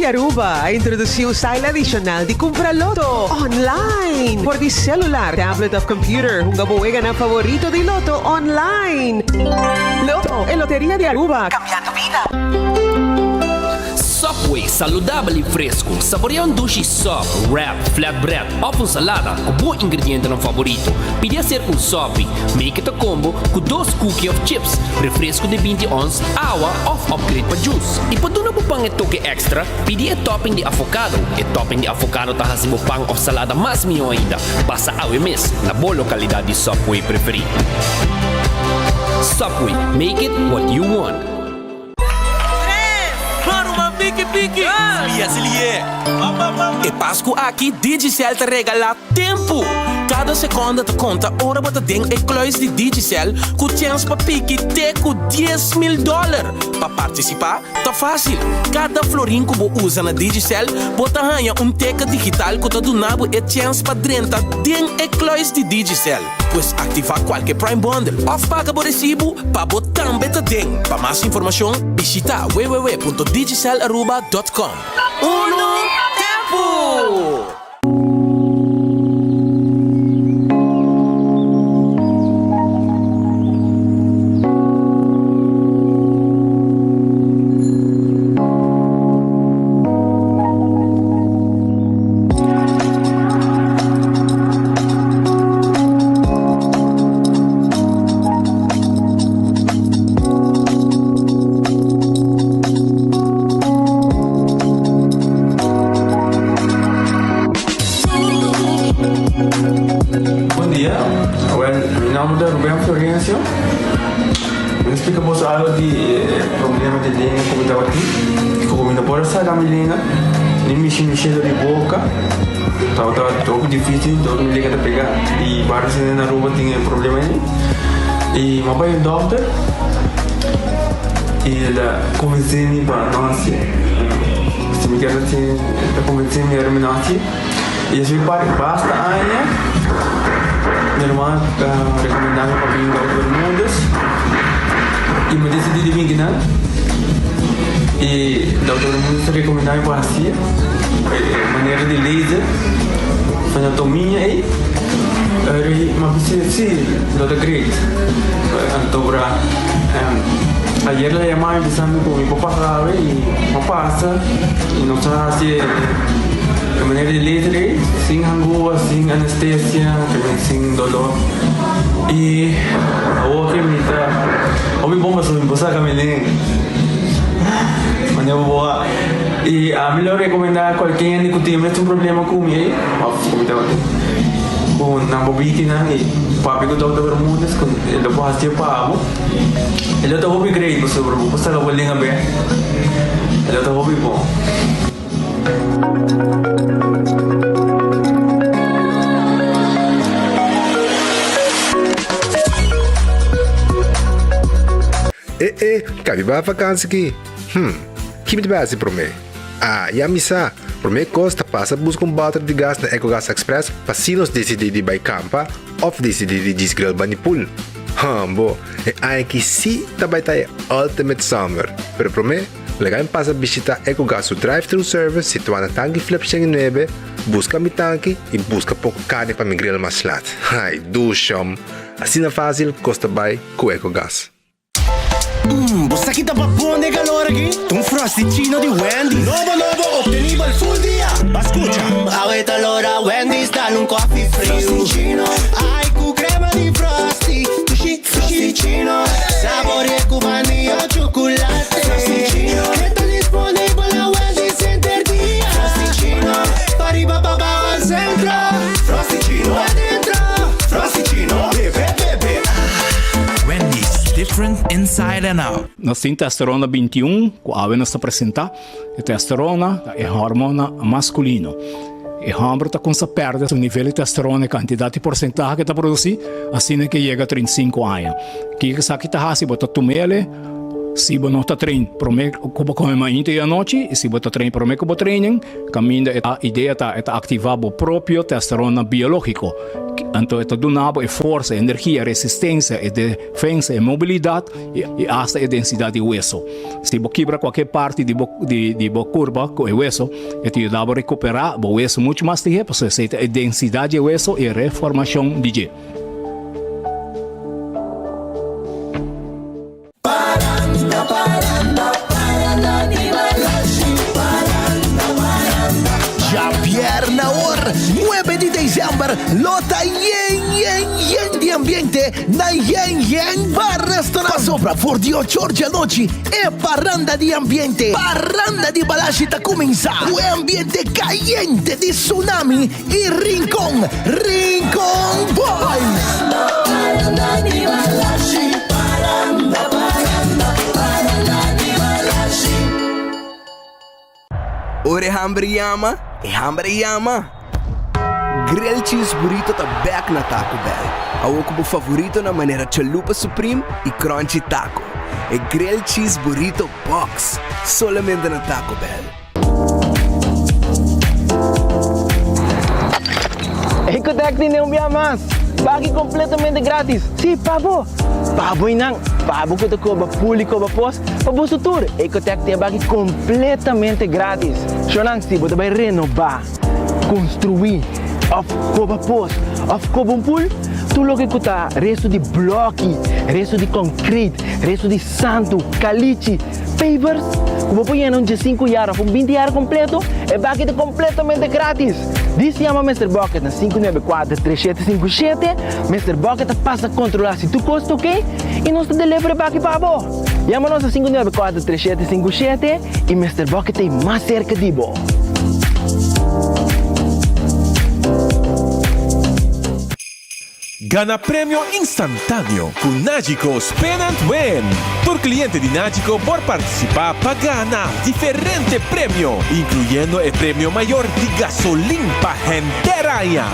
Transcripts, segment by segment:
di Aruba a introduci un style adicional di cumpra Lotto online. For di celular, tablet of computer, hunga bo weganan favorito di Lotto online. Lotto, e loteria di Aruba, cambiando bida. Subway, saludabel y fresco. Saborea un dushi sub, wrap, flatbread of un salada cu bo ingredientenan favorito. Pidi acerca un sopi. Make it a combo cu dos cookie of chips, refresco di binti ons, awa of upgrade pa juice. Y pa duna bo pan e toke extra, pidi e topping di avocado. E topping di avocado ta haci bo pan of salada mas miho ainda. Pasa awe mes na bo localidad di Subway preferi. Subway, make it what you want. E Pasku aki Digicel ta regalá tempu! Kada sekonda ta konta ora bo ta den e kluis di Digicel ku chèns pa piki te ku 10,000 dòler. Pa partisipá ta fásil, kada florin ku bo usa na Digicel bo ta haña un teken digital ku ta duna bo e chèns pa drenta den e kluis di Digicel. Pues aktivá kualke Prime Bundle òf paga bo resibu pa bo tambe ta den. Pa mas informashon bishitá www.digicelaruba.com. Unu tempu! Bon dia, well mi nomber ta Ruben Florencio. Mi ta splika boso algo di e problema di lenga ku mi tabatin, ku mi no por a saka mi lenga, ni mishi mishi dor di boka. Tabata hopi dificil, dor mi lenga ta pega. Y varios hende na Aruba tin e problema ei. Y mi a bai un dokter y el a convence mi pa no haci. Si mi kier haci, el a convence mi ora mi no haci. Y esei pa basta aña mi ruman a recomenda mi pa bin Dokter Bermudez y mi a decidi di bin kinan. Y Dokter Bermudez a recomenda mi pa haci. E manera di laser anatomia ei m'a bisa si lo ta great antobra ayer la yama mi bisa mi ku mi por pasa awe i m'a pasa i nos a hasi e manera di laser ei sin hangua sin anestesia sin dolor i awor ke mi ta hopi bon pasobra mi por saka mi lenga manera bo a. I ami lo rekomendá kualke hende ku tin e mesun problema ku mi ei, òf ku mi tabatin, ku nan por biki nan i papia ku Dòkter Bermudez ku e lo por hasié pa bo. E lo ta hopi great pasobra bo por saka bo lenga bèk. E lo ta hopi bon. E e, kabi bai vakansi ki? Hm, ki mi ta bai hasi promé? Ah, ya mi sa! Promé kos ta pasa buska un bòter di gas na Ecogas Express pa si nos disidí di bai kampa òf disidí di djis grill bani pool. Hòmbo, e aña aki sí ta bai ta e ultimate summer! Pero promé, laga mi pasa bishitá Ecogas su drive-thru service situá na Tanki Flip 109, buska mi tanki i buska poko karni pa mi grill mas lat. Ai, dushòm! Asina fásil kos ta bai ku Ecogas. Mmm, bo sa ki ta babon den calor aki? Ta un Frosty-chino di Wendy's. Nobo nobo, obtenibel full dia! Ba scucha! Mmm, awe ta lora Wendy's dal un coffee friu. Frosty-chino, ai cu crema di Frosty. Dushi, Frosty-chino, saborea cu vanilla o chocolate. Frosty-chino, e ta disponibel na Wendy's henter dia. Frosty-chino, pa riba pa bao al centro. Frosty-chino, adentro. Frosty-chino, bebe, bebe, ah. Wendy's, different inside and out. Nos tin testosterona 21 ku awe nos ta presentá. E testosterona ta e hormona maskulino. E hòmber ta kumsa pèrdè su nivel di testosterona, e kantidat i porsentahe ku e ta produsí, asina ke yega 35 aña. Kiko esaki ta hasi? Bo ta tum'el. Si bo no ta train prome ku bo kome mainta i anochi i si bo ta train prome ku bo training, kaminda e idea ta e ta aktivá bo propio testosterona biológiko. Anto e ta duna bo e forsa, e energia, e resistensia, e defensa, e mobilidat i asta e densidat di weso. Si bo kibra kualke parti di bo di bo kurpa ku e weso, e ta yuda bo rekuperá bo weso muchu mas lihé pasobra esei ta e densidat di e weso i e reformashon di dje. Djabièrnè awor, nuebe di desèmber, lo ta yen yen yen di ambiente na Yen Yen Bar Restaurant. Pasobra for di ocho or di anochi e paranda di ambiente, Paranda di Balashi ta kuminsá ku e ambiente kayente di Tsunami i Rincon, Rincon Boys! Ora e hamber yama, e hamber a yama! Grilled Cheese Burrito ta bek na Taco Bell, awor ku bo favoritonan manera Chalupa Supreme i Crunchy Taco. E Grilled Cheese Burrito Box, solamente na Taco Bell. Ecotec tene un bia mas! Baki completamente gratis! Sí, pa bo! Pa bo y nan! Pa bo cu ta coba pul y coba pos, pa boso tur! Ecotec tin e baki completamente gratis! Shownan, si bo ta bay renoba, construi, of coba pos, of coba un pul, tur loke cu ta resto di bloki, resto di concrete, resto di santu, calichi, Pavers ku bo por yena un diesinku yar òf un binti yar kompleto, e baki ta kompletamente gratis! Dis yama Mister Bucket na 594 3757, Mister Bucket ta pasa kontrolá si tur kos ta oke i nos ta deliver e baki pa bo! Yama nos na 594 3757 i Mister Bucket ta ei mas serka di bo! Gana premio instantáneo ku Nagico Spin and Win! Tur kliente di Nagico por partisipá pa gana diferente premio, inkluyendo e premio mayor di gasolin pa henter aña.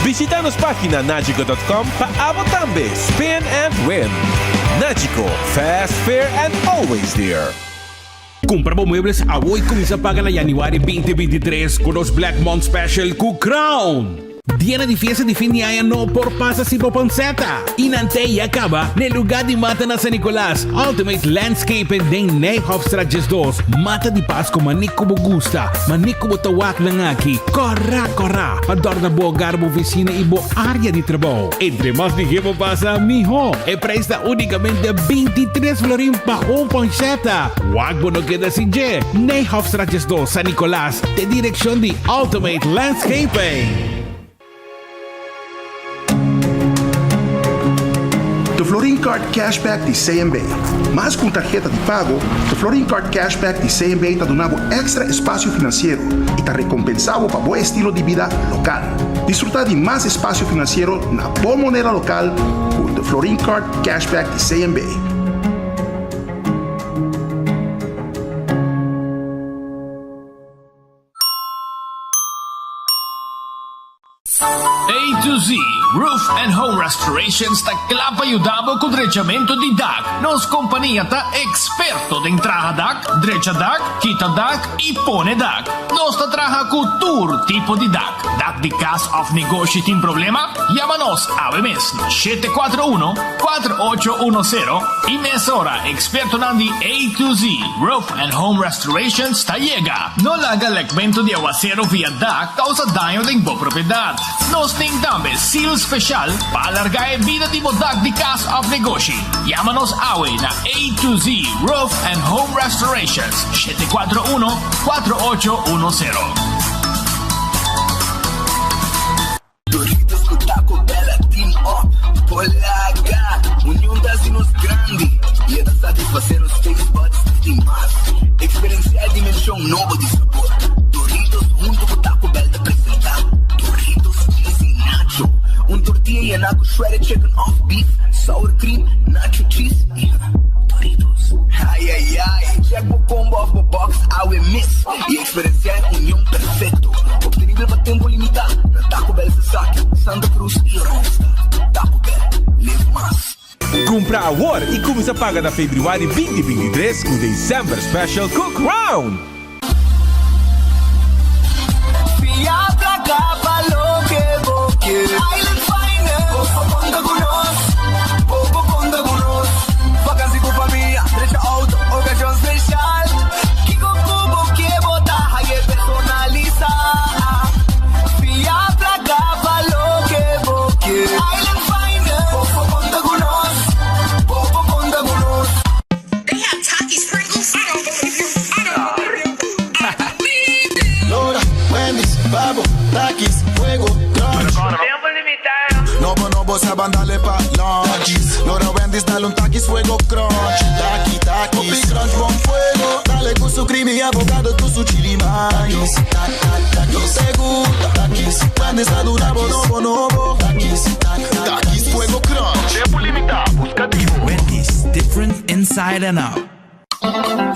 Bishita nos página nagico dot com pa abo tambe spin and win! Nagico, fast, fair and always there! Kumpra bo muebles awo i kuminsá paga na yanüari 2023 ku nos Black Month Special ku Crown! Dianan di fiesta di fin di aña no por pasa sin bo panceta! I nan te ya caba n'e lugar di mata na San Nicolas, Ultimate Landscaping den Nijhofstraat 12. Mata di Pasco mane cu bo gusta, mane cu bo ta wak nan aki. Cora cora pa dorna bo hogar, bo oficina y bo area di trabou. Entre mas lihé bo pasa, mihó. E prijs ta unicamente 23 florin pa un panceta. Wak bo no keda sin dje. Nijhofstraat 12, San Nicolas, te direccion di Ultimate Landscaping. The Florin Card Cashback di CMB. Mas ku un tarheta di pago, The Florin Card Cashback di CMB ta duna bo èkstra espasio finansiero i ta rekompensá bo pa bo estilo di bida lokal. Disfrutá di mas espasio finansiero na bo moneda lokal ku The Florin Card Cashback di CMB. A to Z Roof and Home Restorations ta kla pa yuda bo ku drechamentu di dak. Nos kompania ta eksperto den traha dak, drecha dak, kita dak i pone dak. Nos ta traha ku tur tipo di dak. Dak di kas òf negoshi tin problema? Yama nos awe mes na 741 4810 i mesora ekspertonan di A to Z Roof and Home Restorations ta yega. No laga lekmentu di awasero via dak kousa daño den bo propiedat. Nos tin tambe seal speshal pa alargá e bida di bo dak di kas òf negoshi. Yama nos awe na A to Z Roof and Home Restorations, 741 4810. Doritos ku Taco Bell a team up por laga. Union ta hasi nos grandi i e ta satisfasé nos taste buds di mas. Eksperensiá e dimenshon nobo di sabor. Doritos huntu ku Taco Bell ta presentá Doritos Cheesy Nacho, un tortilla yená ku shredded chicken òf beef, sour cream, nacho cheese i Doritos. Ai ai ai! Check bo combo òf bo box awe mes i Eksperensiá e union perfekto, optenibel pa tempu limitá na Taco Bell Sasaki, Santa Cruz i Oranjestad. Taco Bell, live mas! Kumpra awor i kuminsá paga na febrüari 2023 ku December Special ku Crown! Fia plaka pa loke bo kier. Island Finance. Bo por konta ku nos. Bo por konta ku nos. Vakansi ku famia, drecha outo, okashon speshal. Kiko ku bo kier bo ta haye personalisa. Fia plaka pa loke bo kier. Island Finance. Bo por konta ku nos. Bo por konta ku nos. They have Takis Pringles? I don't believe you. I don't believe you. I believe it. Lora, Wendy's, Babo, Takis, Fuego, Crunch. Tempo limitado. Nobo, nobo, sa bandale pa lunch. Lora, Wendy's, dale un Takis, Fuego, Crunch. Taki, Takis. Hopi Crunch, bon fuego. Dale cu su creamy avocado, cu su chili mayo. Takis, te gusta. Takis, Wendy's, ta dura bo nobo, nobo. Takis, Takis, Fuego, Crunch. Tempo limita, busca di bo. Wendy's, different inside and out.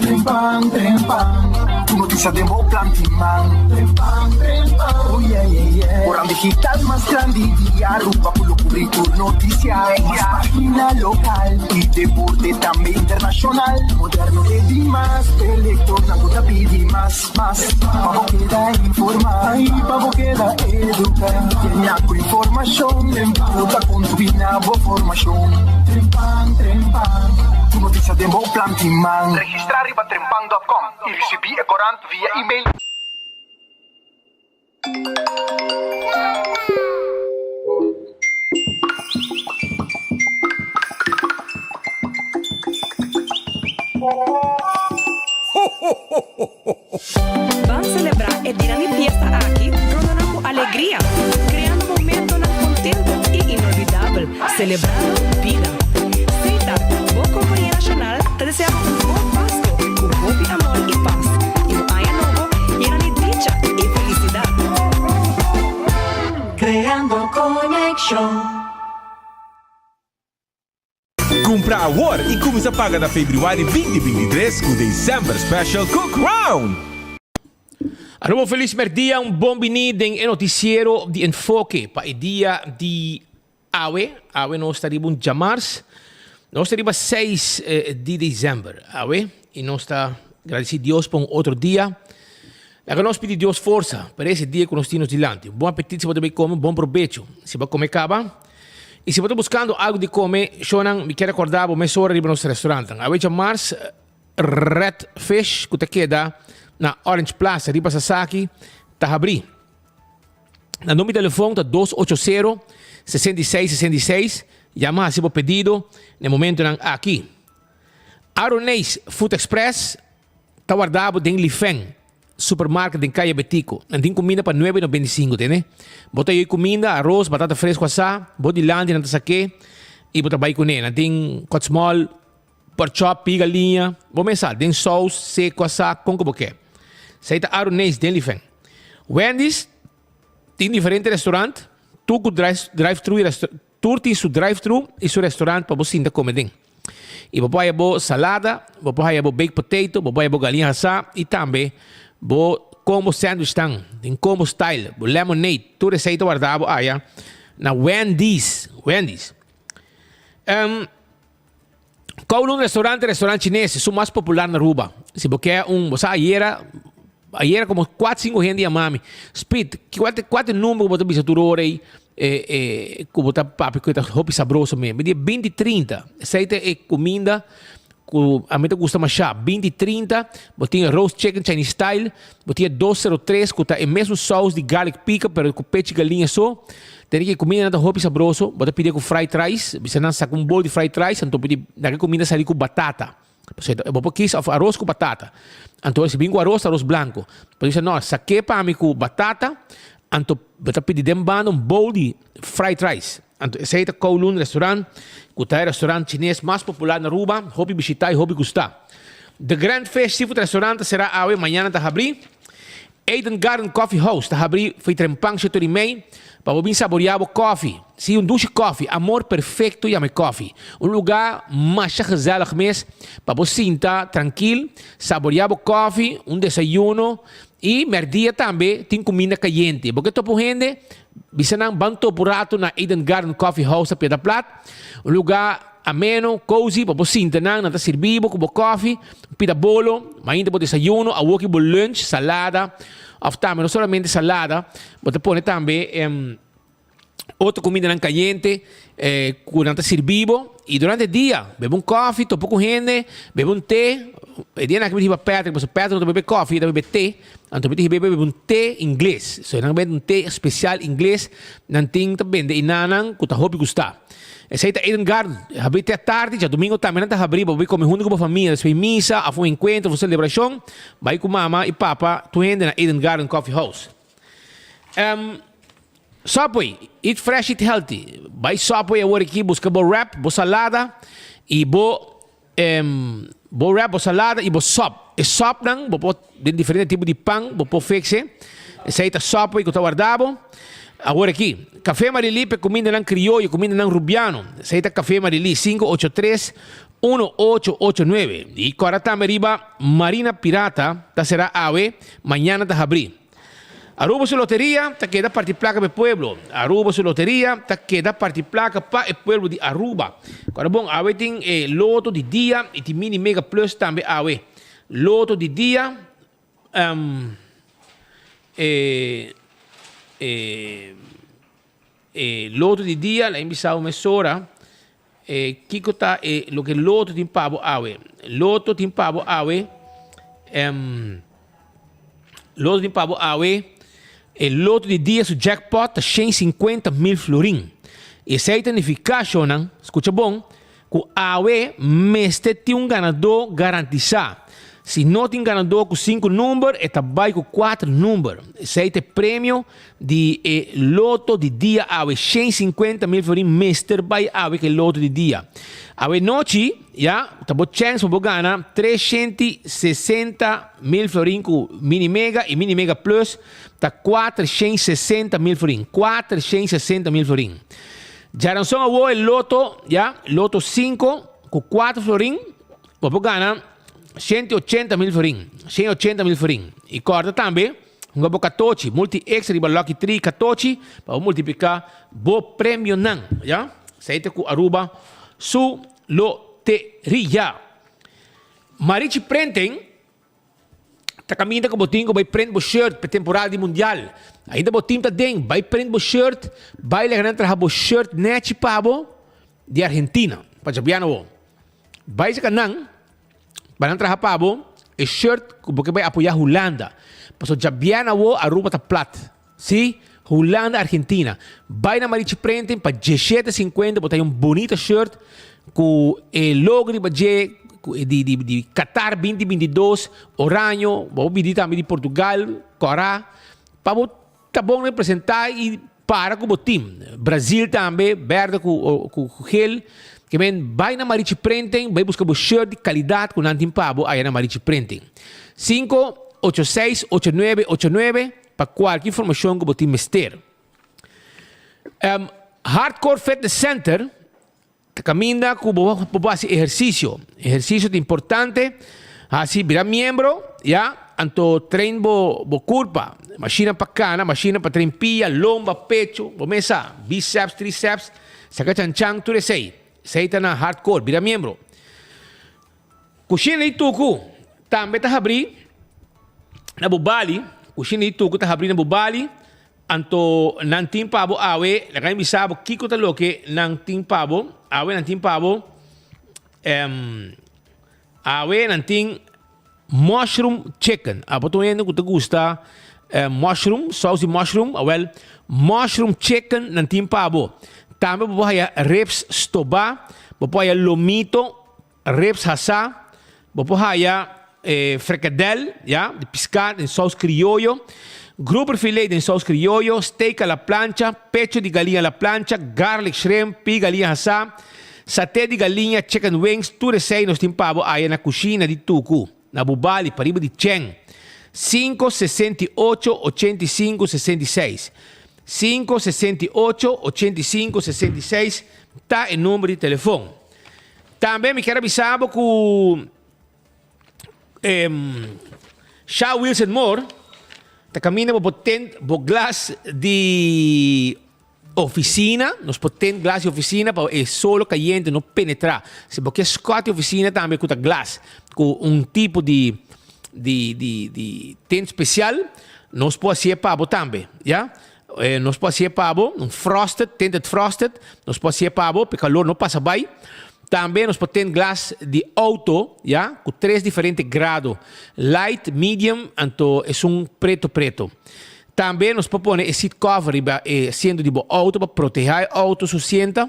Trempan, trempan, tu noticia den bo planti man. Trempan, trempan, oh yeah, yeah, yeah. Corant digital mas grandi di Aruba cu lo cubri tur noticia. Mas pagina local y deporte tambe internacional. Moderno e di mas, e lectornan cu ta pidi mas, mas. Pa bo keda informa y pa bo keda educa. Yena cu informacion, Trempan lo ta contribui na bo formacion. Trempan, trempan, tu noticia den bo planti man. Registra riba trempan dot com y ricibi e corant via email. Ban selebrá e dianan di fiesta aki rondonan ku alegria, kreando momentonan kontentu i inolvidabel, selebrando bida. Setar, bo kompania nashonal, ta deseá bo un bon Pasko ku hopi amor i pas, i un aña nobo yena di dicha i felisidat. Creando conexion. Cumpra awor y cuminsa paga na februari 2023 cu December Special cu Crown! Aruba un felis merdia, un bon bini den e noticiero di Enfoke pa e dia di awe. Awe nos ta riba un djamars, nos ta riba seis di december awe y nos ta gradici Dios pa un otro dia. Laga nos pidi Dios forsa pa ese dia cu nos tin nos dilanti. Un bon apetit si bo ta bay come, bon probecho si bo a come caba. I si bo ta buskando algu di kome, shownan, mi kier rekordá bo mesora riba nos restaurantnan. Awe djamars, Red Fish ku ta keda na Orange Plaza riba Sasaki ta habrí. Nan number di telefon ta dos ocho sero, 66 66. Yama hasi bo pedido na e momentonan aki. Aroneis Food Express ta warda bo den Lifeng. Supermarket den Kaya Betico. Nan tin kuminda pa nuebe 95, tene. Bo ta yoi kuminda, aros, batata fresco asá, bo dilanti nan ta sak'é i bo ta bai kuné. Nan tin kotsmòl, porkchòp, pig galiña, bo mes sa, den sous, seku asá, kon ku bo ke. Esei ta Aroneis den Lifen. Wendy's tin diferente restaurant, tur ku drive-thru i Tur tin su drive-thru i su restaurant pa bo sinta kome den. I bo por haya bo salada, bo por haya bo baked potato, bo por haya bo galiña hasá i tambe bo combo sandwichnan den combo style, bo lemonade, tur esei ta warda bo aya na Wendy's. Wendy's. Um, Kowloon Restaurant ta restaurant chines esun mas popular na Aruba. Si bo ke un, bo sa ayera, ayera como cuatro cinco hende yama mi, Speed, cua ta cua ta e number cu bo ta bisa tur ora ey e cu bo ta papia cu e ta hopi sabroso men? Mi di binti trinta, esey ta e cuminda cu ami ta gusta masha, binti trinta, bo tin e roast chicken Chinese style, bo tin e dos sero tres cu ta e mesun saus di garlic pica pero cu pechi galiña so. Tene ki e kumindanan ta hopi sabroso, bo ta pidi ku fried rice, bisa nan saka un bol di fried rice, anto pidi nan e kuminda sali ku batata. Pasobra bo por kis of aros ku batata. Anto si bin ku aros, aros blanko. Bo bisa no, sak'é pa mi ku batata, anto bo ta pidi den banda un bol di fried rice. Anto esei ta Kowloon Restaurant, ku ta e restaurant chines mas popular na Aruba, hopi bishita i hopi gusta. The Grand Fish Seafood Restaurant ta sera awe, mañana ta habri. Eden Garden Coffee House ta habri fo'i trempan shetor i mei pa bo bin saboreá bo kòfi. Sí, un dushi kòfi, amor perfekto yama e kòfi. Un lugá masha gezellig mes pa bo sinta trankil, saboreá bo kòfi, un desayuno i mèrdia tambe tin kuminda kayente. Bo ke topa un hende? Bisa nan ban topa un ratu na Eden Garden Coffee House na Piedra Plat, un lugá. ameno, cozy, pa bo sinta nan, nan ta sirbi bo ku bo kofi, un pita bolo, mainta bo desayuno, awoki bo lunch, salada, òf tambe no solamente salada, bo ta pone tambe otro kumindanan kayente ku nan ta sirbi bo. I durante dia, bebe un kofi, topa ku hende, bebe un te. E dianan aki mi ta hiba Patrick, pasobra Patrick no ta bebe kofi, e ta bebe te. Anto mi ta hiba e bebe un te ingles. So nan bende un te spesial ingles, nan tin ta bende enanan ku ta hopi gusta. Esei ta Eden Garden. E habri te atardi, djadumingu tambe nan ta habri pa bo bai kome huntu ku bo famia despues di misa òf un enkuentro òf un selebrashon. Bai ku mama i papa tur hende na Eden Garden Coffee House. Subway, eat fresh eat healthy. Bai Subway awor aki buska bo wrap, bo salada i bo bo wrap, bo salada i bo sop. E sopnan bo por den diferente tipo di pan bo por fix e. Esei ta Subway ku ta warda bo. Awor aki, Café Marilí pa e kumindanan krioyo, kumindanan rubiano. Esei ta Café Marilí, 583 1889. I kòrda tambe riba Marina Pirata ta será awe, mañana ta habrí. Aruba su loteria ta keda parti placa pa e pueblo. Aruba su loteria ta keda parti placa pa e pueblo di Aruba. Kora bon, awe tin e loto di dia y tin mini mega plus tambe awe. Loto di dia, e, e, e loto di dia, la bisa un mesora, e kiko ta e loke loto tin pa bo awe. Loto tin pa bo awe, loto tin pa bo awe, e loto di dia su jackpot ta 150 mil florin. Esei ta nifiká, shownan, skucha bon, Ku awe mester tin un ganadó garantisá. Si no tin ganadó ku sinku number, e ta bai ku kuater number. Esei ta e premio di e loto di dia awe. 150 mil florin mester bai awe ku e loto di dia. Awe nochi, ya, ta bo chèns pa bo gana 360 mil florin ku Mini Mega i Mini Mega Plus ta 460 mil florin. 460 mil florin. Djaranson awor e loto, ya, loto 5 ku 4 florin, bo por gana 180 mil florin, 180 mil florin. I kòrda tambe, hunga bo katochi, multi extra riba Lucky Tree katochi, pa bo multipliká bo premionan, ya. Esei ta ku Aruba su loteria. Marichi Printing. Ta kaminda ku bo tin ku bai print bo shirt pa e temporada di mundial. Ainda bo tin ta den, bai print bo shirt, bai laga nan traha bo shirt nechi pa bo di Argentina, pa djabiana bo. Bai saka nan pa nan traha pa bo e shirt ku bo ke bai apoya Hulanda. Pasobra djabiana bo Aruba ta plat. Si, Hulanda, Argentina. Bai na Marichi Printing pa diesshete sinkuenta bo ta hay un bunita shirt ku e logo riba dje di di di Qatar binti 22, oraño, bo por bidi tambe di Portugal, kòrá, pa bo ta bon representá i para ku bo team. Brazil tambe, bèrdè ku ku gel. Ke men bai na Marichi Printing, bai buska bo shirt di kalidat ku nan tin pa bo aya na Marichi Printing. Sinku ocho seis ocho nuebe ocho nuebe. Pa kualke informashon ku bo tin mester. Hardcore Fitness Center ta kaminda ku bo por hasi ehersisio. Ehersisio ta importante. Hasi bira miembro, ya, anto train bo bo kurpa. Mashina pa kana, mashina pa train pia, lomba, pecho, bo mes sa, biceps, triceps, saka chanchan, tur esei. Esei ta na Hardcore, bira miembro. Kushina di tuku tambe ta habrí na bo bali. Kushina di tuku ta habrí na bo bali. Anto nan tin pa bo awe, laga mi bisa bo kiko ta loke nan tin pa bo. Awe nan tin pa bo, awe nan tin mushroom chicken. Abo ta un hende ku ta gusta mushroom, sous di mushroom, awel mushroom chicken nan tin pa bo. Tambe bo por haya ribs stobá, bo por haya lomito. Ribs hasá, bo por haya frikadel, ya, di piská den sous krioyo, grouper filet den sous krioyo, steak a la plancha, pecho di galiña a la plancha, garlic shrimp, pi galiña hasá, saté di galiña, chicken wings, tur esei nos tin pa bo aya na kushina di Tuku, na Bubali, pariba di Chen. Sinku 68 85 66 Sinku 68 85 66 ta e number di telefon. Tambe mi kier a bisa bo ku Sha Wilson Moore ta kaminda bo por tent bo glas di Oficina, nos por tint glas di oficina pa e solo cayente no penetra. Si bo kier scot e oficina tambe cu ta glas cu un tipo di di di di tint special, nos por hacié pa bo tambe, ya. Nos por hacié pa bo, un frosted, tinted frosted, nos por hacié pa bo pa e calor no pasa bay. Tambe nos por tint glas di auto, ya, cu tres diferente grado, light, medium, anto esun preto preto. Tambe nos por pone e seat cover riba e asiento di bo auto pa proteha e auto su sienta,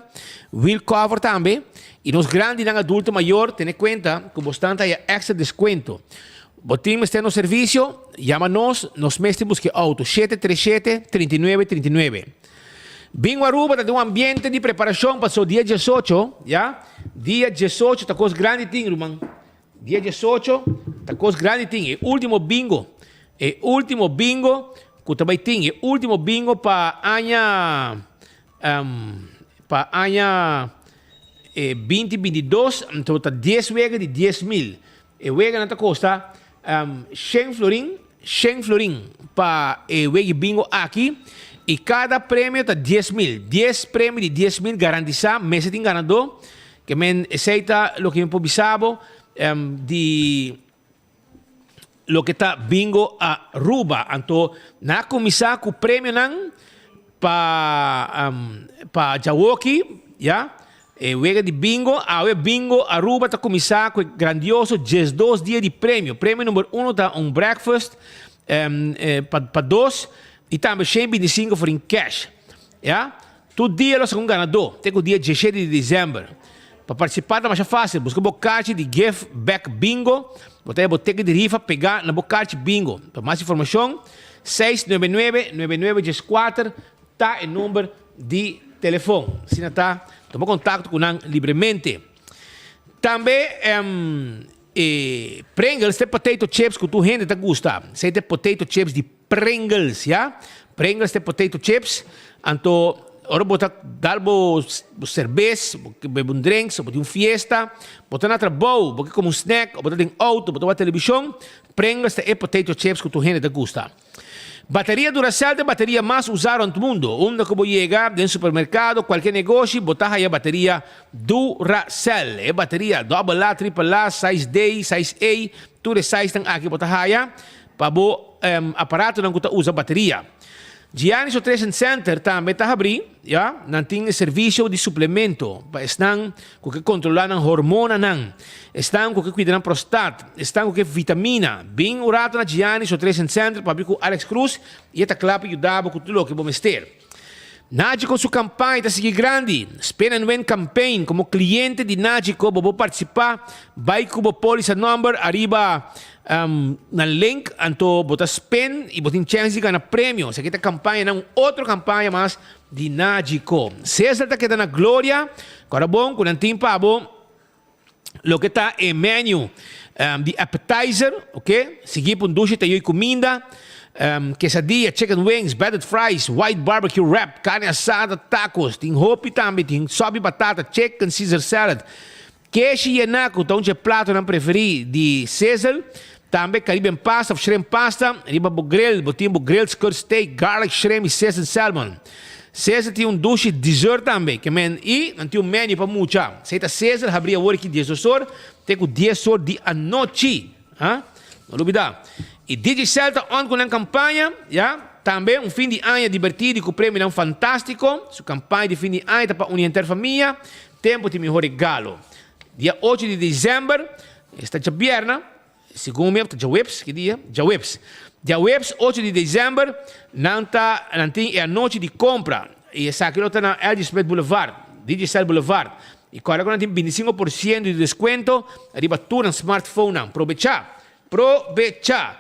wheel cover tambe. Y nos grandinan adulto mayor tene cuenta cu bo stan ta haya extra descuento. Bo tin mester nos servicio? Yama nos, nos mes tin busca e auto, 737 39 39. Bingo Aruba ta den un ambiente di preparacion paso dia 18, ya, dia 18 ta cos grandi tin ruman. Dia 18 ta cos grandi tin e ultimo bingo, e ultimo bingo cu ta bay tin, e ultimo bingo pa aña pa aña e binti binti dos, anto ta dies wega di 10,000. E weganan ta costa shen florin, shen florin pa e wegi bingo aki y cada premio ta 10,000, dies premio di 10,000 garantisa, mester tin ganador. Ke men esei ta loke mi por bisa bo di loke ta bingo Aruba. Anto nan a kuminsá ku premionan pa pa djawoki, ya, e wega di bingo. Awe bingo Aruba ta kuminsá ku e grandioso 12 dia di premio. Premio number uno ta un breakfast pa pa dos i tambe 125 florin cash, ya. Tur dia lo sa un ganadó, te ku dia 17 di desèmber. Pa partisipá ta masha fásil, buska bo karchi di Give Back Bingo, bo ta haña bo teken di rifa pegá na bo karchi bingo. Pa mas informashon, 699 99 14 ta e number di telefon. Asina ta, tuma kontakto ku nan libremente. Tambe e Pringles ta e potato chips ku tur hende ta gusta. Esei ta e potato chips di Pringles, ya. Pringles ta e potato chips. Anto ora bo ta dal bo serbes, bo ke bebe un drinks, bo tin un fiesta, bo ta na trabou, bo ke kome un snack, o bo ta den auto, bo ta wak televishon, Pringles ta e potato chips ku tur hende ta gusta. Bateria Duracell ta e bateria mas usá rònt mundu. Unda ku bo yega, den supermerkado, kualke negoshi, bo ta haya bateria Duracell. E bateria dòbel A, tripel A, size D, size A, tur e sizenan aki bo ta haya pa bo aparatonan ku ta usa bateria. Giannis Nutrition Center tambe ta habrí, ya, nan tin e servisio di suplemento pa esnan ku ke kontrolá nan hormonanan, esnan ku ke kuida nan prostat, esnan ku ke vitamina. Bin un rato na Giannis Nutrition Center papia ku Alex Cruz i e ta kla pa yuda bo ku tur loke bo mester. Nagico su kampaña ta sigui grandi. Spin and Win Campaign, Komo kliente di Nagico bo por partisipá, bai ku bo pólisa nòmber ariba na link anto bo ta spin i bo tin chèns di gana premio. Esaki ta kampañanan, un otro kampaña mas di Nagico. Cesar ta keda na gloria, kòrda bon ku nan tin pa bo loke ta e menu di appetizer, ok, sigui pa un dushi tayo y cuminda, quesadilla, chicken wings, battered fries, white barbecue wrap, carne asada, tacos, tin hopi tambe, tin sopi batata, chicken caesar salad, keshi yená cu ta un dje platonan preferi di Cesar, tambe Caribbean pasta of shrimp pasta, riba bo grill bo tin bo grilled skirt steak, garlic shrimp y seasoned salmon. Cesar tin un dushi dessert tambe, ke men i nan tin un menu pa mucha. Esei ta Cesar habri awor aki 12 or te ku 10 or di anochi. Ha? No lubida. I Digicel ta on ku nan kampaña, ya. Tambe un fin di aña dibertido i ku premionan fantástiko. Su kampaña di fin di aña ta pa uni henter famia. Tempu tin mihó regalo. Dia ocho di desèmber, esta djabièrna, Segun mi ta djaweps, ki dia? Djaweps. Djaweps ocho di december nan ta nan tin e anochi di compra y esaki lo ta na LG Smith Boulevard, Digicel Boulevard. Y corda cu nan tin 25% di descuento riba tur nan smartphone nan. Probecha! Probecha!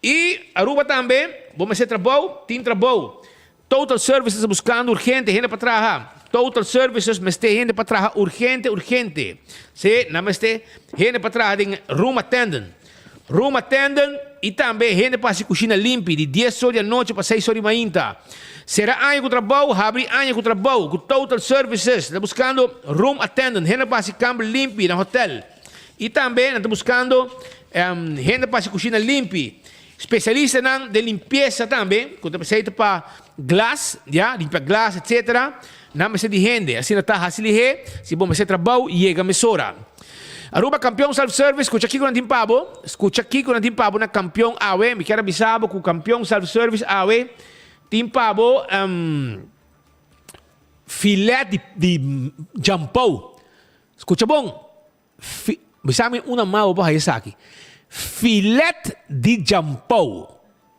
Y Aruba tambe, bo mester trabou? Tin trabou. Total Services ta buscando urgente hende pa traha. Total Services mester hende pa traha urgente urgente. Si, nan mester hende pa traha den room attendant. Room attendant y tambe hende pa haci cushina limpi di dies or di anochi pa seis or di mainta. Cera aña cu trabou, habri aña cu trabou. Cu Total Services ta buscando room attendant, hende pa haci camber limpi na hotel. Y tambe nan ta buscando hende pa haci cushina limpi. Spesialistanan den limpiesa tambe ku ta presente pa glas, ya, limpia glas etc. Nan mester di hende, asina ta hasi lihé, si bo mester trabou, yega mesora. Aruba Kampion Self Service, skucha kiko nan tin pa bo, skucha kiko nan tin pa bo na Kampion awe, mi kier a bisa bo ku Kampion Self Service awe tin pa bo filet di di djampou, skucha bon, fi, bisa mi una mas bo por haya esaki, filet di djampou.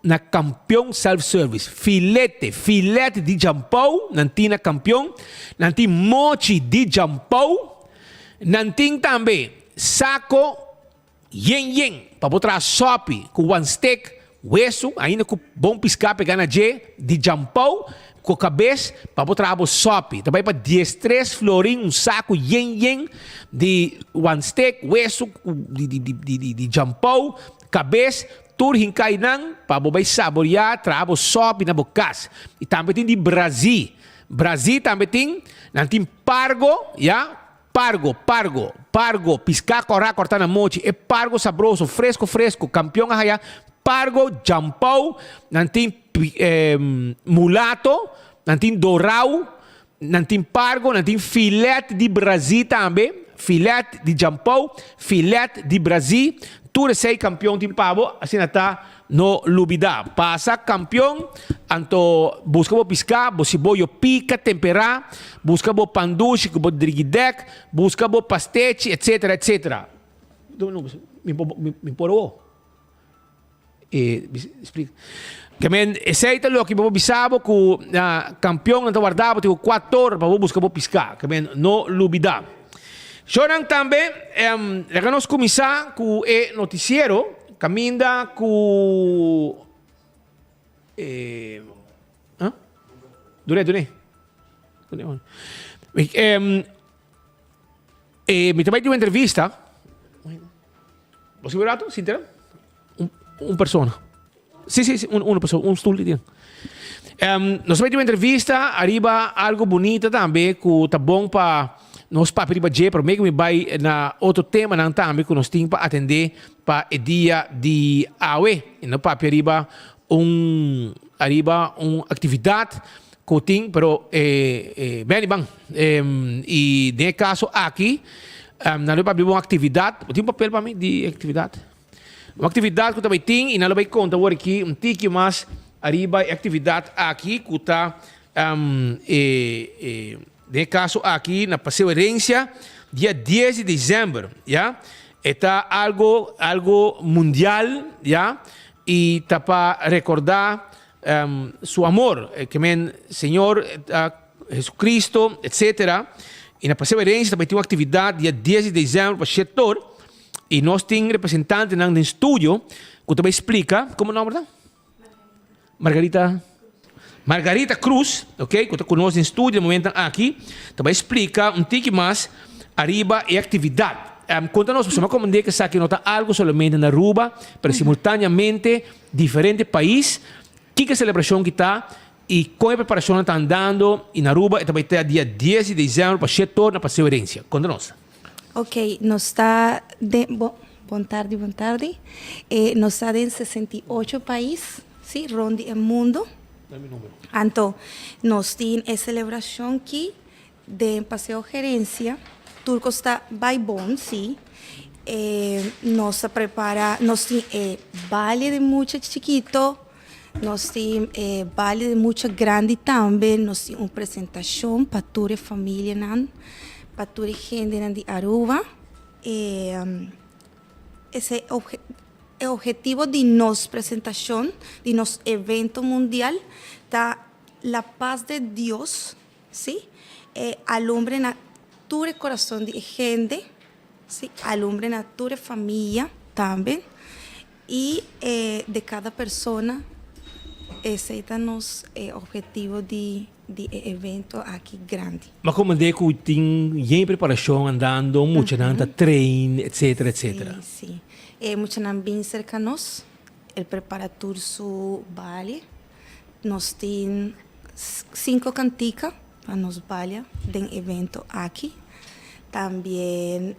Na Kampion Self Service, filete, filet di djampou, nan tin na Kampion, nan tin mochi di djampou, nan tin tambe sako yen yen pa bo traha sopi ku wan stek, wesu, ainda ku bon piská pegá na dje, di djampou ku kabes pa bo traha bo sopi. Ta bai pa diestres florin un sako yen yen di wan stek, wesu di di di di djampou, kabes. Tur hinkainan pa bo bai saboreá traha bo sòpi na bo kas. I tambe tin di Brazí. Brazí tambe tin, nan tin pargo, ya, pargo, pargo, pargo, piská kòrá kòrtá na mochi, e pargo sabroso, fresko fresko, kampion a haya pargo, djampou, nan tin mulato, nan tin dorau, Nan tin pargo, nan tin filet di Brazí tambe, filet di djampou, filet di Brazí, tur esei kampion tin pa bo, asina ta no lubidá. Pasa kampion, anto buska bo piská, bo siboyo pika temperá, buska bo pandushi ku bo drigidèk, buska bo pastechi, etsetera, etsetera. Mi por awo. E splika. Ke men esei ta loke bo por bisa bo ku na kampionnan ta warda bo te ku kuator pa bo buska bo piská. Ke men no lubidá. Shownan tambe laga nos kuminsá ku e notisiero kaminda ku e Dune dune. Dune. E mi ta bai di un entrevista. Bo sibi rato? Sinta. Un, un persona. Sí, sí, sí, un, una persona, un stoel die. Um, nos bai di un entrevista ariba algo bonita tambe ku ta bon pa nos papia riba dje, pero mi bai na otro temanan tambe ku nos tin pa atende pa e dia di awe. I no papia riba un ariba un actividad cu tin pero e e Benny ban y den e caso aki nan lo bay papia un actividad bo tin un papel pa mi di actividad un actividad cu ta bay tin y nan lo bay conta awor aki un tiki mas ariba e actividad aki cu ta e e den e caso aki na Paseo Herencia dia dies di december ya e ta algo algo mundial ya. I ta pa rekordá Su amor, ke men Señor Jesucristo, etcetera. I na Paseo Herencia ta bai tin un aktividat dia dies di desèmber pa shetor i nos tin representantenan den studio ku ta bai splika, komo nòmber ta? Margarita Margarita Cruz, ok, ku ta ku nos den studio na momentonan aki, ta bai splika un tiki mas ariba e aktividat. Konta nos, pasobra mi a komprendé ku esaki no ta algu solamente na Aruba, pero simultaneamente diferente pais. Kiko e selebrashon ki ta i kon e preparashonnan ta andando i na Aruba e ta bai ta dia dies di desèmber pa shete or na Paseo Herencia. Konta nos. Ok, nos ta den, bon, bon tardi, bon tardi. Nos ta den 68 pais, si, rond di e mundu. Anto, nos tin e selebrashon ki Den Paseo Gerencia tur cos ta bay bon si e nos ta prepara nos tin e baile di mucha chikito nos tin e baile di mucha grandi tambe nos tin un presentacion pa tur e familianan pa tur e hendenan di Aruba e esey e objetivo di nos presentacion di nos evento mundial ta la paz de Dios. Sí, e alumbre na tur e corazon di e hende, sí, alumbre na tur e famia tambe, y e de cada persona, esey ta nos e objetivo di di e evento aki grandi. Ma comprende cu tin yen preparacion andando, muchanan ta train, etcetera, etcetera. Sí, sí. E muchanan bin cerca nos, el prepara tur su baile. Nos tin cinco cantica pa nos balia den evento aki. Tambien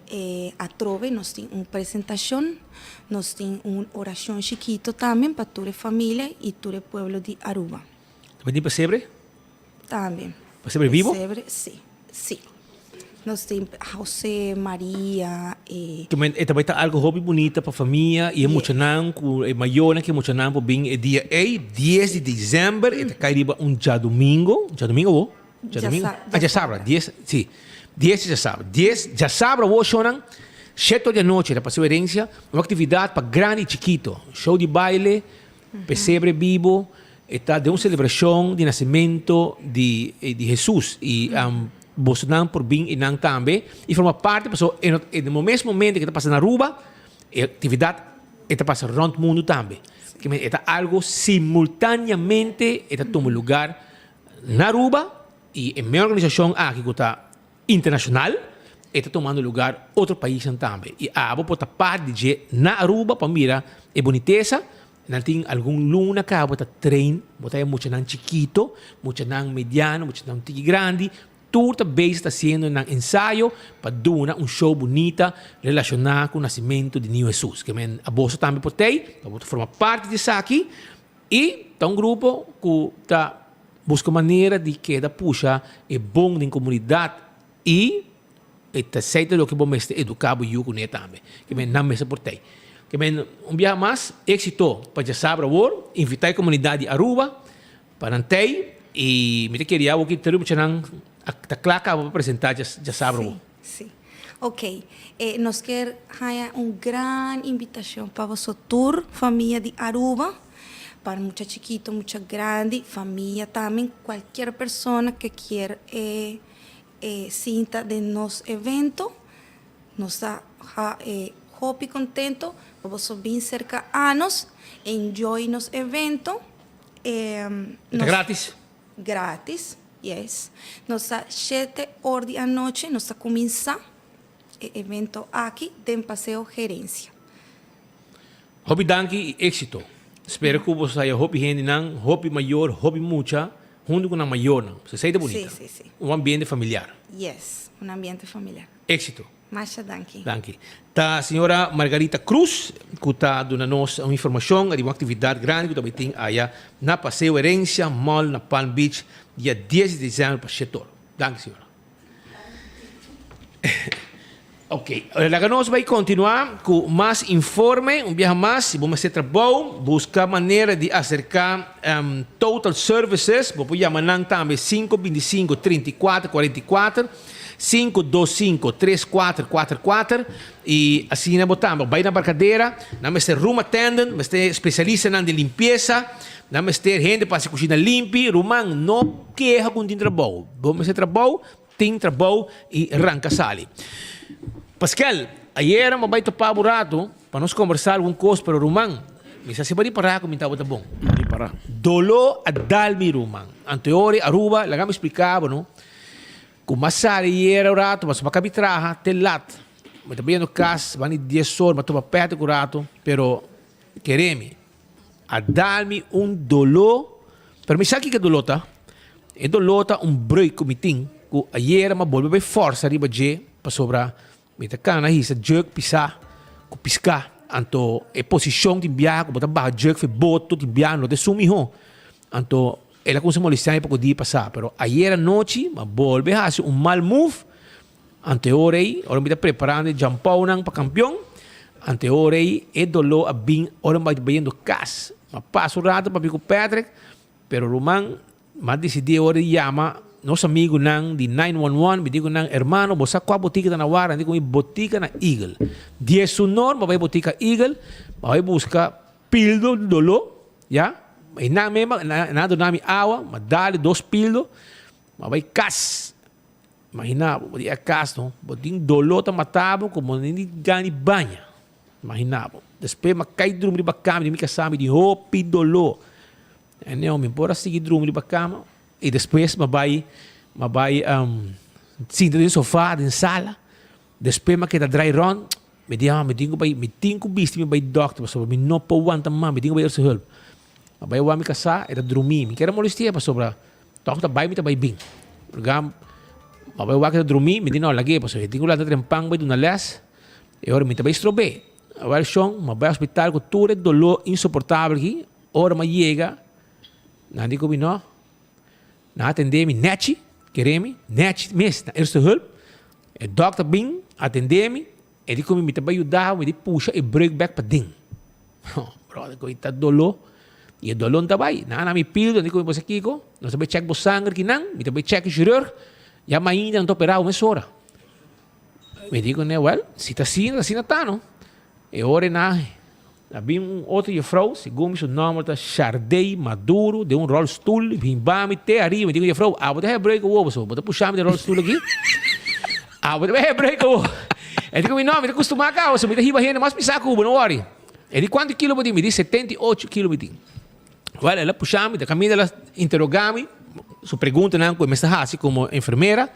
atrobe nos tin un presentacion, nos tin un oracion chikito tambe pa tur e familia y tur e pueblo di Aruba. Ta tin pesebre? Tambe. Pesebre bibo? Pesebre, si. Si. Nos tin Jose, Maria e. Ke men e ta bai ta algo hopi bunita pa famia i e muchanan ku e mayornan ku e muchanan por bin e dia ei, dies di december, e ta kai riba un djadumingo, djadumingo awo? Djadumingo? Ah, djasabra, dies, si, dies di djasabra. Dies djasabra awo shownan, shete or di anochi ta Paseo Herencia, un aktividat pa grandi i chikito, show di baile, Pesebre bibo e ta den un celebracion di nacimento di di Jesus y bosonan por bin y nan tambe y forma parti pasobra e no e mes momento ke ta pasa na Aruba e actividad e ta pasa rond mundo tambe. E ta algo simultaneamente e ta tuma lugar na Aruba y e mes organisacion aki cu ta Internacional, e ta tomando lugar otro paisnan tambe y abo por ta part di dje na Aruba pa mira e bunitesa. Nan tin algun luna caba ta train, bo ta haya muchanan chikito, muchanan mediano, muchanan un tiki grandi, tur ta bezig ta haciendo nan ensayo pa duna un show bunita relaciona cu nacimento di Niño Jesus. Ke men aboso tambe por tey, pa bo ta forma parti di esaki y ta un grupo cu ta Buska manera di keda pusha e bon den komunidat i e ta esei ta loke bo mester eduká bo yu kuné tambe. Ke men nan mester por tei. Ke men un biaha mas éksito pa djasabra awor, invitá e komunidat di Aruba pa nan tei i mi ta kere ya awor ki tur muchanan ta kla kaba pa presentá djasabra awor. Sí, sí. Ok, nos kier haña un gran invitashon pa boso tur famia di Aruba. Pa mucha chikito, mucha grandi, famia tambe, cualkier persona ke kier e e sinta den nos evento, nos ta ha e hopi contento pa boso bin cerca anos, enjoy nos evento. E ta gratis? Gratis, yes. Nos ta shete or di anochi nos ta cuminsa e evento aki den Paseo Gerencia. Hopi danki y exito. Spera cu boso haya hopi hendenan, hopi mayor, hopi mucha, hunto cu nan mayornan. So esey ta bunita. Sí, sí, sí. Un ambiente familiar. Yes, un ambiente familiar. Exito. Masha danki. Danki. Ta señora Margarita Cruz cu ta duna nos un informacion riba un actividad grandi cu ta bay tin aya na Paseo Herencia Mall na Palm Beach dia dies di december pa shete ora. Danki señora. Ok, laga nos bai kontinuá ku mas informe. Un biaha mas, si bo mester trabou, buska manera di aserká Total Services. Bo por yama nan tambe 525 34 44, 525 34 44 i asina bo tambe bai na Barcadera. Nan mester room attendant, mester spesialistanan di limpiesa, nan mester hende pa hasi kushina limpi. Ruman, no keha ku no tin trabou. Bo mester trabou, Tin trabou y ranca sali. Pascal, ayera mi a bay topa bo rato pa nos combersa algun cos pero ruman, mi sa si bo a ripara cu mi tabata bon. Ripara. Dolo a dal mi ruman. Anteori Aruba, laga mi splica bo no, cu mi a sali ayera un rato pasobra mi a cabi traha te lat. Mi ta bayendo cas banda di dies or, mi a topa Patrick un rato, pero kere mi. A dal mi un doló, pero mi sa kiko e doló ta. E doló ta un breuk ku mi tin, ku ayera mi a bolbe bai fòrsa riba dje, pasobra mi ta kana hisa jug pisá ku piská. Anto e posishon tin biaha ku bo ta baha jug for e boto tin biaha no ta esun mihó. Anto el a kuminsá molestiá mi poko dia pasá, pero ayera nochi mi a bolbe hasi un mal move. Ante ora ei, ora mi ta preparando e djampounan pa kampion, ante ora ei e doló a bin ora mi bai bayendo kas. Mi a pasa un rato papia ku Patrick, pero ruman, mi a disidí e ora di yama nos amigunan di 911, mi di ku nan, Hermano, bo sa kua botika ta na wara? Nan di ku mi, Botika na Eagle. Diesunor mi a bai botika Eagle, mi a bai buska pildo di doló, ya, i nan mes nan a duna mi awa, mi a dal e dos pildo, mi a bai kas. Imagina bo, bo di e kas no, bo tin doló ta mata bo ku bo no ni gana di baña. Imagina bo. Despues mi a kai drumi riba kama di mi kasá mi di hopi doló. Anyhow mi por a sigui drumi riba kama i despues mi a bai mi a bai sinta den sofá den sala. Despues mi a keda drai rònt, mi di, mi tin ku bai mi tin ku bisti mi bai dòkter pasobra mi no por wanta mas, mi tin ku bai eerste hulp. Mi a bai wak mi kasá, e ta drumí, mi kere molesti'é pasobra Tòg ta bai mi ta bai bin. Purga mi bai wak e ta drumí, mi di no lag'é pasobra e tin ku lanta trempan bai duna lès, e ora mi ta bai strob'é. Awor shon, mi a bai hospital ku tur e doló insoportabel aki, ora mi a yega, nan di ku mi no. Nan a atendé mi nèchi, kere mi, nèchi mes na Eerste Hulp. E dòkter bin atendé mi, e di ku mi, mi ta bai yuda bo, mi di pusha e breuk bèk paden. Bròder, ku ta doló, i e doló no ta bai. Nan a na mi pildo, nan di ku mi, bo sa kiko? Nos ta bai chèk bo sanger kinan, mi ta bai chèk e shirurg, ya mainta nan ta operá bo mesora. Mi di kuné, wèl, si ta asina, ta asina ta no. E ora nan a bin un otro jefrou, segun mi su nòmber ta Shardey Maduro, den un ròlstul, bin ba mi te ariba. Mi di ku jefrou, abo ta hebreu ku wowo so, bo ta pusha mi den ròlstul aki? Abo ta hebreu ku wowo? E di ku mi, no, mi ta kustumá kaba so, mi ta hiba hende mas pisá ku bo, no wòri. E di, kuantu kilo bo tin? Mi di, 78 kilo mi tin. Wèl, el a pusha mi, ta kaminda el a interogá mi, su preguntanan ku e mester hasi komo enfermera,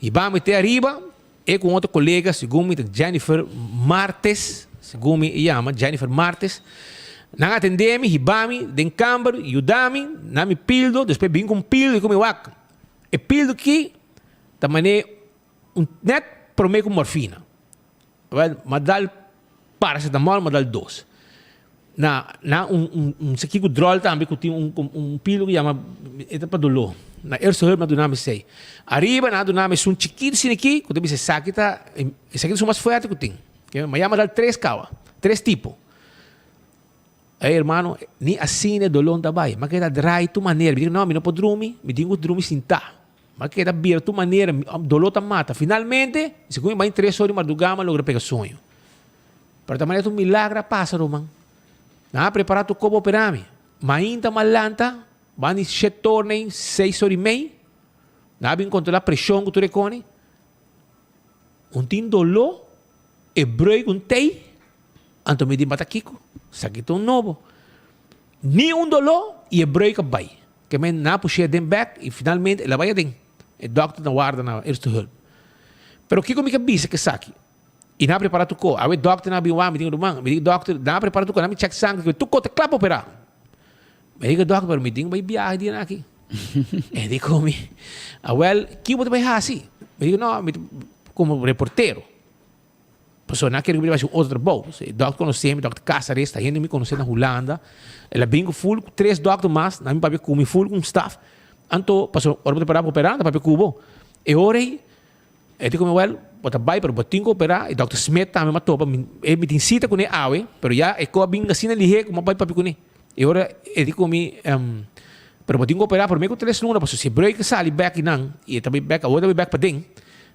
hiba mi te ariba, e ku un otro kolega, segun mi ta Jennifer Martes, segun mi e yama Jennifer Martes, nan a atendé mi, hiba mi den kamber, yuda mi, nan mi pildo, despues bin ku un pildo i ku mi wak, e pildo aki ta manera un nèt promé ku morfina. Wel, m'a dal paracetamol, m'a dal dos. Na, na un, un, un seki ku drol tambe ku tin un, un pilo ku yama, e ta pa doló. Na eerste hulp nan a duna mi esei. Ariba nan a duna mi esun chikitu asina aki, ku ta bisa esaki ta, esaki ta esun mas fuerte ku tin. M'a yama dal tres kawa, tres tipo. Ey hermano, ni asina e doló no ta bai. M'a keda drai tur manera. Mi di, no, mi no por drumi, mi tin ku drumi sintá. M'a keda bira tur manera, mi doló ta mata. Finalmente, segun mi bai tres ora di mardugá, m'a logra pega soño. Pero ta manera ta un milagro a pasa, ruman. Nan a prepará tur koba operá mi. Mainta m'a lanta, ban di shet tornei, seis ora i mei. Nan a bin kontrolá preshon ku tur e koni. Un tin doló, e breuk un tei, anto mi di mata kiko? Esaki ta un nobo. Ni un doló i e breuk a bai. Ke men nan a push'é den bèk i finalmente el a bai aden. E dòkter na warda na eerste hulp. Pero kiko mi ke bisa ku esaki? I nan a prepará tur ko. Awe dòkternan a bin wak mi di ruman, mi di dòkter, nan a prepará tur ko, nan a bin chèk sanger, tur ko ta kla pa operá. Mi di dòkter, pero mi tin bai biaha di aki. E di ku mi, awèl, kiko bo ta bai hasi? Mi di, no, mi ta komo reportero. Pasobra nan a kere ku mi ta bai hasi un otro trabou. E dòkter konosé mi, dòkter Casares, ta hende ku mi konosé na Hulanda. El a bin ku ful ku tres dòkter mas, nan a bin papia ku mi ful ku un staf. Anto, pasobra ora bo ta pará pa operá, nan ta papia ku bo. E ora ei, E di ku mi, Wèl, bo ta bai, pero bo tin ku operá. E dòkter Smith tambe m'a topa. Mi, e mi tin sita kuné awe, pero ya e kos a bin asina lihé ku m'a bai papia kuné. E ora e di ku mi, Pero bo tin ku operá promé ku tres luna, pasobra si e breuk a sali bèk einan i e ta bai bèk, awor e ta bai bèk paden,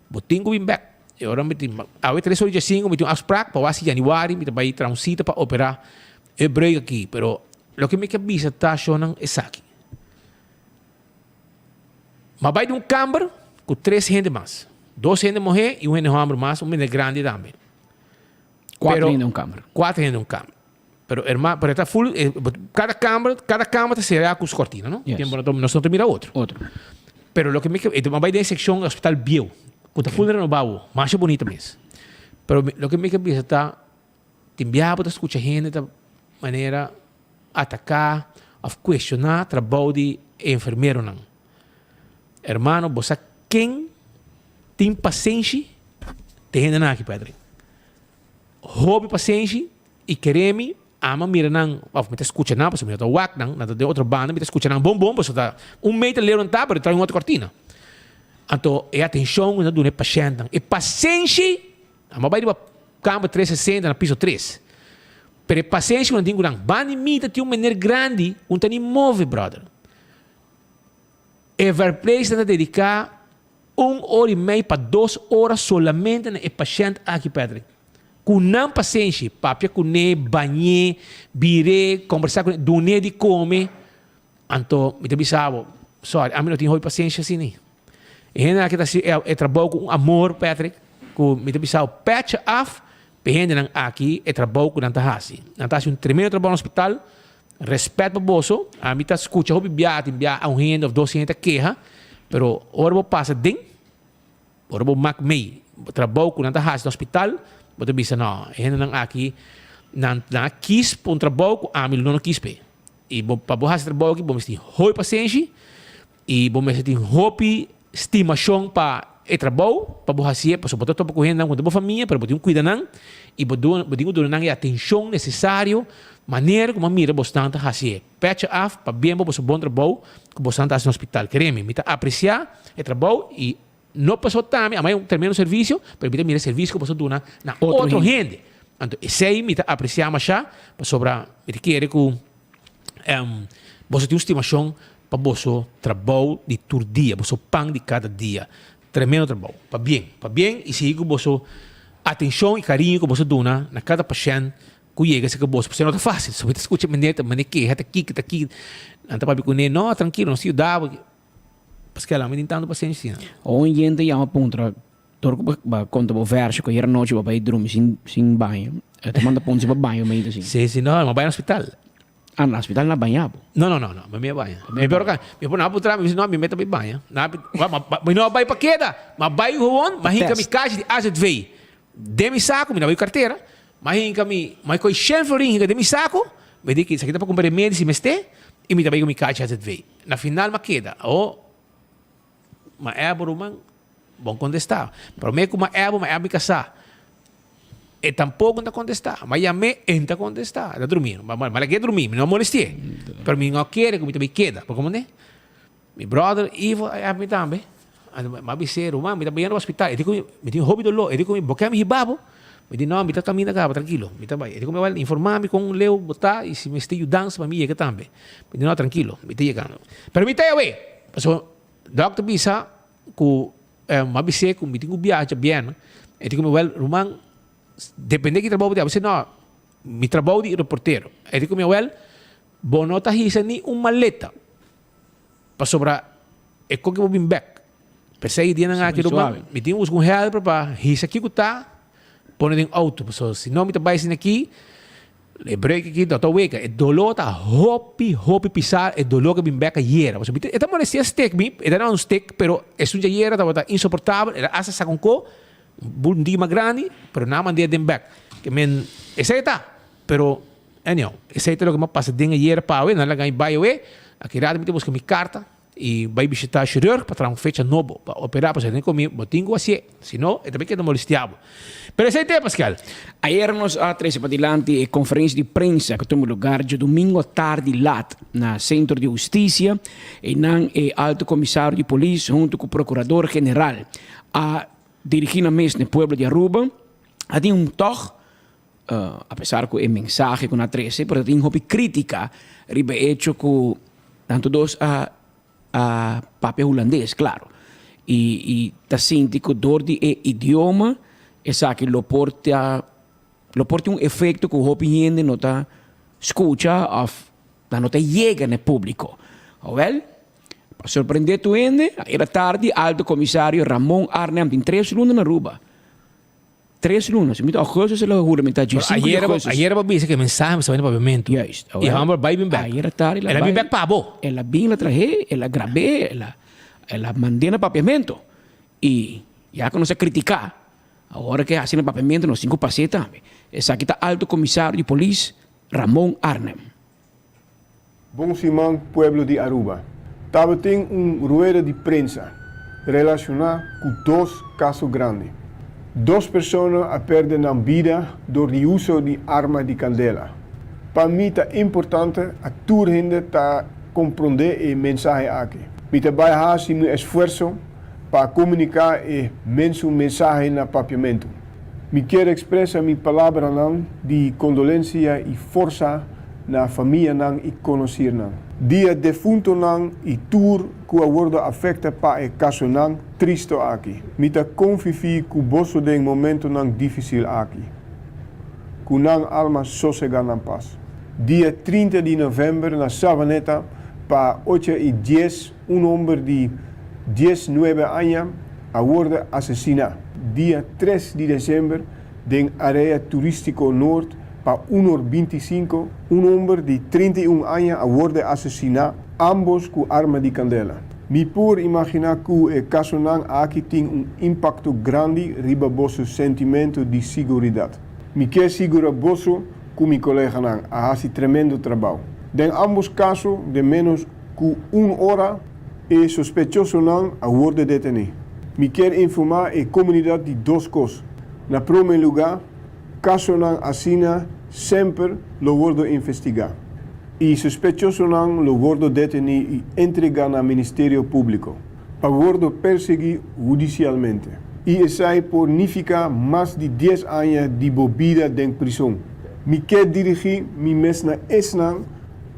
bo tin ku bin bèk. E ora mi tin, awe tres ora i diesinku mi tin un afsprak pa wak si yanüari mi ta bai traha un sita pa operá e breuk aki. Pero loke mi ke bisa ta shownan esaki. M'a bai den un kamber ku tres hende mas. Dos hende muhé i un hende hòmber mas, un hende grandi tambe. Kuater hende un kamber. Kuater hende un kamber. Pero herma, pero e ta full, kada kamber, kada kamber ta será ku su kortina, no? Yes. Tempo nos no ta mira otro. Otro. Pero loke mi ke, m'a bai den e sekshon hospital bieu, ku ta full renobá awo, masha bunita mes. Pero loke mi ke bisa ta, Tin biaha bo ta skucha hende ta manera ataká òf kuestioná trabou di e enfermeronan. Hermano, bo sa ken tin pasenshi? Te hendenan aki, Patrick. Hopi pasenshi i kere mi ama mira nan òf mi ta skucha nan pasobra mi no ta wak nan, nan ta den otro banda, mi ta skucha nan bon bon pasobra ta un meter leu nan ta pero ta den otro kortina. Anto e atenshon ku nan ta duna e pashèntnan, e pasenshi! Nan bai riba kamber 360 na piso tres. Pero e pasenshi ku nan tin ku nan. Banda di mi ta tin un meneer grandi ku no ta ni move, brother. E verpleegster ta dediká un ora i mei pa dos ora solamente na e pashènt aki, Patrick. Ku nan pasenshi, papia kuné, bañ'é, bir'é, kombersá kuné, dun'é di kome. Anto mi ta bisa bo, sorry, ami no tin hopi pasenshi asina. E hendenan aki ta hasi e trabou ku un amor, Patrick, ku mi ta bisa bo pètje af pa e hendenan aki e trabou ku nan ta hasi. Nan ta hasi un tremendo trabou na hospital. Rèspèt pa boso. Ami ta skucha hopi biaha, tin biaha un hende òf dos hende ta keha, pero ora bo pasa den, ora bo mak mei trabou ku nan ta hasi na hospital, bo ta bisa no, e hendenan aki nan a kis pa un trabou ku ami lo no kis p'e. I bo pa bo hasi trabou aki bo mester tin hopi pasenshi i bo mester tin hopi stimashon pa. e trabou pa bo hasié pasobra bo ta topa ku hendenan ku no ta bo famia pero bo tin ku kuida nan i bo bo tin ku duna nan e atenshon nesesario manera ku bo a mira bosnan ta hasié. Pètje af pa bien bo boso bon trabou ku bosnan ta hasi na hospital. Keremi, mi ta apresiá e trabou i no pasobra ta mi, amai un tremendo servisio, pero mi ta mira e servisio ku boso duna na otro hende. Anto esei mi ta apresiá mashá pasobra mi ta kere ku boso tin un stimashon pa boso trabou di tur dia, boso pan di kada dia. Tremendo trabou. Pabien, pabien i sigui ku boso atenshon i kariño ku boso duna na kada pashènt ku yega esaki boso. Pasobra no ta fásil. So mi ta skucha meneer ta manda keha, ta kiki, ta kiki. Nan ta papia kuné, no, trankilo, nos ta yuda bo. Paske mi tin tantu pasenshi asina. Un yente yama puntra Dor ku bo konta bo vèrsio ku ayer anochi bo bai drumi sin sin baño, e ta manda pon si bo baño medio asin. Si, si, no, mi a bai na hospital. Ah, na hospital nan a baña bo? No, no, no, no, mi a baña. Mi peor ka, mi por nan a puntra mi, mi bisa no, mi meta bai baña. Nan a, mi no a bai pa keda, mi a bai gewoon, mi a hinka mi kashi di AZV den mi saku, mi no a bai ku kartera, mi a hinka mi, mi a kohe shen florin hinka den mi saku, mi di esaki ta pa kumpra remedi si mester, i mi ta bai ku mi kashi AZV. Na final mi a keda, awo Ma ebo ruman, bon kontestá. Promé ku ma ebo, ma ebo mi kasá. E tampoko no ta kontestá. Ma yam'é, e no ta kontestá. E ta drumí. Ma ma lag'é drumí, mi no a molesti'é. Pero mi no a kere ku mi ta bai keda. Por komo ne? Mi bròder Ivo a yama mi tambe. Anto mi a bis'é, Ruman, mi ta bayendo hospital. E di ku mi, mi tin hopi doló. E di ku mi, bo ke mi hiba bo? Mi di, no, mi ta kaminda kaba, trankilo. Mi ta bai. E di ku mi, wèl, informá mi kon leu bo ta i si mester yudansa pa mi yega tambe. Mi di, no, trankilo, mi ta yegando. Pero mi ta awe. Pasobra dòkter bisa ku mi a bis'é ku mi tin ku biaha djabièrnè. E di ku mi, wèl, ruman, dependé ki trabou bo tin. A bis'é, no, mi trabou di reportero. E di ku mi, wèl, bo no ta hisa ni un maleta pasobra e kon ke bo bin bèk. P'esei e dianan aki, ruman, mi tin ku buska un hèlper pa hisa kiko ta pone den outo. Pasobra si no mi ta bai asina aki. E breuk aki no ta weka. E doló ta hopi, hopi pisá, e doló ke bin bek ayera. Pasobra mi ta, e ta molestia stek mi, e ta na un stek, pero esun djayera tabata insoportabel, el a hasta saka un ko, un bul un diki mas grandi, pero nan a mand'é den bek. Ke men, esei ta, pero anyhow, esei ta loke mi a pasa den ayera pa awe, nan a laga mi bai awe, aki rato mi ta buska mi karta. I bai bishitá shirurg pa traha un fecha nobo pa operá pasobra e tin komi bo tin ku hasié, si no e ta bai keda molestiá bo. Pero esei te, Pascal. Ayer nos a trese padilanti e conferencia di prensa cu tuma lugar djadomingo atardi lat na Centro di Husticia. Eynan e Alto Comisario di Polis hunto cu Procurador General a dirigi nan mes na e pueblo di Aruba. A tin un tog, apesar cu e mensahe cu nan a trese, pero ta tin hopi critica riba e hecho cu Nan tur dos a a papia hulandes, claro. Y y ta sinti cu door di e idioma esaki lo por ta lo por tin un efecto cu hopi hende no ta scucha of nan no ta yega na e publico. Awel, pa sorprende tur hende, ayera tardi Alto Comisario Ramon Arnhem tin tres luna na Aruba. Tres luna, si mi ta augustus el a huramentá dje sinku di augustus. Ayera bo bisa ku e mensahe mester bai na papiamentu. Juist. I hòmber bai bin bèk. Ayera tardi el a bin bèk pa bo. El a bin, el a trah'é, el a grab'é, el a el a mand'é na papiamentu. I ya ku nos a kritiká, awor ke hasi na papiamentu nos tin ku pas'é tambe. Esaki ta Alto Komisario di Polis Ramon Arnhem. Bon siman pueblo di Aruba. Tabatin un rueda di prensa relaciona cu dos caso grandi. Dos persona a perde nan bida door di uso di arma di candela. Pa mi ta importante a tur hende ta compronde e mensahe aki. Mi ta bay haci mi esfuerso pa comunica e mensun mensahe na Papiamento. Mi kier expresa mi palabranan di condolencia y forsa na famianan y conocirnan. Di e defuntonan y tur cu a wordo afecta pa e casonan tristo aki. Mi ta confifi cu boso den momentonan dificil aki. Cu nan alma sosega nan pas. Dia 30 di november na Savaneta pa ocho y dies un homber di 19 aña a wordo asesina. Dia tres di december Den area turistico Noord pa un or 25, un homber di 31 aña a worde asesina, ambos cu arma di candela. Mi por imagina cu e casonan aki tin un impacto grandi riba boso sentimento di siguridad. Mi kier sigura boso cu mi coleganan a haci tremendo trabao. Den ambos caso den menos cu un ora e sospechosonan a worde deteni. Mi kier informá e komunidat di dos kos. Na promé lugá, kasonan asina semper lo wordo investigá i sospechosonan lo wordo detení i entregá na Ministerio Públiko pa wordo persiguí hudisialmente. I esei por nifiká mas di dies aña di bo bida den prison. Mi ke dirigí mi mes na esnan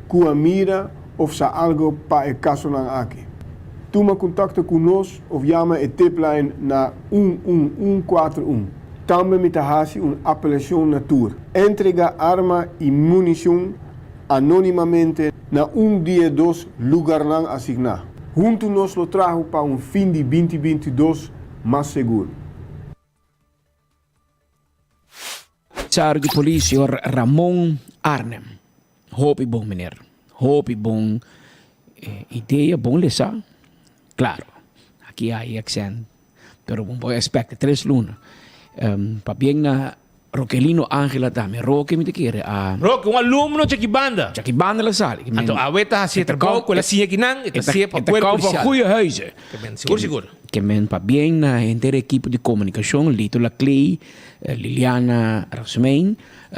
ku a mira òf sa algo pa e kasonan aki. Tuma kontakto ku nos òf yama e tipline na un un un kuater un. Tambe mi ta hasi un apelashon na tur. Entrega arma i munishon anónimamente na un di e dos lugarnan asigná. Huntu nos lo traha pa un fin di binti 22 mas sigur. Comisario di polis señor Ramon Arnhem. Hopi bon meneer. Hopi bon idea, bon lesa. Claro, aki hay accent, pero bon por expect tres luna. Pabien na Rokelino Angela tambe. Roke mi ta kere a. Roke, un alumno djaki banda. Djaki banda la sali. Anto awe ta hasi e trabou ku el a siña kinan, e ta hasié pa kuerpo polisial. E ta goeie huizen. Ke men, sigur sigur. Ke men pabien na henter ekipo di komunikashon, Lito Laclay, Liliana Rasmijn,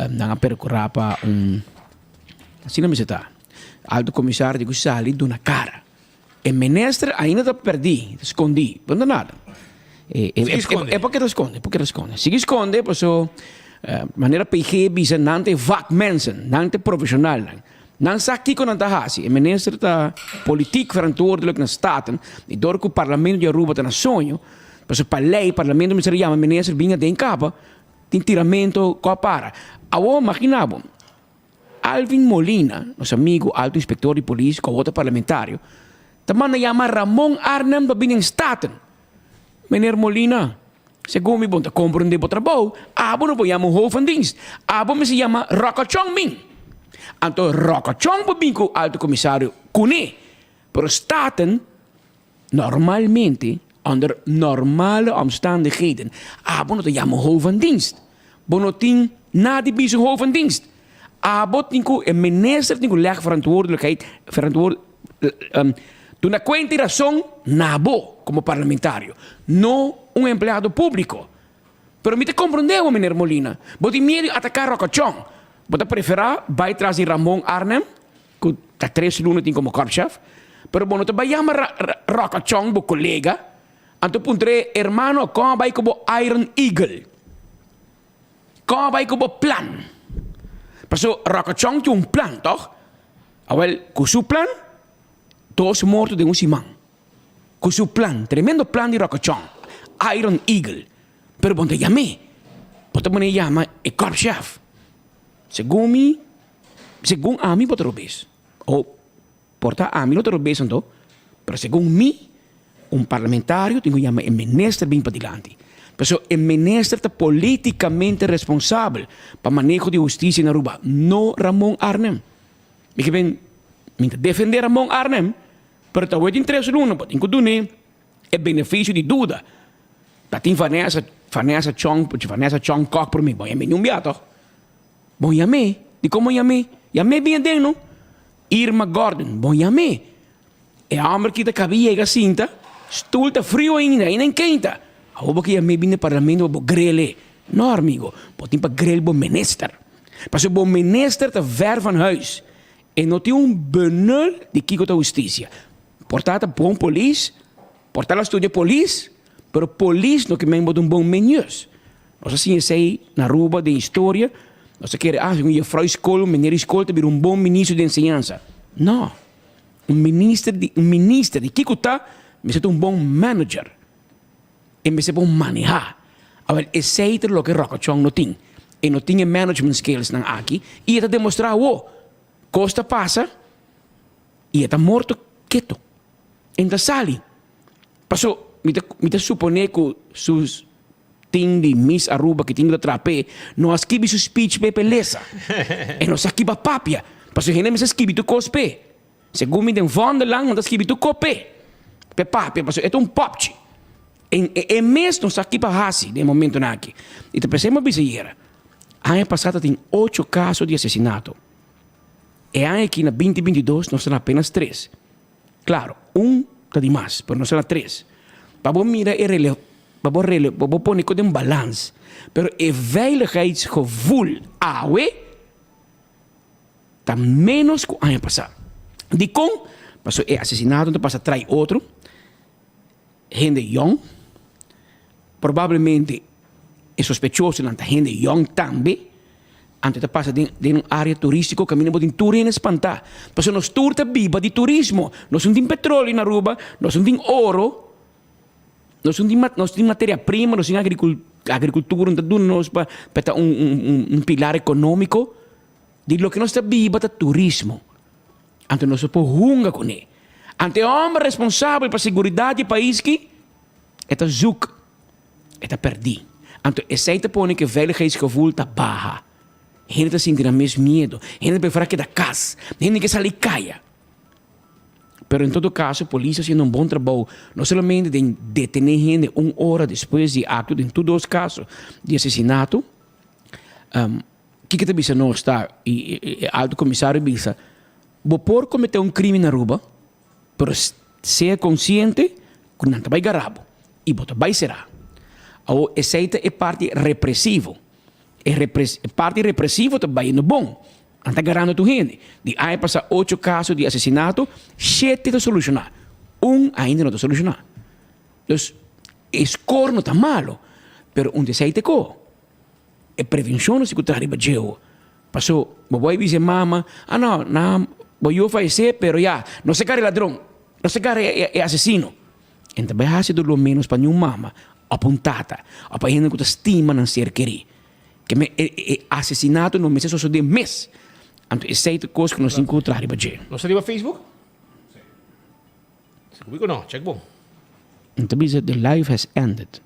nan a perkurá pa un, asina mester ta, alto komisario di ku sali duna kara. E minister ainda ta perdí, ta skondí, pero no ta nada. E, e, Sigui skonde. E, e por ke ta skonde, por ke ta skonde. Sigui skonde, paso manera PG bisa nan ta e vakmensen, nan ta e profeshonalnan. Nan sa kiko nan ta hasi. E minister ta politiek verantwoordelijk na Staten i dor ku Parlamento di Aruba ta na soño, paso pa lei Parlamento mester a yama minister bin aden kaba, tin tiramento ku a para. Awor magina bo, Alvin Molina, nos amigo alto inspector di polis cu awor ta parlamentario, ta manda yama Ramon Arnhem pa bini en Staten. Meneer Molina, segun mi bon ta comprende bo trabou, abo no por yama un hoofd van dienst, abo mester yama Rocachon bin. Anto Rocachon por bin cu alto comisario cune, pero Staten normalmente, onder normale omstandigheden, abo no ta yama un hoofd van dienst. Bo no tin nada di bisa un hoofd van dienst. Abo tin ku, e minister tin ku leg verantwoordelijkheid, verantwoord, duna kuenta i rason na bo komo parlamentario, no un empleado públiko. Pero mi ta komprondé bo, meneer Molina. Bo tin miedu di ataká Ròkòchòn. Bo ta preferá bai tras di Ramon Arnhem, ku ta tres luna tin komo korpschef, pero bo no ta bai yama Ròkòchòn bo kolega, anto puntr'é, Hermano, kon a bai ku bo Iron Eagle? Kon a bai ku bo plan? Pasobra Ròkòchòn tin un plan, tòg? Awèl, ku su plan, dos morto den un siman. Ku su plan, tremendo plan di Ròkòchòn, Iron Eagle. Pero bo no ta yam'é. Bo ta pone yama e korpschef. Segun mi, segun ami bo ta robes. O por ta ami no ta robes anto, pero segun mi, un parlamentario tin ku yama e minister bin padilanti. Pasobra e minister ta politikamente responsabel pa maneho di hustisia na Aruba, no Ramon Arnhem. Mi ke ben, mi ta defende Ramon Arnhem, pero ta wet tin tres luna, bo tin ku dun'é e benefisio di duda. Ta tin Vanessa, Vanessa Chong, Vanessa Chong Kok promé, bo yam'é niun bia tòg? Bon yam'é, dikon bon yam'é? Yam'é bien aden no. Irma Gordon, bon yam'é. E hòmber ki ta kaba yega sinta, stul ta friu ainda, ainda en keinta. Awor bo ke yam'é bini parlamento pa bo grel'é. No amigo, bo tin pa grel bo minister. Pasobra bo minister ta ver van huis. E no tin un benul di kiko ta hustisia. Por ta ta bon polis, por ta la studia polis, pero polis no ke men bo ta un bon menius. Nos a siña esei na Aruba den historia, nos a kere ah un jefrou di skol, un meneer di skol ta bira un bon ministro di enseñansa. No, un minister di un minister di kiko ta mester ta un bon manager, e mester por maneha. Awel esei ta loke Ròkòchòn no tin, e no tin e management skills nan aki i e ta demostra awo, kos ta pasa i e ta morto keto, e no ta sali. Paso mi ta mi ta supone ku su tin di Miss Aruba ki tin ku ta traha p'e no a skibi su speech p'e p'e lesa. E no sa kiba papia. Paso hende mester skibi tur kos p'e. Segun mi den Vondelang nan ta skibi tur kos p'e. P'e papia paso e ta un popchi. En e e mes no sa kiba hasi den e momentonan aki. I ta p'esei mi a bisa ayera, aña pasá ta tin ocho kaso di asesinato. E aña aki na binti 22 nos ta na apenas tres. Claro, un ta di mas, pero nos ta na tres. Pa bo mira e rele pa bo rele pa bo pone kos den balans. Pero e veiligheidsgevoel awe ta ménos ku aña pasá. Dikon? Pasobra e asesinato ta pasa trai otro hende yòn. Probablemente e sospechosonan ta hende yòn tambe. Anto ta pasa den den un área turístiko kaminda bo tin tur hende spantá. Pasobra nos tur ta biba di turismo. Nos no tin petróleo na Aruba, nos no tin oro, nos no tin nos tin materia prima, nos tin agrikultura no ta duna nos pa pa ta un un un pilar ekonómiko. Di loke nos ta biba ta turismo. Anto nos no por hunga kuné. Anto e hòmber responsabel pa seguridat di e pais ki e ta zoek. E ta perdí. Anto esei ta pone ku e veiligheidsgevoel ta baha. Hende ta sinti nan mes miedu. Hende ta preferá keda kas. Hende ke sali kaya. Pero en todo kaso polis ta hasiendo un bon trabou, no solamente den detené hende un ora despues di akto den tur dos kaso di asesinato. Kiko ta bisa nos ta, i e alto komisario bisa, bo por kometé un krimen na Aruba, Pero sea konsiente ku nan ta bai gara bo i bo ta bai será. Awor esei ta e parti represivo. E e parti represivo ta bayendo bon. Nan ta garando tur hende. Di aña pasá ocho kaso di asesinato, shete ta solushoná. Un ainda no ta solushoná. Dus e skor no ta malo, pero un di esei ta e ko. E prevenshon nos tin ku traha riba djeu. Paso bo bai bisa e mama, ah no, na bo yu a fayesé, pero ya, no se gara e ladron, no se gara e asesino. En ta bai hasi doló ménos pa niun mama òf un tata òf pa hende ku ta stima nan ser kerí. Ke men e e asesinato no mester sosodé mes. Anto esei ta kos ku nos tin ku traha riba dje. Nos ta riba Facebook? Sigur ku no, check bon. En ta bisa the life has ended.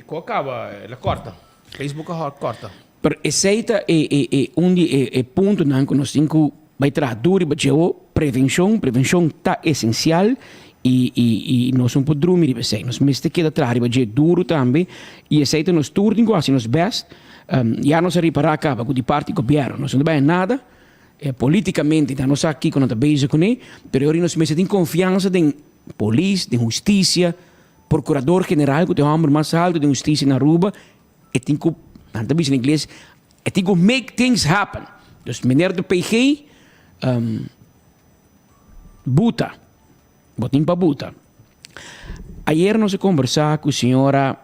Ku a kaba el a kòrta. Facebook a kòrta. Pero esei ta e e e un di e e puntonan ku nos tin ku bai traha duru riba dje. Prevenshon, prevenshon ta esensial i i i nos no por drumi riba esei. Nos mester keda traha riba dje duru tambe i esei ta nos tur tin ku hasi nos bèst. Ya nos a ripará kaba ku di parti gobièrnu nos no ta bai nada. Politikamente nan no sa kiko nan ta bezig kuné, pero e ora nos mester tin konfiansa den polis, den hustisia. Procurador General cu ta e homber mas alto den husticia na Aruba, e tin cu, nan ta bisa na ingles, e tin cu make things happen. Dus meneer de PG, um, buta, bo tin pa buta. Ayer nos a conversa cu señora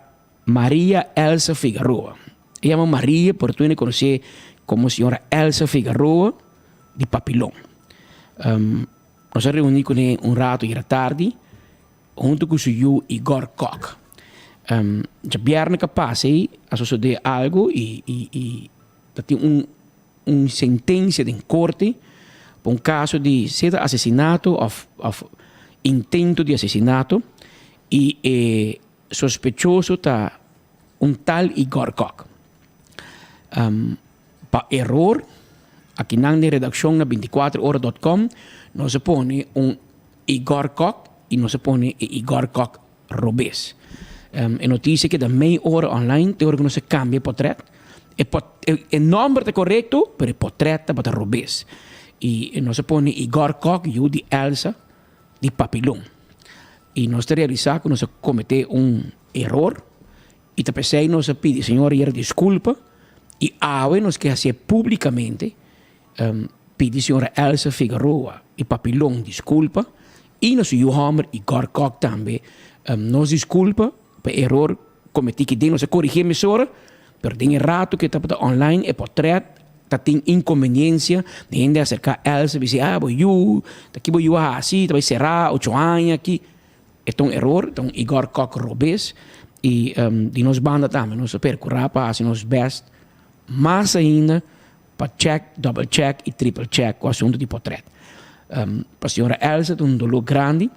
Maria Elsa Figaroa. E yama Maria, pero tur hende conoce como señora Elsa Figaroa di Papilon. Um, nos a reuni cune un rato ayera tardi. Huntu ku su yu Igor Kok. Djabièrnè ka pasa ei a sosodé algu i i ta tin un un sentensia den korte pa un kaso di sea ta asesinato òf òf intento di asesinato i e sospechoso ta un tal Igor Kok. Pa eror akinan den redakshon na bintikuater ora dòt kòm nos a pone un Igor Kok y nos a pone e Igor Kok robes. E noticia keda mei ora online te ora ku nos a cambia e potret. E pot e nomber ta corecto pero e potret tabata robes. Y nos a pone Igor Kok yu di Elsa di Papilon. Y nos ta realisa ku nos a comete un eror y ta pesey nos a pidi señor ayer disculpa y awe nos ke hacié publicamente. Pidi señora Elsa Figaroa y Papilon disculpa y na su yu homber Igor Kok tambe nos disculpa pa e eror cometi ki den nos a corigi mesora pero den e rato cu e tabata online e potret ta tin inconveniencia di hende a acerca Elsa bisa ah bo yu ta ki bo yu a haci ta bay cera ocho aña aki e ta un eror ta un Igor Kok robes y di nos banda tambe nos a percura pa haci nos best mas ainda Pa check, double check y triple check cu asunto di potret. Pa señora Elsa ta un dolor grandi.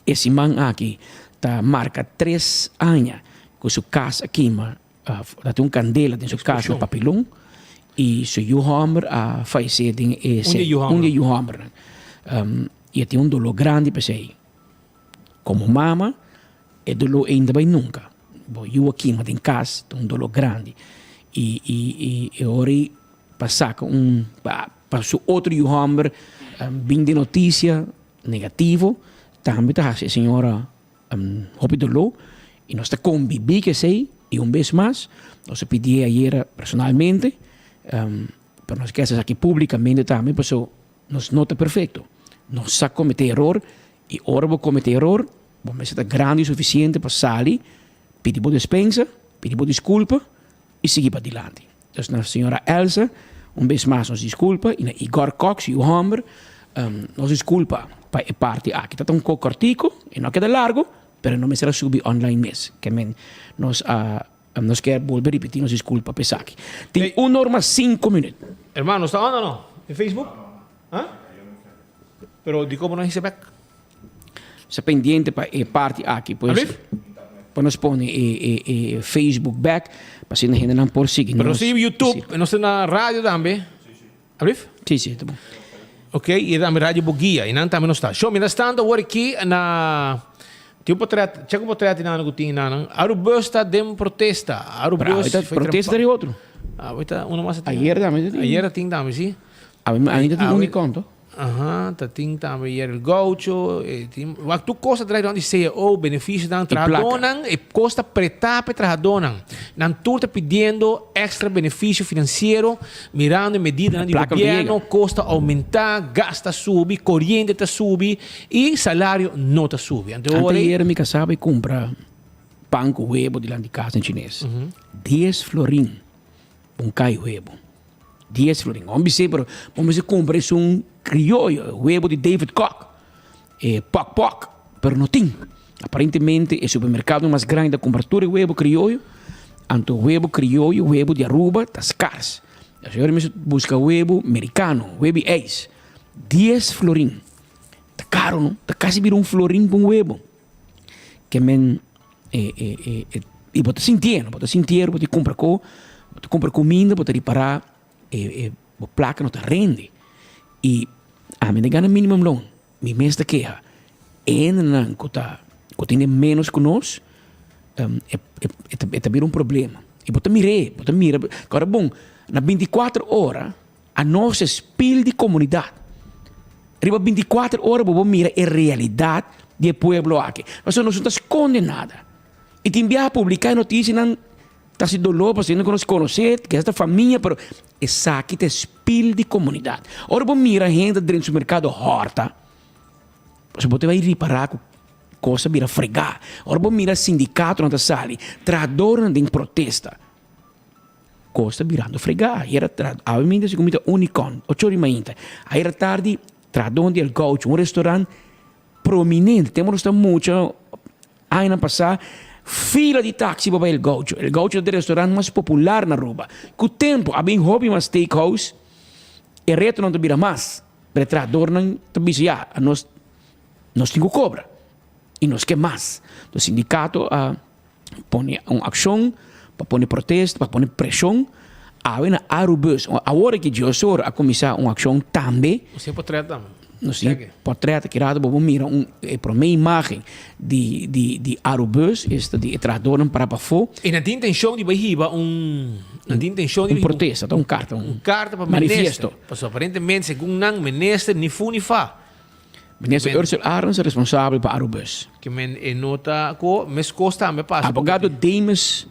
E siman aki ta marca tres aña cu su cas a kima, ta tin un candela den su cas na Papilon y su yu homber a fayece den e Un di e yu homber. Un di e yu hombernan. Y e tin un dolor grandi p'esey. Como mama E doló ei no ta bai nunka. Bo yu a kima den kas, ta un doló grandi. I i i e ora ei pa saka un pa pa su otro yu hòmber bin den notisia negativo tambe ta hasi e señora. hopi doló i nos ta kombibí ku esei i un bes mas nos a pidié ayera personalmente pero nos ke hasi esaki públikamente tambe pasobra nos no ta perfekto nos sa kometé eror i ora bo kometé eror bo mester ta grandi sufisiente pa sali pidi bo despensa pidi bo diskulpa i sigui padilanti. Dus na señora Elsa un bes mas nos disculpa y na Igor Cox yu homber nos disculpa pa e parti aki. Ta ta un ko cortico e no a keda largo pero no mester a subi online mes. Ke men nos a nos kier bolbe ripiti nos disculpa pa esaki. Tin un or mas cinco minuut. Hermano, nos ta on o no? Den Facebook? Ha? Pero dikon bo no hisa bek? Sa pendiente pa e parti aki pues Alsjeblieft. pa nos pone e e e Facebook back pa asina hendenan por sigui Pero nos nos. tin YouTube y nos tin na radio tambe. Alsjeblieft. Sí, sí, ta bon. Ok, y tambe Radio Boguia y nan tambe nos ta. Sho, mientras tanto awor aki na tin un potret, check un potret di nan ku tin nan. Arubus ta den protesta. Pero Arubus awor ta protesta di otro. Awor ta uno mas a tin. Ayer tambe ta tin. Ayer a tin tambe, si. Awe ainda tin un di konto. Aha, ta tin tambe Yer el Gaucho, e tin, wak tur kos ta draai rond di cao, beneficionan, Y plaka. trahadónan, e kos ta pretá pa e trahadónan. Nan tur ta pidiendo extra beneficio finansiero, mirando e medidanan di Plaka no ta gobierno, yega. kos ta oumentá, gas ta subi, koriente ta subi i salario no ta subi. Anto Ante ora ei. ayer mi kasá bai kumpra pan ku webo dilanti kas den chines. Dies florin pa un kai webo. Dies florin. Hom bis'é, pero bo mester kumpra esun krioyo, webo di David Koch, e pok pok, pero no tin. Aparentemente e supermerkado mas grandi ta kumpra tur e webo krioyo, anto webo krioyo, webo di Aruba ta skars. Asina ora mester buska webo merikano, web'i ijs. Dies florin. Ta karo no, ta kasi bira un florin pa un webo. Ke men e e e e i bo ta sintié no, bo ta sintié bo ta kumpra ko, bo ta kumpra kuminda, bo ta ripará e e bo plaka no ta rende. I ami ta gana minimum loon, mi mes ta keha. E hendenan ku ta ku tene ménos ku nos e e e ta e ta bira un problema. I bo ta mir'é, bo ta mira, kòrda bon, na binti kuater ora Anos e spil di komunidat. Riba bintikuater ora bo por mira e realidat di e pueblo aki. Pasobra nos no ta skonde nada. I tin biaha publiká e notisianan ta hasi doló pasobra hende ku nos konosé, kisas ta famia, pero esaki ta e spil di komunidat. Ora bo mira hende ta drenta supermerkado hòrta, pasobra bo ta bai ripará ku kos a bira fregá. Ora bo mira sindikatonan ta sali, trahadornan den protesta. Kos ta birando fregá. Ayera tra, awe minta si kumita Unicon, ocho ora di mainta. Ayera tardi, trahadónan di El Gaucho, un restaurant prominente. Tempo nos ta mucha, añanan pasá, fila di taxi pa bai El Gaucho. El Gaucho ta e restaurant mas popular na Aruba. Ku tempo a bin hopi mas steakhouse, e retonan ta bira mas. Pero e trahadornan ta bisa, ya, anos, nos tin ku kobra i nos ke mas. Entonces sindikato a. pone un akshon, pa pone protesta, pa pone preshon, awe na Arubus. Awor aki Diosor a kuminsá un akshon tambe. Nos tin portret tambe. Nos tin portret aki rato bo por mira un e promé imágen di di di Arubus, esta di e trahadornan para pafó. I nan tin intenshon di bai hiba un nan tin intenshon di Un protesta, ta un karta, un karta pa minister. Pasobra aparentemente segun nan minister ni fu ni fa. Minister Ursell Arends ta responsabel pa Arubus. Ke men e no ta ko meskos tambe pasa. Abogado Demus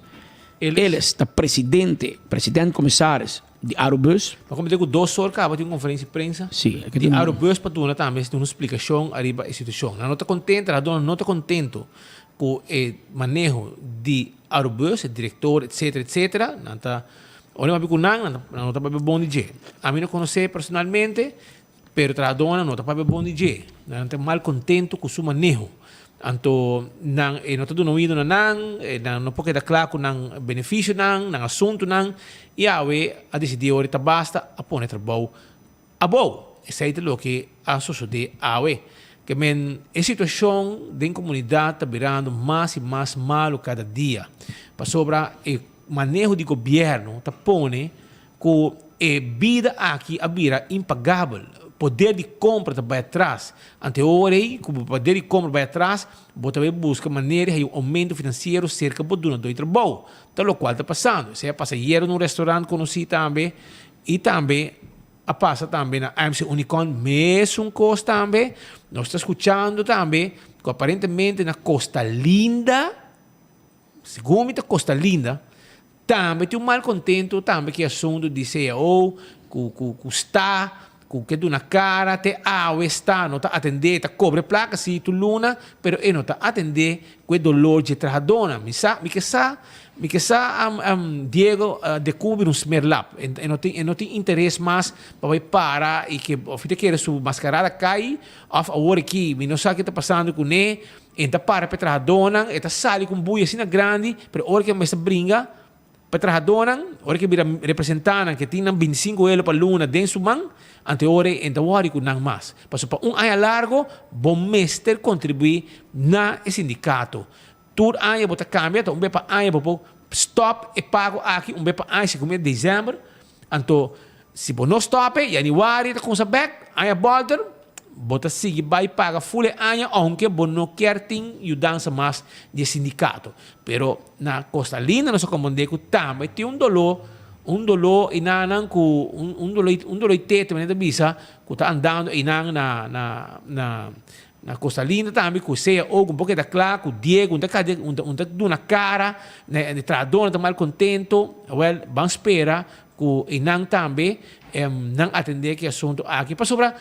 Ellis ta presidente, president commissaris di Arubus. Bo komete ku dos or kaba tin un konferensia di prensa Sí, di Arubus pa duna tambe un splikashon ariba e situashon. Nan no ta kontento, trahadornan no ta kontento ku e maneho di Arubus, e direktor etcetera etcetera. Nan ta ora mi papia ku nan, nan no ta papia bon di dje. Ami no konosé personalmente. Pero trahadónan no ta papia bon di dje. Nan ta mal kontentu ku su maneho. Anto nan e no ta duna oido na nan, nan no por keda kla ku nan benefisionan, nan asuntunan, i awe a disidí ora ta basta a pone trabou abou. Esei ta loke a sosodé awe. Ke men e situashon den komunidat ta birando mas i mas malu kada dia, pasobra e maneho di gobièrnu ta pone Ku e bida aki a bira impagabel, poder di kompra ta bai atras. Ante e ora ei ku bo poder di kompra bai atras, bo ta bai buska manera di haña un oumento finansiero serka bo dunadó di trabou. Ta lokual ta pasando. Esei a pasa ayera na un restaurant konosí tambe i tambe. a pasa tambe na AMC Unicorn mesun kos tambe. Nos ta skuchando tambe ku aparentemente na Costa Linda, segun mi ta Costa Linda, tambe tin un malkontento tambe ku e asuntu di cao ku ku ku sta ku ke duna kara te awe sta no ta atendé ta kobra e plaka si tur luna pero e no ta atendé ku e dolor dje trahadónan. Mi sa mi ke sa mi ke sa Diego de Cuba bira un smerlap e no tin e no tin interes mas pa bai para i ke òf e ta kere su maskarada kai òf awor aki mi no sa ke ta pasando kuné e ta para pa e trahadónan e ta sali ku un buya asina grandi pero ora ke mester bringa Pa trahadónan, ora ke bira representánan ke tin nan bintisinku elo pa luna den su man, anto e ora ei e ta wòri ku nan mas. Pasobra pa un aña largo bo mester kontribuí na e sindikato. Tur aña bo ta kambia, ta un be pa aña bo por stòp e pago aki un be pa aña, si kuminsá desèmber, anto si bo no stòp e, yanüari ta kuminsá bèk, aña bòlter, Bo ta sigui bai paga ful e aña ounke bo no kier tin yudansa mas di e sindikato. Pero na Costa Linda nos a komprendé ku tambe tin un doló, un doló einan ku un un doló un doló i tete manera ta bisa ku ta andando einan na na na na Costa Linda tambe ku sea ook un por keda kla ku Diego un ta kade un ta un ta duna kara na e trahadónan ta mal kontento. Awèl ban spera Ku einan tambe nan atendé ku e asuntu aki pasobra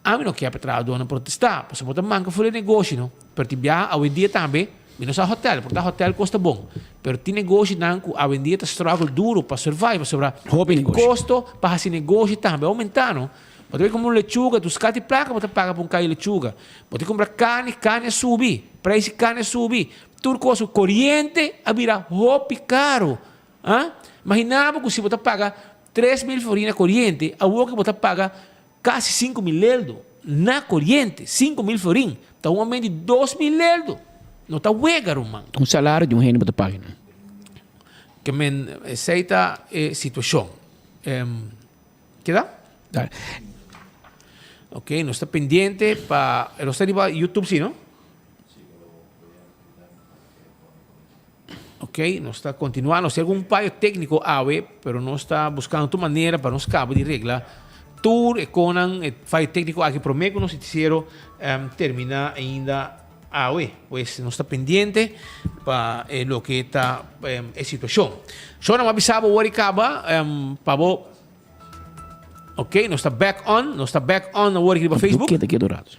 ami no kier pa e trahadónan protestá pasobra bo ta manka for e negoshi no. Pero tin biaha awendia tambe mi no sa hotèl por ta hotèl kos ta bon pero tin negoshinan ku awendia ta struggle duru pa survive pasobra e kosto pa hasi negoshi tambe a oumentá no. Bo ta bai kumpra un lechuga tu skat di plaka bo ta paga pa un kai lechuga. Bo ta kumpra karni karni a subi preis di karni a subi tur kos koriente a bira hopi karu. Ah? Imagina bo ku si bo ta paga 3000 florin na koriente, awor ke bo ta paga kasi 5000 leldo na koriente, 5000 florin, ta un aumento di 2000 leldo. No ta wega, ruman. Un salario di un hende bo ta paga nan. Ke men, esei ta e situashon. Keda? Dale. Ok, nos ta pendiente pa, nos ta riba YouTube si, no? Ok, nos ta continua. Nos tin algun payo tecnico awe, pero nos ta buscando tur manera pa nos caba di regla tur e conan, e fayo tecnico aki prome cu nos noticiero um, termina ainda awe. Pues nos ta pendiente pa e loke ta um, e situacion. Shona, m'a bisa bo wor i caba um, pa bo. Ok, nos ta back on, nos ta back on awor riba Facebook. Keda kedo rato.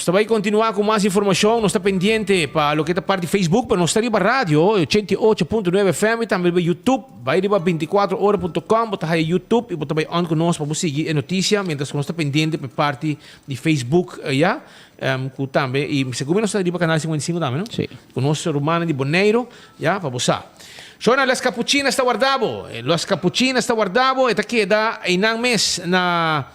ta bai kontinuá ku mas informashon. Nos ta pendiente pa loke ta parti Facebook, pero nos ta riba radio, 88.9 FM i tambe riba YouTube. Bai riba 24ora punto com, bo ta haya YouTube i bo ta bai on ku nos pa bo sigui e notisia mientras ku nos ta pendiente pa e parti di Facebook ya. Ku tambe, i segun mi nos ta riba kanal 55 tambe, no? Sí. Ku nos rumannan di Boneiru, ya, pa bo sa. Shona, Las Capuchinas ta warda bo. Las Capuchinas ta warda bo. E ta keda einan mes na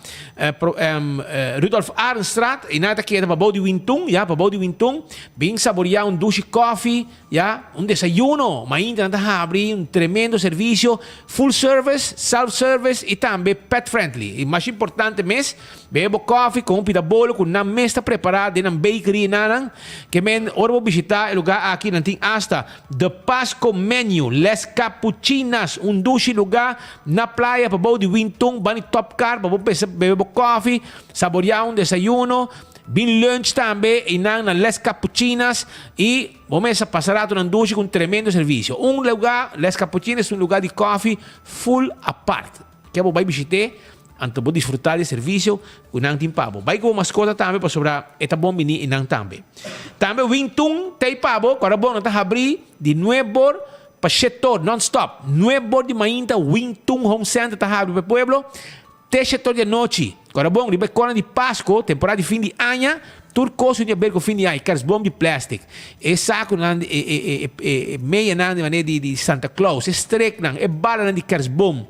Rudolf Arendstraat. Einan e ta keda pabou di Wintun, ya, pabou di Wintun. Bin saboreá un dushi kòfi, ya, un desayuno. Mainta nan ta habri un tremendo servisio, full service, self service i tambe pet friendly. I mas importante mes, Bebe bo kòfi ku un pida bolo ku nan mes ta prepará den nan bakery enanan. Ke men ora bo bishitá e lugá aki nan tin asta The Pasco Menu, Les Capuchinas, un dushi lugá na playa pabou di Wintun bani Top Car pa bo pesa bebe bo kòfi, saboriá un desayuno, bin lunch tambe einan na Les Capuchinas i bo mes a pasa rato nan dushi ku un tremendo servisio. Un lugá, Les Capuchinas un lugá di kòfi full apart. Ke bo bai bishit'é Anto bo disfrutá di e servisio ku nan tin pa bo. Bai ku bo maskota tambe pasobra e ta bon bini i nan tambe. Tambe Wintun ta ei pa bo ku ora bo nan ta habrí di nuebor pa shetor non stop. Nuebor di mainta Wintun Home Center ta habri pa e pueblo te shetor di anochi. Ku ora bon riba e kòrnan di Pasko, temporada di fin di aña, Tur kos ku tin aber ku fin di aña, kersboom di plastic, e sakunan, e e e e meyanan di manera di di Santa Claus, e streknan, e balanan di kersboom,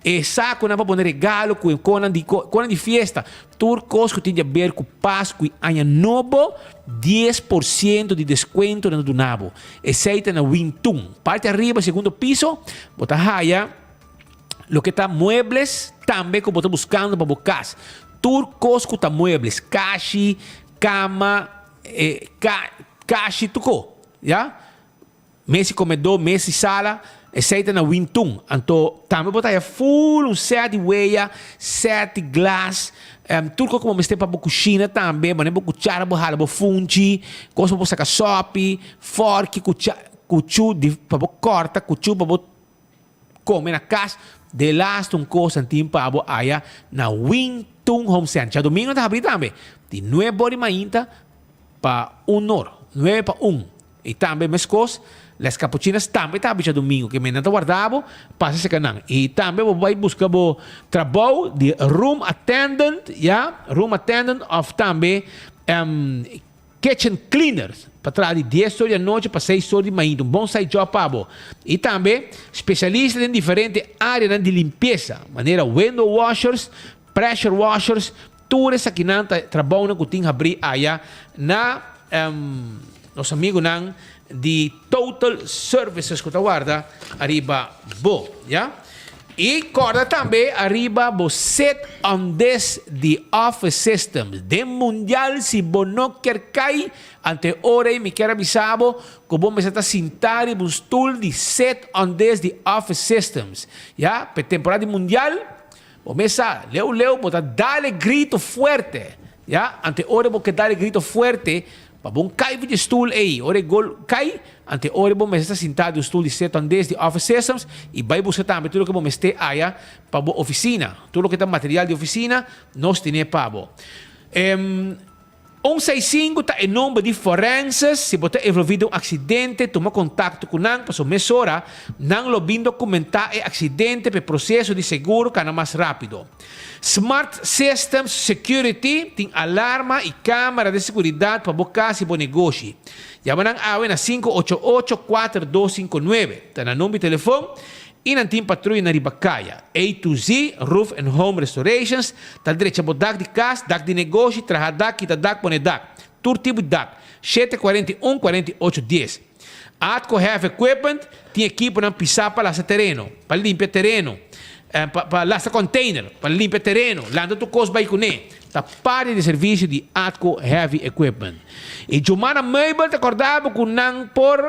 e sakunan pa pone regalo ku e konan di konan di fiesta, tur kos ku tin di aber ku Pasku i Aña Nobo, 10% di deskuento nan ta duna bo. Esei ta na Wintun. Parti ariba, segundo piso, bo ta haya loke ta muebles tambe ku bo ta buskando pa bo kas. Tur kos ku ta muebles, kashi, kama, e ka kashi tur ko, ya. Mes di komedó, mes di sala, esei ta na Wintun. Anto tambe bo ta haya ful un sèt di weya, sèt di glas, tur kos ku bo mester pa bo kushina tambe, manera bo kuchara bo hala bo funchi, kos pa bo saka sòpi, fòrki, kucha kuchu di pa bo kòrta, kuchu pa bo Come na cas de laatste un cos nan tin pa bo aya na Wintun Home Center. Djadomingo nan ta habri tambe di nuebe or di mainta pa un or, nuebe pa un. Y tambe mescos Les Capuchinas tambe ta habri djadomingo ke men nan ta warda bo pasa cerca nan. Y tambe bo bay busca bo trabou di room attendant, ya, room attendant of tambe Kitchen cleaners pa traha di dies or di anochi pa seis or di mainta, un bon side job pa bo. I tambe specialista den diferente areanan di limpiesa, manera window washers, pressure washers, tur esakinan ta trabounan cu tin habri aya na nos amigunan di Total Services cu ta warda ariba bo, ya. I kòrda tambe ariba bo set on this di Office Systems den mundial si bo no kier kai ante e ora ei mi kier a bisa bo ku bo mester ta sinta riba un stul di set on this di Office Systems ya pa e temporada di mundial bo mes sa leu leu bo ta dal e grito fuerte ya ante e ora bo ke dal e grito fuerte Pa bo kai for di e stoel ei, ora e gol kai, ante ora bo mester ta sintá di un stoel di seton des di Office Systems i bai buska tambe tur loke bo mester aya pa bo ofisina. Tur loke ta material di ofisina, nos tene pa bo. Un seis sinku ta e nomber di forenses, si bo ta envolví den un aksidente, tuma kontakto ku nan pasobra mesora nan lo bin dokumentá e aksidente pa e proseso di seguro kana mas rápido. Smart Systems Security tin alarma i kamera di seguridat pa bo kas i bo negoshi. Yama nan awe na 588 4259, ta nan number di telefon, i nan tin patruya na riba kaya. A to Z Roof and Home Restorations ta drecha bo dak di kas, dak di negoshi, traha dak, kita dak, pone dak. Tur tipo di dak. 741 48 10. Atco Heavy Equipment tin ekiponan pisá pa lasa tereno, pa limpia tereno, pa pa lasa container, pa limpia tereno, lanta tur kos bai kuné. Ta parti di servisio di Atco Heavy Equipment. I Jumana Meubel ta kòrda bo ku nan por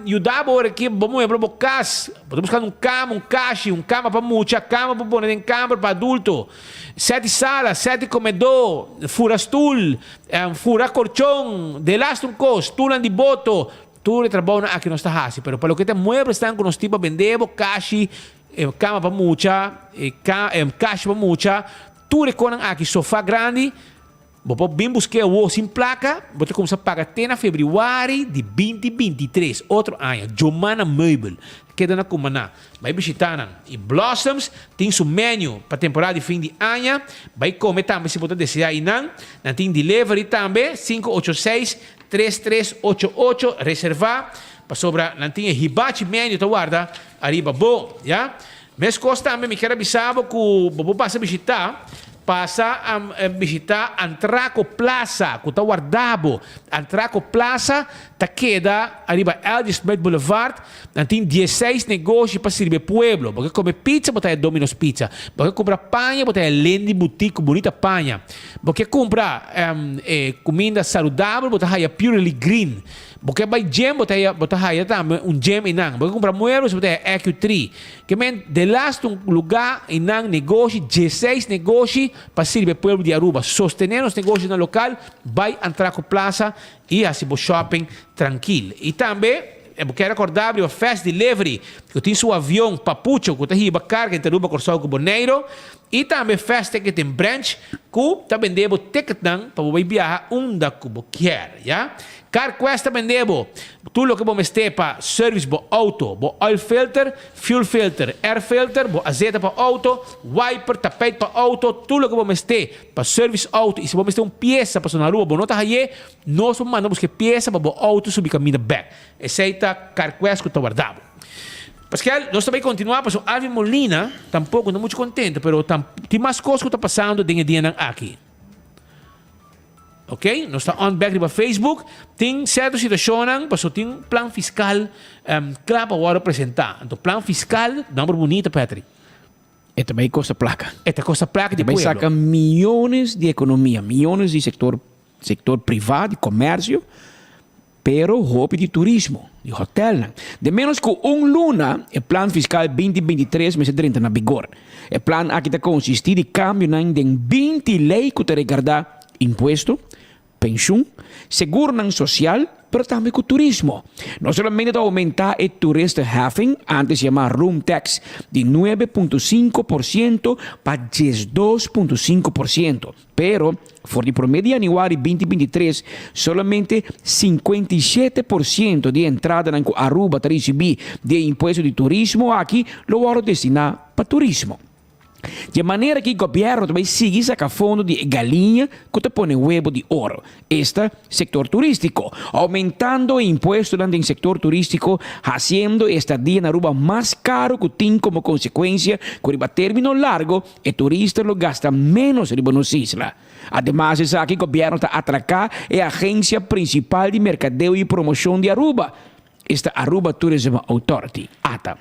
yuda bo ora ki bo muebla bo kas. Bo ta buskando un kama, un kashi, un kama pa mucha, kama pa pone den kamber pa adulto, sèt di sala, sèt di komedó, fura stul, Fura korchon, delaste un kos, stulnan di boto, tur e trabounan aki nos ta hasi. Pero pa loke ta mueblesnan ku nos tin pa bende bo, kashi, kama pa mucha, kashi pa mucha, tur e konan aki, sofa grandi, Bo por bin busk'é awor sin plaka, bo ta kumsa paga te na febrüari di binti 23, otro aña. Jomana Meubel keda na Cumaná. Bai bishitá nan. I Blossoms tin su menu pa temporada di fin di aña. Bai kome tambe si bo ta deseá einan. Nan tin delivery tambe, 586 3388, reservá, pasobra nan tin e hibachi menu ta warda ariba bo, ya. Meskos tambe mi kier a bisa bo ku bo por pasa bishitá, pasa bishitá Antraco Plaza ku ta warda bo. Antraco Plaza ta keda ariba L.J. Smith Boulevard. Nan tin dieseis negoshi pa sirbi e pueblo. Bo ke kome pizza, bo ta haña Domino's Pizza. Bo ke kumpra paña, bo ta haña Lendy Boutique ku bunita paña. Bo ke kumpra kuminda saludabel, bo ta haña Purely Green. Bo ke bai gym, bo ta haya, bo ta haya tambe un gym einan. Bo ke kumpra muebles, bo ta haya EQ3. Ke men, delaste un lugá einan, negoshi, dieseis negoshi pa sirbi e pueblo di Aruba. Sostené nos negoshinan lokal, bai Antraco Plaza i hasi bo shopping trankil. I tambe, bo ke rekordá riba Fast Delivery, ku tin su avion Papucho ku ta hiba karga entre Aruba, Kòrsou ku Boneiru. I tambe Fast Ticketing Branch ku ta bende bo ticketnan pa bo bai biaha unda ku bo kier, ya. CarQuest ta bende bo tur loke bo mester pa service bo auto, bo oil filter, fuel filter, air filter, bo azeta pa auto, wiper, tapijt pa auto, tur loke bo mester pa service auto i si bo mester un piesa pasobra na Aruba bo no ta haye, nos por manda buska e piesa pa bo auto subi kaminda bek. Esei ta CarQuest ku ta warda bo. Pascal, nos ta bay continua pasobra Alvin Molina tampoco no mucho contento, pero tam, tin mas cos cu ta pasando den e dianan aki. Ok, nos ta on back riba Facebook. Tin cierto situacionnan, pasobra tin un plan fiscal um, cla pa worde presenta. Anto plan fiscal, nomber bonito Patrick. E ta bay costa placa. E ta costa placa di E ta bay pueblo. saca millones di economia, millones di sector, sector priva, di comercio. Pero hopi di turismo, di hotelnan. Den ménos ku un luna e plan fiskal 2023 mester drenta na bigor. E plan aki ta konsistí di kambionan den 20 lei ku ta regardá impuesto, penshun, seguronan sosial, pero tambe ku turismo. No solamente ta oumentá e toeristenheffing, antes yamá room tax, di 9.5% pa 12.5%, Pero, for di promé di yanüari 2023, solamente 57% di e entradanan ku Aruba ta risibí di e impuesto di turismo aki lo wòrdu destiná pa turismo. Di e manera aki gobièrnu ta bai sigui saka fondo di e galiña ku ta pone webo di oro, esta sektor turístiko, oumentando e impuestonan den sektor turístiko, hasiendo e estadia na Aruba mas karu ku tin komo konsekuensia ku riba término largo E turista lo gasta ménos riba nos isla. Ademas esaki gobièrnu ta atraká e agensia prinsipal di merkadeo i promoshon di Aruba, esta Aruba Tourism Authority, ata.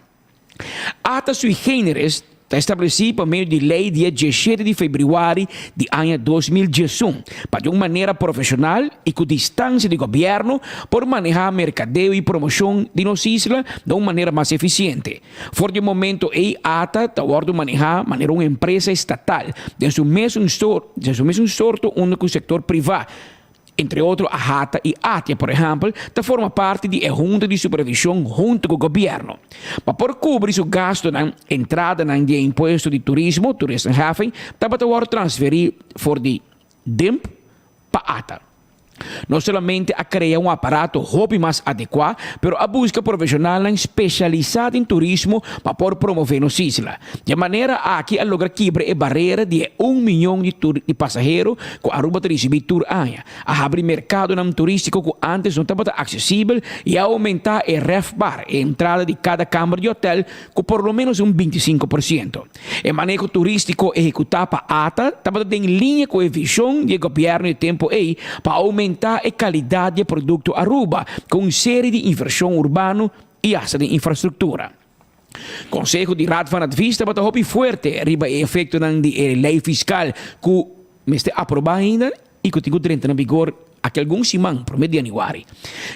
Ata sui generis ta establesí pa medio di lei dia 17 di febrüari di aña 2011 pa di un manera profeshonal i ku distansia di gobièrnu por manehá merkadeo i promoshon di nos isla na un manera mas efisiente. For di e momento ei ata ta wòrdu manehá manera un empresa estatal den su mesun den su mesun sorto unda ku sektor privá, entre otro AHATA i ATIA por ehèmpel, ta forma parti di e hunta di supervishon huntu ku gobièrnu. Pa por kubri su gastunan, entradanan di e impuesto di turismo, toeristenheffing, tabata wòrdu transferí for di DIMP pa ata. No solamente a crea un aparato hopi mas adecua, pero a busca profesionalnan specialisa den turismo pa por promove nos isla. Di e manera aki a logra kibra e barera di e un miyon di di pasahero cu Aruba ta ricibi tur aña, a habri mercadonan turistico cu antes no tabata accesibel y a aumenta e RevPAR, e entrada di cada camber di hotel, cu por lo menos un 25%. E maneho turístiko ehekutá pa ata tabata den liña ku e vishon di e gobièrnu e tempu ei pa oumentá e kalidat di e produkto Aruba ku un seri di invershon urbano i asta den infrastruktura. Konseho di Raad van Advies tabata hopi fuerte riba e efektonan di e lei fiskal ku mester aprobá ainda i ku tin ku drenta na bigor aki algun siman, promé di yanüari.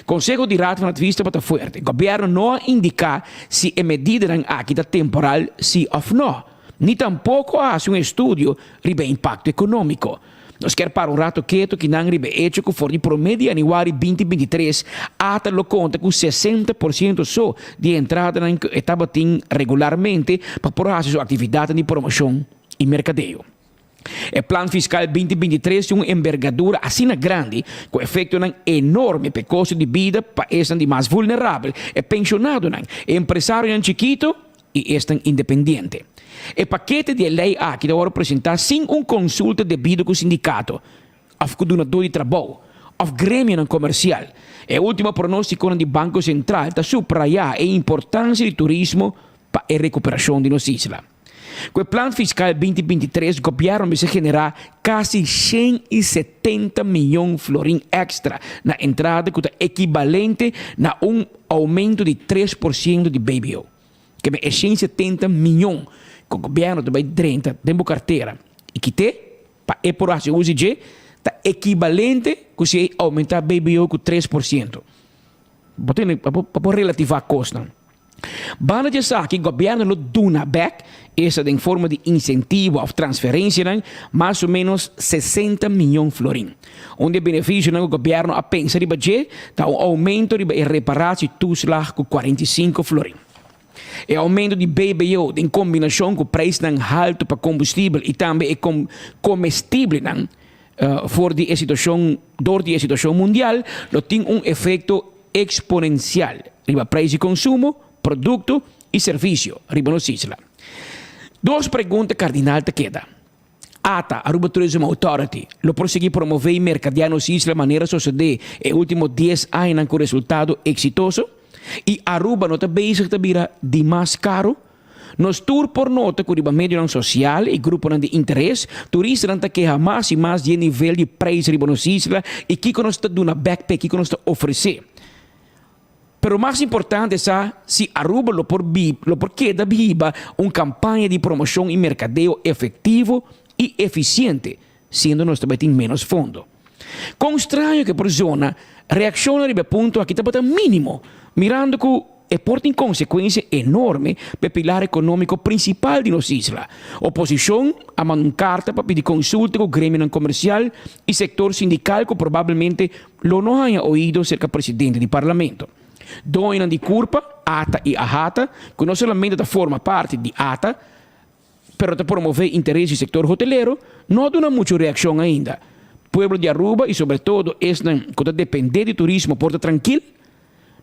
Konseho di Raad van Advies tabata fuerte. Gobièrnu no a indiká si e medidanan aki ta temporal si òf nò, ni tampoko a hasi un estudio riba e impakto ekonómiko. Nos kier para un rato ketu kinan riba e echo ku for di promé di yanüari 2023 ata lo konta ku 60% so di e entradanan ku e tabatin regularmente pa por hasi su aktividatnan di promoshon i merkadeo. E Plan Fiskal 2023 tin un embergadura asina grandi ku efektonan enorme pa e kosto di bida pa esnan di mas vulnerabel, e penshonadonan, e empresarionan chikito i esnan independiente. E pakete di e lei aki ta wòrdu presentá sin un konsulta debido ku sindikato òf ku dunadó di trabou òf gremionan komersial. E último pronóstikonan di Banko Sentral ta suprayá e importansia di turismo pa e rekuperashon di nos isla. Ku e Plan Fiskal 2023 gobièrnu mester generá kasi 170 mion florin èkstra na entrada ku ta ekibalente na un oumento di 3% di BBO. Keme e 170 mion ku gobièrnu ta bai drenta den bo kartera i kit'é pa e por hasi uso di dje ta ekibalente ku si e oumentá BBO ku 3%. Bo tene pa bo relativá kosnan. Banda di esaki, gobièrnu lo duna bèk, esta den forma di insentivo òf transferensianan, mas o ménos 60 mion florin. Un di e benefisionan ku gobièrnu a pensa riba dje ta un oumento riba e reparatietoeslag ku 45 florin. E oumento di BBO den kombinashon ku preisnan haltu pa kombustibel i tambe e komestiblenan for di e situashon dor di e situashon mundial lo tin un efekto eksponensial riba preis di konsumo, produkto i servisio riba nos isla. Dos pregunta kardinal ta keda, ata, Aruba Tourism Authority, lo por sigui promové i merkadeá nos isla manera sosodé e último dies añanan ku resultado eksitoso? I Aruba no ta bezig ta bira dimas karu? Nos tur por nota ku riba medionan sosial i gruponan di interes, turistanan ta keha mas i mas di e nivel di preis riba nos isla i kiko nos ta duna bèk p'e, kiko nos ta ofresé. Pero mas importante sa si Aruba lo por lo por keda biba un kampaña di promoshon i merkadeo efektivo i efisiente, siendo nos ta bai tin ménos fondo. Kon straño ku e por zona, reakshonnan riba e punto aki tabata mínimo, mirando ku e por tin konsekuensia enorme pa e pilar ekonómiko prinsipal di nos isla. Oposishon a manda un karta pa pidi konsulta ku gremionan komersial i sektor sindikal ku probablemente lo no haña oido serka presidente di parlamento. Doñonan di kurpa, ata i ahata, ku no solamente ta forma parti di ata, pero ta promové interes di sektor hotelero, no a duna muchu reakshon ainda. Pueblo di Aruba i sobre todo esnan ku ta dependé di turismo por ta trankil?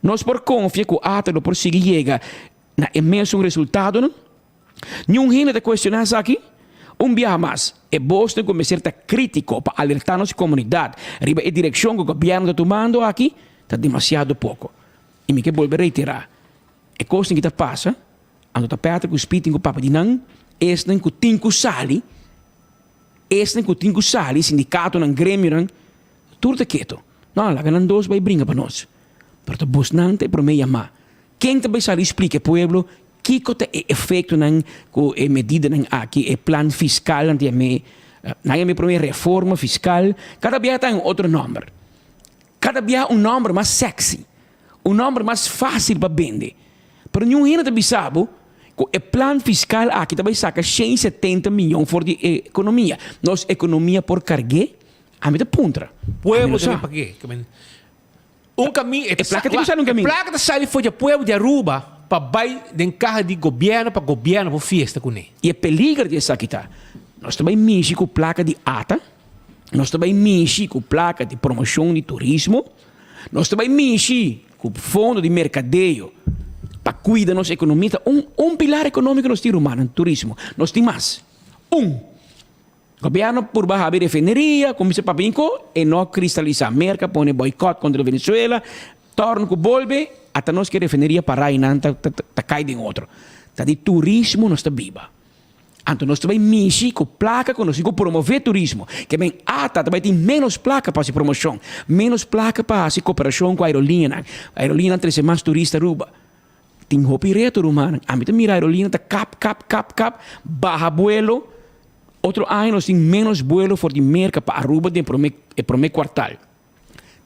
Nos por konfia ku ata lo por sigui yega na e mesun resultadonan? Niun hende ta kuestioná esaki? Un biaha mas, e bosnan ku mester ta krítiko pa alertá nos komunidat riba e direkshon ku gobièrnu ta tumando aki ta demasiado poko. I mi ke bolbe reiterá, e kosnan ki ta pasa Anto ta Peter ku Spit tin ku papia di nan, esnan ku tin ku sali, esnan ku tin ku sali, sindikatonan, gremionan, tur ta keto. No, laga nan dos bai bringa pa nos. Pero ta bosnan ta e promé yamá. Ken ta bai sali splika e pueblo kiko ta e efektonan ku e medidanan aki, e plan fiskal nan ta yam'é, nan yam'é promé reforma fiskal, kada biaha ta un otro nòmber. Kada biaha un nòmber mas sèksi, un nòmber mas fásil pa bende. Pero niun hende ta bisa bo ku e plan fiskal aki ta bai saka 170 miyon for di e ekonomia. Nos ekonomia por karg'é? Ami ta puntra. Pueblo ta bin pa ke? Un kamin, e plaka tin ku sali un kamin. E plaka ta sali for di e pueblo di Aruba pa bai den kaha di gobièrnu pa gobièrnu por fiesta kuné. I e peliger di esaki ta, nos ta bai mishi ku plaka di ata, nos ta bai mishi ku plaka di promoshon di turismo, nos ta bai mishi Ku fondo di merkadeo pa kuida nos ekonomia ta un un pilar ekonómiko nos tin rumannan, turismo. Nos tin mas. Un. Gobièrnu purba habi refineria, kuminsá papia inko, e no kristalisá. Merka pone boikòt kontra Venezuela, tòrnu ku bolbe, ata nos ke refineria pará i nan ta ta kai den otro. Ta di turismo nos ta biba. Anto nos ta bai mishi ku plaka ku nos tin ku promové turismo. Ke men ata ta bai tin ménos plaka pa hasi promoshon, ménos plaka pa hasi koperashon ku aerolinianan. Aerolinianan trese mas turista Aruba. Tin hopi reto rumannan. Ami ta mira aerolinia ta kap, kap, kap, kap, baha buelo. Otro aña nos tin ménos buelo for di Merka pa Aruba den promé e promé kuartal.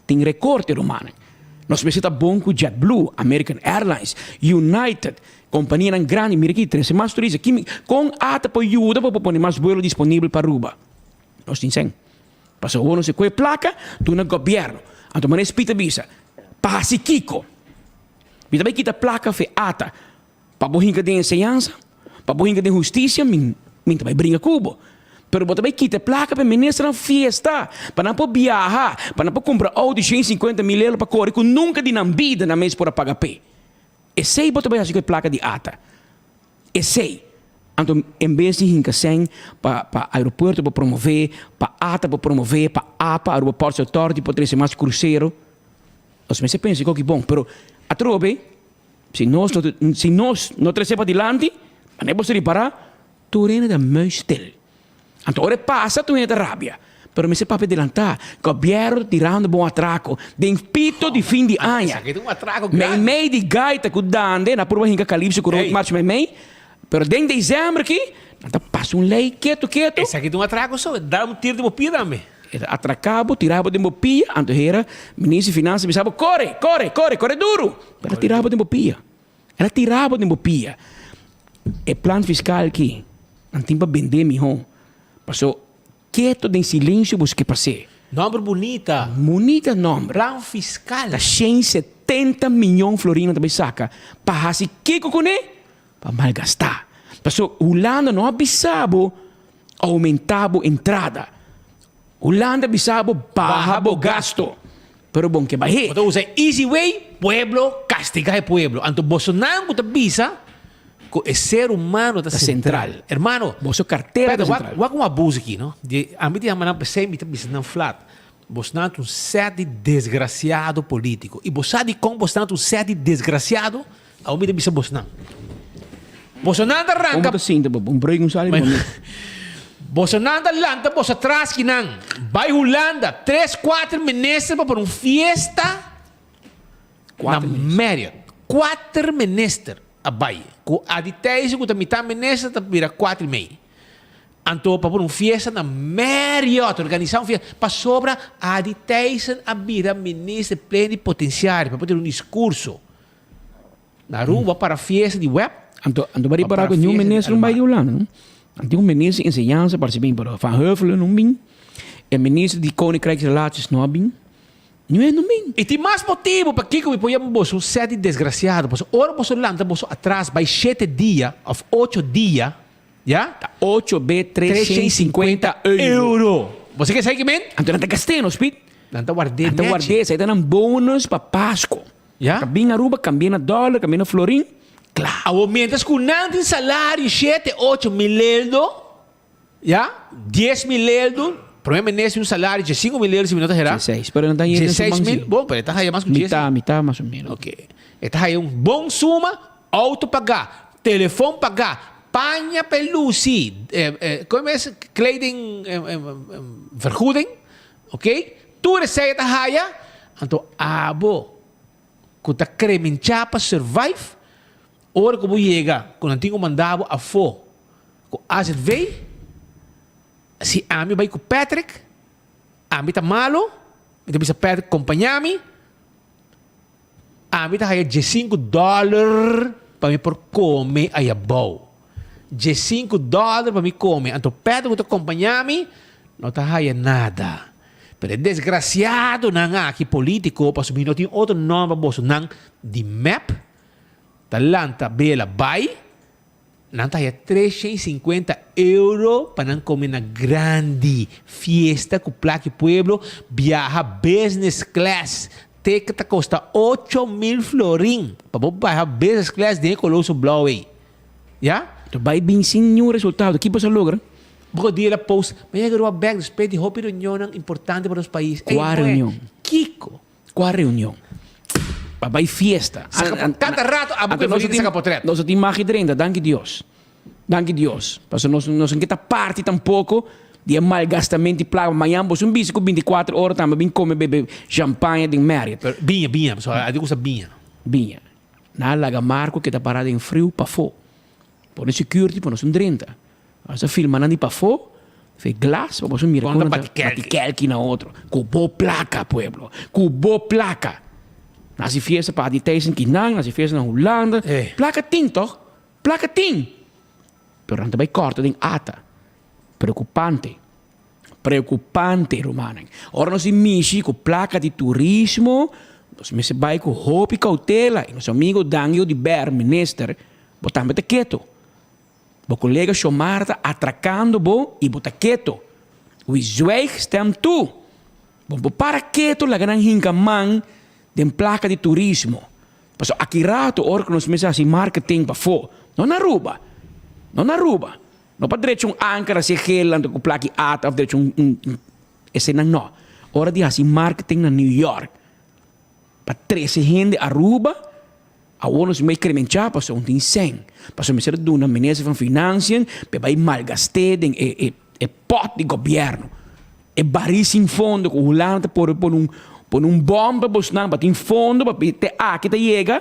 Tin rekorte rumannan. Nos mester ta bon ku JetBlue, American Airlines, United, kompanianan grandi. Mira aki, trese mas turista. Ki kon ata por yuda pa por pone mas buelo disponibel pa Aruba? Nos tin sen. Pasobra awor nos e kohe plaka duna gobièrnu. Anto manera Speed ta bisa, pa hasi kiko? Mi ta bai kita plaka fe ata pa bo hinka den enseñansa, pa bo hinka den hustisia, mi mi ta bai bringa ku bo. Pero bo ta bai kita e plaka pa e ministernan fiesta, pa nan por biaha, pa nan por kumpra outo di 150 mil euro pa kore ku nunka di nan bida nan mes por a paga p'e. Esei bo ta bai hasi ku e plaka di ata. Esei. Anto en bes di hinka sèn pa pa aeropuerto por promové, pa ata por promové, pa apa, Aruba Ports Authority por trese mas krusero, nos mester pensa koki bon. Pero atrobe si nos no si nos no trese padilanti, manera bo ta ripará, Tur hende ta muisstil. Anto ora e pasa tur hende ta rabia. Pero mester papia delantá. Gobièrnu ta tirando bo un atrako den pito di fin di aña. Meimei di gaita ku dande nan purba hinka kalipso ku road march meimei. Pero den desèmber aki nan ta pasa un lei ketu ketu. Esaki ta un atrako so. Da un tiro den bo pia tambe. E ta atraká bo, tira bo den bo pia. Anto hera minister di finansa bisa bo kore, kore, kore, kore duru. Pero a tira bo den bo pia. El a tira bo den bo pia. E plan fiskal aki nan tin pa bendé mihó. Paso keto den silensio bo ske pas'é. Nòmber bunita. Bunita nòmber. Plan fiskal. Ta 170 miyon florin nan ta bai saka pa hasi kiko kuné? Pa malgastá. Paso Hulanda no a bisa bo oumentá bo entrada. Hulanda bisa bo baha bo gasto. Pero bon ke bah'é. Bo ta usa e easy way, pueblo castiga e pueblo. Anto bosonan cu ta bisa cu e ser humano ta central. Hermano, Boso cartera ta central. Wak un abuso aki, no? Di ami ta yama nan p'esei mi ta bisa nan flat. Bosnan ta un set di desgraciado politico. Y bo sa dicon bosnan ta un set di desgraciado? Awor mi ta bisa bosnan. Bosonan ta ranka. Como ta sinti bo? Un break un sali pa mi. Bosonan ta lanta boso traskinan bai Hulanda tres kuater minister pa pone un fiesta na Marriott. Kuater minister a bai. Ku Adi Thijssen ku ta mitad minister ta bira kuater i mei. Anto pa pone un fiesta na Marriott, organisa un fiesta pasobra Adi Thijssen a bira minister plenipotenciario pa por tene un discurso. Na Aruba para fiesta di web. Anto, anto ba ripara ku niun minister no bai di Hulanda, no? Anto un minister di enseñansa parse bin, pero Van Huffelen no bin. E minister di Koninkrijksrelaties no a bin. Niun hende no bin. I tin mas motibu pakiko mi por yama boso un set di desgrasiado, pasobra ora boso lanta boso atras bai shete dia of ocho dia, ya? Ta ocho be 350 euro. Boso ke sa ki men? Anto nan ta gast'é nos, Piet. Nan ta ward'é Nan ta nechi. ward'é, esei ta nan bonus pa Pasko. Ya. Ta bin Aruba, cambia na dollar, cambia na florin, kla. Awor mientras cu nan tin salario shete, ocho mil eldo, ya, dies mil eldo, prome minister un salario dje cinco mil eldo si mi no ta hera. Dieseis, pero nan ta haya den su Dieseis man mil, si. bon, pero e ta haya mas cu dies. Mitad, mitad mas o menos. Ok. E ta haya un bon suma, auto paga, telefon paga, paña pa e luci, como es, kleding vergoeding, ok, tur esei e ta haya, anto abo ku ta kreminchá pa survive, ora ku bo yega ku nan tin ku manda bo afó ku azv, si ami bai ku Patrick, ami ta malo, mi ta bisa Patrick kompañá mi, ami ta haya diesinku dòler pa mi por kome ayabou. Diesinku dòler pa mi kome, anto Patrick ku ta kompañá mi no ta haya nada. Pero e desgraciadonan aki politico pasobra mi no tin otro nomber pa boso nan di mep ta lanta bela bay nan ta haya 350 euro pa nan come na grandi fiesta cu plaki pueblo biaha business class ticket ta costa 8000 florin pa bo biaha business class den e coloso blauw ey. Ya? Ta bai bin sin niun resultado. Ki boso a logra? Bo dia el a post, Mi a yega Aruba bek despues di hopi reunionnan importante pa nos pais. Ey, Kua moe, reunion? Kiko? Kua reunion? Pa bai fiesta. Saka po, kada rato abo ku e Evelyn ta saka potret. Nos no tin magi drenta, danki Dios. Danki Dios. Pasobra nos nos no ke ta parti tampoko di e malgastamento di plaka. Mañan boso un bisa ku bintikuater ora tambe bin kome bebe shampaña den Marriott. Pero biña, biña, pasobra a di gusta biña. Biña. Nan a laga Marco keda pará den friu pafó. Pone security pa nos un drenta. Nos a filma nan di pafó, fe glas pa boso mira Kon kon ta nan ta bati kelki. bati kelki na otro. Ku bo plaka, pueblo. Ku bo plaka. Nan hasi fiesta pa Adi Thijssen kinan, nan hasi fiesta na Hulanda. Plaka tin tòg? Plaka tin! Pero nan ta bai kòrta den ata. Preokupante. Preokupante, rumannan. Ora nos di mishi ku plaka di turismo, nos mester bai ku hopi koutela. I nos amigo Dangio di Ber, minister, bo tambe ta ketu. Bo kolega Shomar ta atrakando bo i bo ta keto. Wie zwijgt stemt toe. Bo por para keto laga nan hinka man den plaka di turismo. Pasobra aki rato ora ku nos mester hasi marketing pafó, no na Aruba, no na Aruba. No pa drecha un anker hasi gel anto ku plaki ata òf drecha un un eseinan no. Ora di hasi marketing na New York pa trese hende Aruba, awor nos mei kremenchá pasobra un tin sèn. Pasobra mester a duna minister van Financiën pa e bai malgast'é den e e e pòt di gobièrnu. E barí sin fondo ku Hulanda ta por pone un pone un bòm pa bosnan pa tin fondo pa te aki ta yega.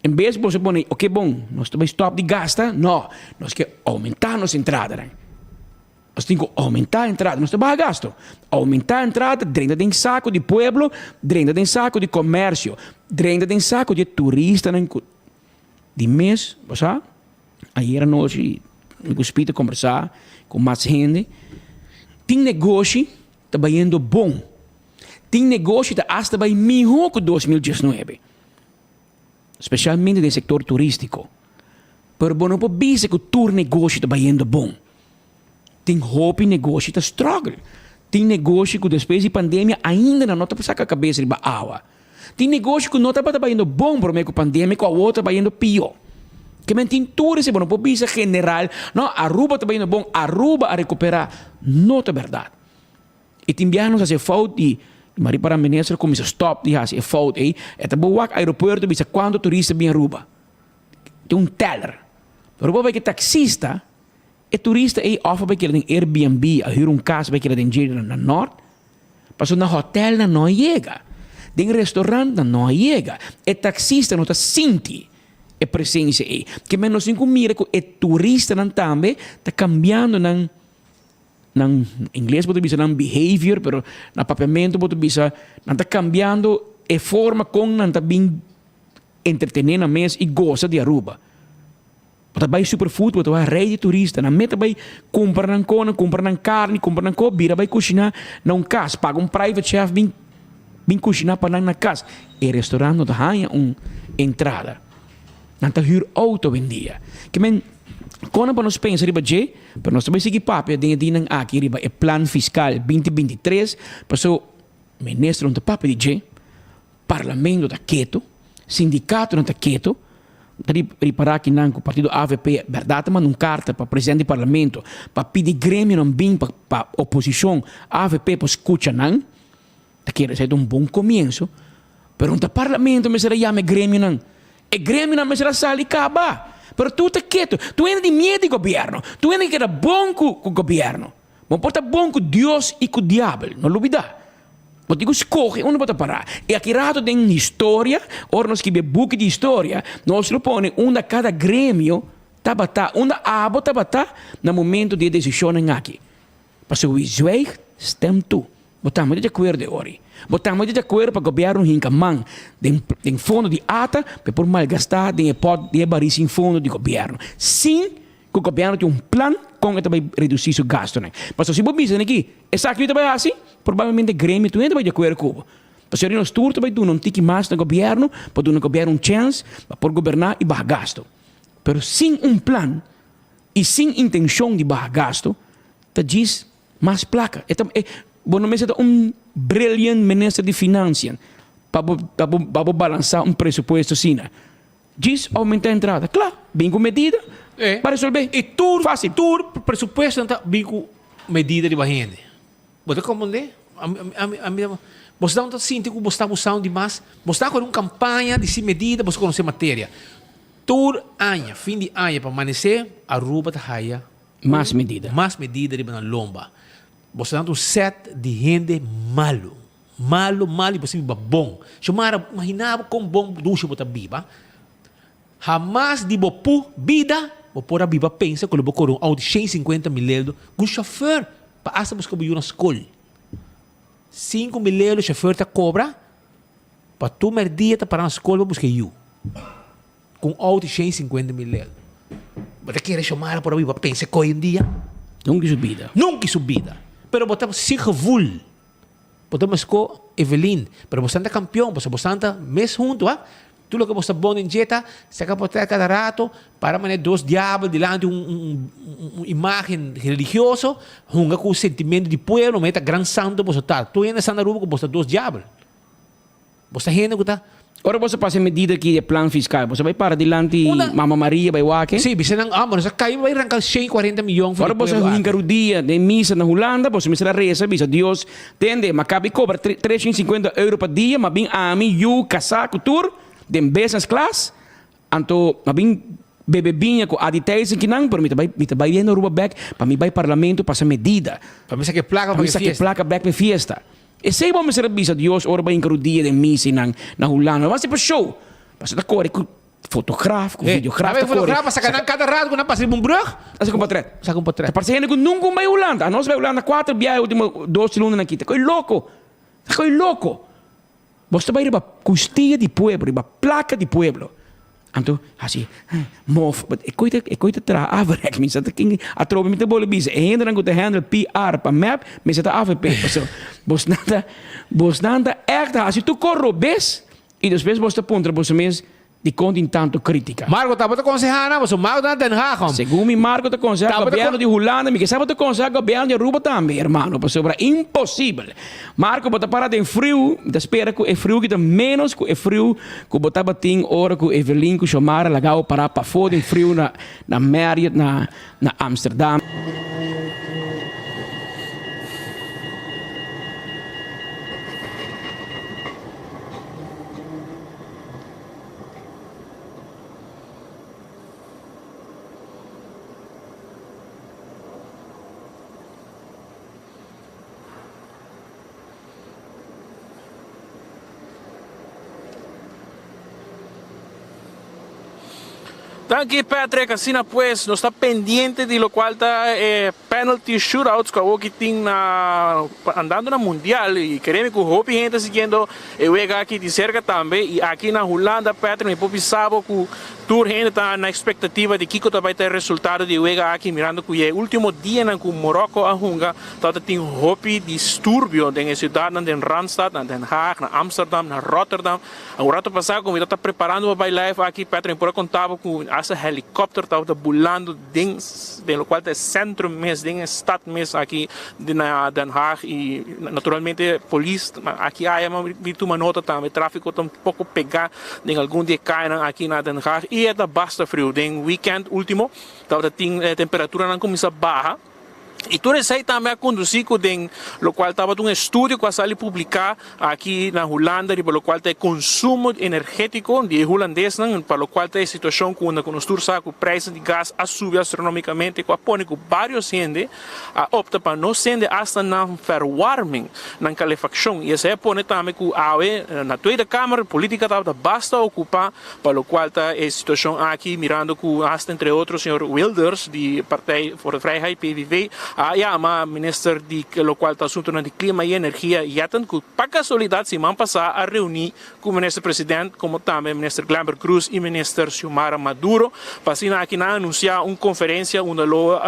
En bes boso pone oke bon nos ta bai stòp di gasta, no, nos ke oumentá nos entradanan. Nos tin ku oumentá entrada, nos ta baha gasto. Oumentá entrada drenta den sako di pueblo, drenta den sako di komersio, drenta den sako di e turistanan ku di mes, bo sa, ayera anochi mi ku Speed a kombersá ku mas hende, tin negoshi ta bayendo bon, tin negoshi ta asta bai mihó ku 2019. Specialmente den sector turistico. Pero bo no por bisa cu tur negoshi ta bayendo bon. Tin hopi negoshi ta struggle. Tin negoshi cu despues di pandemia ainda nan no ta saca cabes riba awa. Tin negoshi cu no tabata bayendo bon prome cu pandemia cu awor ta bayendo pio. Ke men tin tur esey bo no por bisa general, no Aruba ta bayendo bon, Aruba a recupera. No ta berdad. E tin biaha nos hasi e fout di ma ripará minister kuminsá stòp di hasi e fout ei. E ta bo wak aeropuerto bisa kuantu turista bin Aruba. Tin un teller. Pero bo bai ku e taksista, e turista ei òf a bai keda den Airbnb, a hür un kas bai keda den dje na nòrt. Pasobra na hòtèlnan no a yega. Den restorantnan no a yega. E taksista no ta sinti e presensia ei. Ke men nos tin ku mira ku e turistanan tambe ta kambiando nan. Nan ingles bo ta bisa nan behavior, pero na papiamento bo ta bisa nan ta cambiando e forma con nan ta bin entretene nan mes y goza di Aruba. Bo ta bay Superfood, bo ta bay rey di turista, nan meta bay cumpra nan conan, cumpra nan carni, cumpra nan co, bira bay cushina na un cas, paga un private chef bin bin cushina pa nan na cas. E restaurant no ta haya un entrada. Nan ta huur auto awendia. Ke men, kon pa nos pensa riba dje? Pero nos ta bai sigui papia den e dianan aki riba e plan fiskal 2023, paso minister no ta papia di dje, parlamento ta keto, sindikatonan ta keto. Ta ripará kinan ku partido avp bèrdat ta manda un karta pa presidente di parlamento pa pidi gremionan bin pa pa oposishon avp por skucha nan. Ta kere esei ta un bon komienso, pero no ta parlamento mester a yama e gremionan. E gremionan mester a sali kaba. Pero tur ta ketu. Tur hende tin miedu di gobièrnu. Tur hende ke keda bon ku ku gobièrnu. Bo por ta bon ku Dios i ku diabel. No lubidá. Bo tin ku skohe unda bo ta pará. I aki rato den historia, ora nos skibi e buki di historia, nos lo pone unda kada gremio tabata, unda abo tabata na momento di e desishonnan aki. Pasobra wie zwijgt, stemt toe. Bo tambe ta di akuerdo e ora. Bo tambe ta di akuerdo pa gobièrnu hinka man den den fondo di ata pa e por malgastá den e pòt den e barí sin fondo di gobièrnu sin ku gobièrnu tin un plan kon e ta bai redusí su gastunan. Pasobra si bo bisa aki esaki mi ta bai hasi, probablemente gremio tur hende ta bai di akuerdo ku bo. Pasobra nos tur ta bai duna un tiki mas na gobièrnu pa duna gobièrnu un chèns pa por goberná i baha gastu. Pero sin un plan i sin intenshon di baha gastu ta djis Mas plaka. E ta, e, bo no mester ta un brilliant minister di financiën pa bo, pa bo, pa bo balansá un presupuesto asina. Djis oumentá entrada. Kla, bin ku medida pa resolvé. I tur, Fásil. tur presupuestonan ta bin ku medida riba hende. Bo ta komprendé? Ami, ami, ami, ami, bo sa ta sinti ku bo sta abusando di mas? Bo sta ku un kampaña di si medida, bo sa konosé materia. Tur aña, fin di aña pa manesé, Aruba ta haya Mas medida. Mas medida riba nan lomba. Boso ta un set di hende malu. Malu, malu i boso biba bon. Xiomara, imagina bo kon bon dushi bo ta biba. Hamas di bo pu bida bo por a biba pensa ku lo bo kore un outo 150 mil euro ku un shofer pa asta buska bo yu na skol. 5000 euro shofer ta kobra pa tur merdia ta para na skol pa buska e yu. Ku un outo di 150 mil euro. Bo ta kere Xiomara por a biba pensa ku hoy en dia? Nunca in su bida. Nunca in su bida. Pero bo ta sin gevoel. Bo ta mesco Evelyn. Pero bo ta kampeon. Pasobra bo ta mes hunto, ha. Tur loke bo sta bon den dje ta saka portret kada rato, para manera dos diabel dilanti un un un imagen religioso, hunga ku sentimento di pueblo, manera ta gran santo boso ta. Tur hende sa na Aruba ku boso ta dos diabel. Bo ta hende ku ta. Ora boso pasa e medida aki di e plan fiskal, boso bai para dilanti Mama Maria bai wak e? Sí, bisa nan, ah, bo nos a kai bai ranka 140 miyon for Ora di boso pueblo hinka aki. rudia den misa na Hulanda, boso mester a resa bisa Dios, Tende, m'a kabi kobra 350 euro pa dia, m'a bin ami, yu, kasá ku tur den business class, anto m'a bin bebe biña ku Adi Thijssen kinan, pero mi ta bai, mi ta bai den Aruba bek pa mi bai parlamento pasa medida. Pa mi saka e plaka Pa pa mi e saka e fiesta. plaka bek pa e fiesta. Esei bo mester a bisa Dios ora bo a hinka rudia den misa einan na Hulanda. No basta pa show. Pasobra ta kore ku fotograaf, ku videograaf Ta ta kore. fotograaf a saka nan kada rato ku nan pasa riba un brug. A saka un potret. Saka un potret. Ta parse hende ku nunka un bai Hulanda. Anos bai Hulanda kuater biaha e ultimo dos lunanan aki. Ta koi loko. Ta koi loko. Bos ta bai riba kustia di pueblo, riba plaka di pueblo. Anto hasi mof, but e koi ta e koi ta traha averek, mi sa ta ken atrobe mi ta bole bisa e hendenan ku ta handle PR pa mep mester ta avp pasobra bosnan ta bosnan ta ègt hasi tur kos robes i despues bos ta puntra boso mes Dikon tin tantu kritika? Marco tabata konsehá nan, pasobra Marco ta na Den Haag, hòm. Segun mi Marco ta konsehá gobièrnu di Hulanda, mi ke sa bo ta konsehá gobièrnu di Aruba tambe, hermano, pasobra imposibel. Marco, bo ta para den friu, mi ta spera ku e friu ki ta ménos ku e friu ku bo tabatin ora ku Evelyn ku Xiomara laga bo para pafó den friu na na Marriott na na Amsterdam. Danki Patrick, asina pues nos ta pendiente di locual ta e penalty shootouts cu awoki tin na andando na mundial y keremi cu hopi hende siguiendo E wega aki di serka tambe y aki na Hulanda Patrick mi por bisa bo cu tur hende ta na expectativa di kico ta bay ta e resultado di e wega aki mirando cu e ultimo dianan cu Morocco a hunga tabata tin hopi disturbio den e ciudadnan den Randstad, na Den Haag, na Amsterdam, na Rotterdam. Un rato pasa cu mi tabata preparando pa bay live aki Patrick mi por a conta bo cu hasta helicopter tabata bulando den den locual ta e centrum mes den e stad mes aki na Den Haag y naturalmente polis aki aya mi tuma nota tambe trafico ta un poco pega den algun di e cayanan aki na Den Haag y e ta basta friu den weekend ultimo tabata tin temperaturanan cuminsa baha. Y tur esey tambe a conduci cu den locual tabata un estudio cu a sali publica aki na Hulanda riba locual ta e consumo energetico di e Hulandesnan pa locual ta e situacion cu unda cu nos tur sa cu prijsnan di gas a subi astronomicamente cu a pone cu varios hende a opta pa no sende hasta nan verwarming, nan calefaccion y esey a pone tambe cu awe na Tweede Kamer politica tabata basta ocupa Pa locual ta e situacion aki, mirando cu hasta entre otro señor Wilders di Partij voor de Vrijheid, PVV, a yama minister di locual ta asuntonan di clima y energia Jetten, cu pa casualidad siman pasa a reuni cu minister president como tambe minister Glenbert Croes y minister Xiomara Maduro, pa asina aki nan a anuncia un conferencia unda lo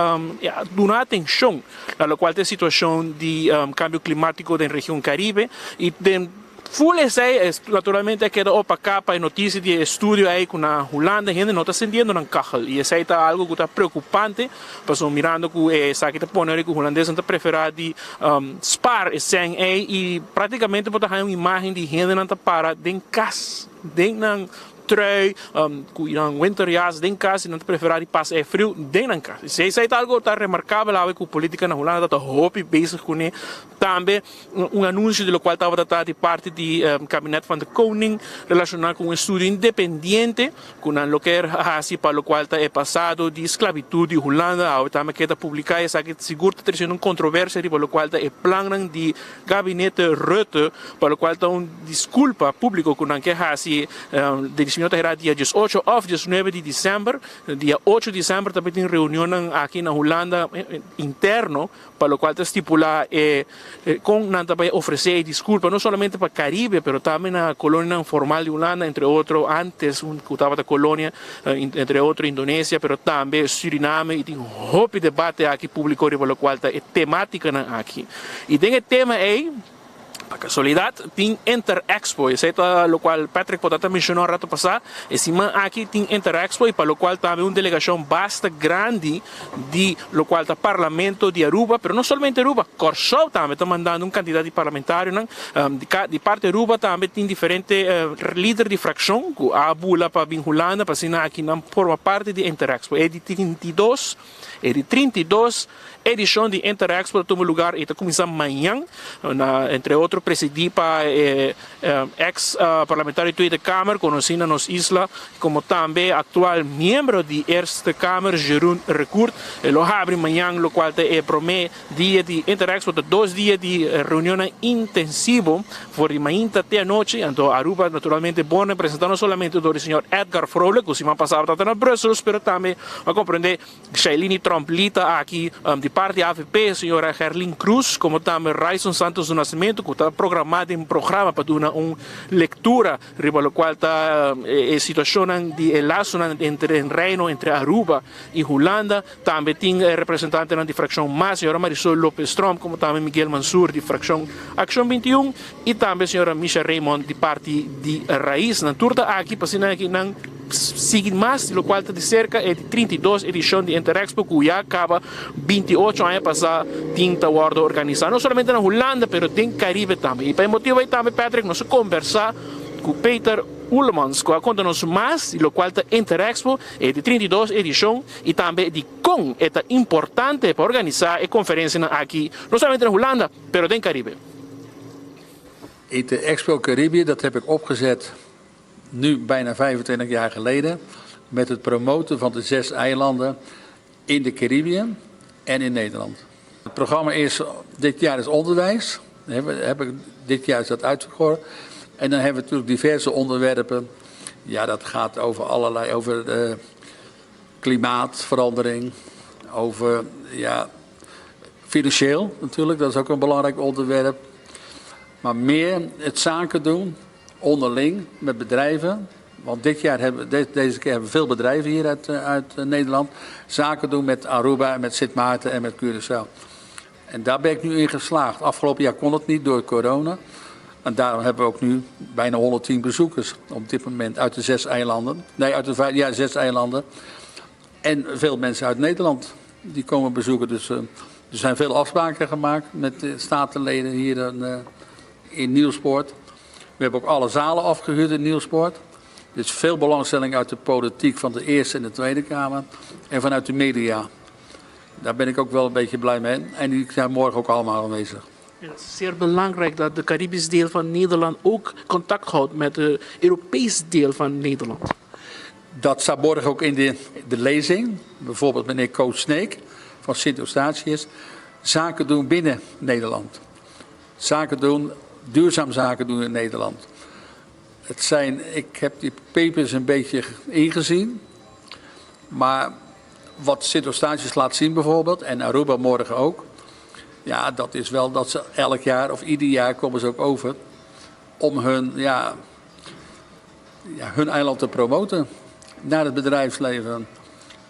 duna atencion na locual ta e situacion di cambio climatico den region Caribe y den Full esei es naturalmente a keda opaká pa e notisia di e estudio ei ku na Hulanda hende no ta sintiendo nan kachel i esei ta algu ku ta preokupante pasobra mirando ku esaki ta pone ora ku hulandesnan ta preferá di spar e sèn ei i praktikamente bo ta haña un imágen di hendenan ta para den kas den nan trui ku nan winterjas den kas i nan ta preferá di pasa e friu den nan kas. Esei ta algu ku ta remarkabel awe ku polítika na Hulanda ta hopi bezig kuné. Tambe un anunsio di lokual tabata ta di parti di Kabinet van de Koning relashoná ku un estudio independiente ku nan lo ker hasi pa lokual ta e pasado di sklabitut di Hulanda. Awe tambe keda publiká esaki sigur ta tresiendo un kontroversia riba lokual ta e plannan di Gabinete Rutte pa lokual ta un diskulpa públiko ku nan ke hasi di si mi no ta hera dia diesocho òf diesnuebe di desèmber. Dia ocho di desèmber tambe tin reunionnan aki na Hulanda interno pa locual ta stipula e con nan ta bay ofrece e disculpa no solamente pa Caribe pero tambe na colonianan formal di Hulanda entre otro antes cu tabata colonia entre otro Indonesia pero tambe Suriname y tin hopi debate aki publico riba locual ta e tematicanan aki y den e tema ey. Pa casualidad tin Interexpo, esey ta locual Patrick por ta menciona un rato pasa, e siman aki tin Interexpo y pa locual tambe un delegacion basta grandi di locual ta Parlamento di Aruba, pero no solamente Aruba, Corsou tambe ta mandando un cantidad di parlamentarionan, di parti Aruba tambe tin diferente lider di fraccion cu a bula pa bin Hulanda pa asina aki nan forma parti di Interexpo. E di 32. E di 32 edishon di Interexpo ta tuma lugar i ta kuminsá mañan, na entre otro presidí pa e eks parlamentario Tweede Kamer konosí na nos isla komo tambe aktual miembro di Eerste Kamer Jeroen Recourt. E lo habri mañan lokual ta e promé dia di Interexpo, ta dos dia di reunionnan intensivo for di mainta te anochi. Anto Aruba naturalmente bon representá no solamente dor di señor Edgar Vrolijk ku siman pasado tabata na Brussels pero tambe A comprende Shailini Tromp Lee ta aki di parti avp, señora Gerlin Cruz, como tambe Ryson Santos do Nascimento cu ta programa den programa pa duna un lectura riba locual ta e situacionnan di e lasonan entre e Reino entre Aruba y Hulanda. Tambe tin representantenan di fraccion mas, señora Marisol Lopez Tromp, como tambe Miguel Mansur di fraccion Accion 21 y tambe señora Misha Raymond di parti di Raiz. Nan tur ta aki pa asina aki nan Sigui mas di lokual ta di serka e di 32 edishon di Interexpo ku ya kaba 28 aña pasá tin ta wòrdu organisá no solamente na Hulanda pero den Karibe tambe. I pa e motibu ei tambe Patrick nos a kombersá ku Peter Oelemans ku a konta nos mas di lokual ta Interexpo e di 32 edishon i tambe di kon e ta importante pa organisá e konferensianan aki no solamente na Hulanda pero den Karibe. Interexpo Caribië dat heb ik opgezet nu bijna 25 jaar geleden met het promoten van de zes eilanden in de Caribbean en in Nederland. Het programma is, dit jaar is onderwijs. Heb ik, dit jaar is dat uitgegoord. En dan hebben we natuurlijk diverse onderwerpen. Ja, dat gaat over allerlei, over de klimaatverandering, over ja, financieel natuurlijk, dat is ook een belangrijk onderwerp. Maar meer het zaken doen, onderling met bedrijven. Want dit jaar hebben, deze keer hebben we veel bedrijven hier uit, eh, uit eh, Nederland. Zaken doen met Aruba en met Sint Maarten en met Curaçao. En daar ben ik nu in geslaagd. Afgelopen jaar kon het niet door corona. En daarom hebben we ook nu bijna 110 bezoekers op dit moment uit de zes eilanden. Nee, uit de vijf, ja, zes eilanden. En veel mensen uit Nederland die komen bezoeken. Dus uh, er zijn veel afspraken gemaakt met de statenleden hier in, uh, in Nieuwspoort. We hebben ook alle zalen afgehuurd in Nieuwspoort. Er is veel belangstelling uit de politiek van de Eerste en de Tweede Kamer. En vanuit de media. Daar ben ik ook wel een beetje blij mee. En die zijn morgen ook allemaal aanwezig. Het is zeer belangrijk dat de Caribisch deel van Nederland ook contact houdt met het Europees deel van Nederland. Dat staat morgen ook in de, de lezing. Bijvoorbeeld meneer Koos Sneek van Sint Eustatius. Zaken doen binnen Nederland. Zaken doen, duurzaam zaken doen in Nederland. Het zijn, ik heb die papers een beetje ingezien. Maar wat Sint Eustatius laat zien bijvoorbeeld, en Aruba morgen ook. Ja, dat is wel dat ze elk jaar of ieder jaar komen ze ook over om hun, ja, ja, hun eiland te promoten naar het bedrijfsleven.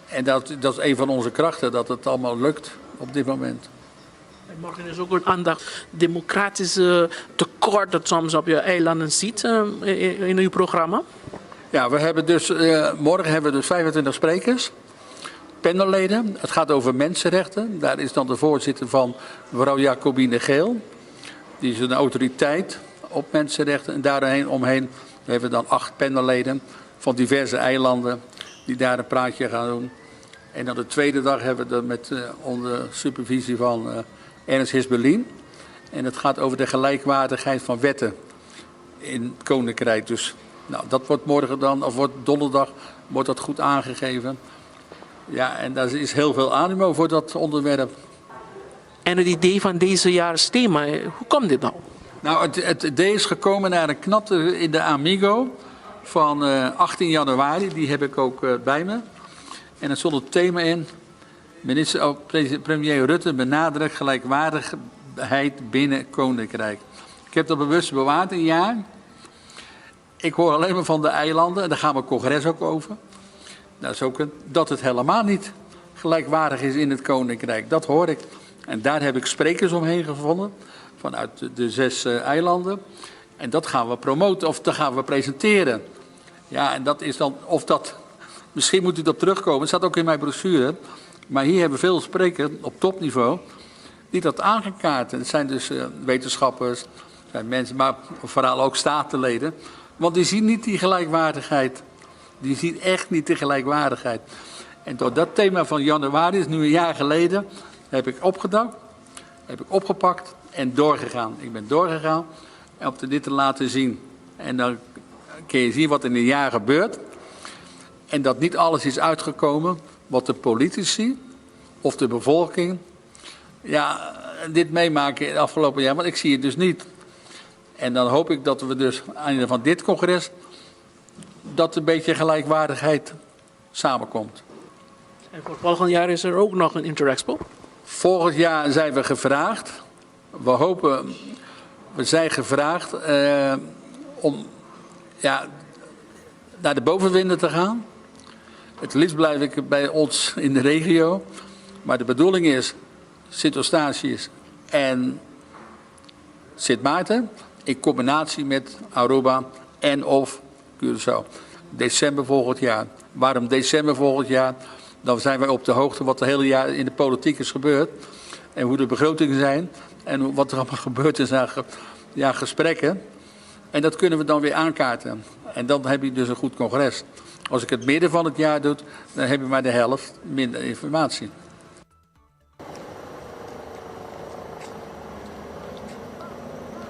En dat, dat is een van onze krachten, dat het allemaal lukt op dit moment. En morgen is ook een aandacht democratische tekort dat soms op je eilanden ziet eh, in, uw programma. Ja, we hebben dus, uh, morgen hebben we dus 25 sprekers panelleden. Het gaat over mensenrechten. Daar is dan de voorzitter van mevrouw Jacobine Geel. Die is een autoriteit op mensenrechten. En daarheen omheen hebben we dan acht panelleden van diverse eilanden die daar een praatje gaan doen. En dan de tweede dag hebben we dat met, uh, onder supervisie van uh, Ernst Hisbelien. En het gaat over de gelijkwaardigheid van wetten in het Koninkrijk. Dus nou, dat wordt morgen dan, of wordt donderdag, wordt dat goed aangegeven. Ja, en daar is heel veel animo voor dat onderwerp. En het idee van deze jaars thema, hoe komt dit nou? Nou, het, het idee is gekomen naar een knap in de Amigo van uh, 18 januari. Die heb ik ook uh, bij me. En er stond het thema in. Minister, oh, premier Rutte benadrukt gelijkwaardigheid binnen Koninkrijk. Ik heb dat bewust bewaard een jaar. Ik hoor alleen maar van de eilanden, en daar gaan we congres ook over. Dat is ook een, dat het helemaal niet gelijkwaardig is in het Koninkrijk. Dat hoor ik. En daar heb ik sprekers omheen gevonden. Vanuit de zes eh, eilanden. En dat gaan we promoten of dat gaan we presenteren. Ja, en dat is dan, of dat, misschien moet u erop terugkomen, het staat ook in mijn brochure. Maar hier hebben veel sprekers op topniveau die dat aangekaart. Het zijn dus uh, wetenschappers, zijn mensen, maar vooral ook statenleden. Want die zien niet die gelijkwaardigheid. Die zien echt niet de gelijkwaardigheid. En door dat thema van januari, is nu een jaar geleden, heb ik opgedacht, heb ik opgepakt en doorgegaan. Ik ben doorgegaan om dit te laten zien. En dan kun je zien wat in een jaar gebeurt. En dat niet alles is uitgekomen wat de politici of de bevolking ja, dit meemaken in het afgelopen jaar. Want ik zie het dus niet. En dan hoop ik dat we dus aan het einde van dit congres dat een beetje gelijkwaardigheid samenkomt. En voor volgend jaar is er ook nog een Interexpo? Volgend jaar zijn we gevraagd. We hopen, we zijn gevraagd uh, om ja, naar de bovenwinden te gaan. Het liefst blijf ik bij ons in de regio. Maar de bedoeling is Sint Eustatius en Sint Maarten. In combinatie met Aruba en of Curaçao. December volgend jaar. Waarom december volgend jaar? Dan zijn wij op de hoogte wat er hele jaar in de politiek is gebeurd. En hoe de begrotingen zijn. En wat er allemaal gebeurd is aan ja, gesprekken. En dat kunnen we dan weer aankaarten. En dan heb je dus een goed congres. Als ik het midden van het jaar doe, dan heb je maar de helft minder informatie.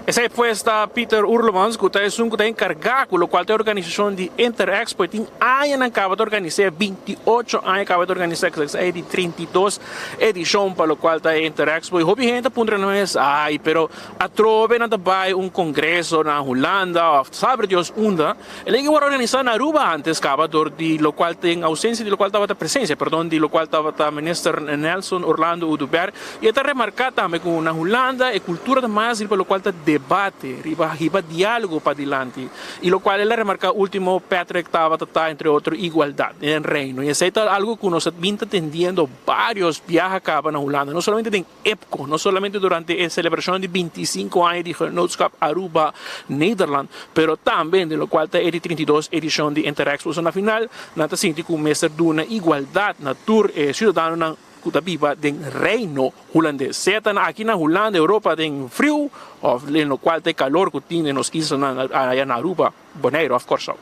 Esei pues ta Peter Oerlemans ku ta esun ku ta enkargá ku lokual ta e organisashon di Interexpo. E tin añanan kaba ta organis'é, 28 aña kaba ta organis'é, esei e di 32 edishon pa lokual ta e Interexpo. I hopi hende ta puntra nan mes, ai pero atrobe nan ta bai un kongreso na Hulanda òf saber Dios unda. El a wòrdu organisá na Aruba antes kaba dor di lokual tin ousensia di lokual tabata presensia, perdon, di lokual tabata Minister Nelson Orlando Oduber i e ta remarká tambe ku na Hulanda e kultura ta mas riba lokual ta debate, riba hiba diálogo padilanti i lokual el a remarká último Patrick tabata ta entre otro igualdat den Reino i esei ta algu ku nos a bin ta tendiendo vários biaha kaba na Hulanda no solamente den EPCO, no solamente durante e celebracion di 25 aña di Genootschap Aruba Nederland, pero tambe den locual ta e di 32 edicion di Interexpo. So na final nan ta sinti cu mester duna igualdad na tur e ciudadanonan cu ta biba den Reino Hulandes, sea ta aki na Hulanda, Europa den friu of den locual ta e calor cu tin den nos islanan aya na Aruba, Bonaire of Corsou.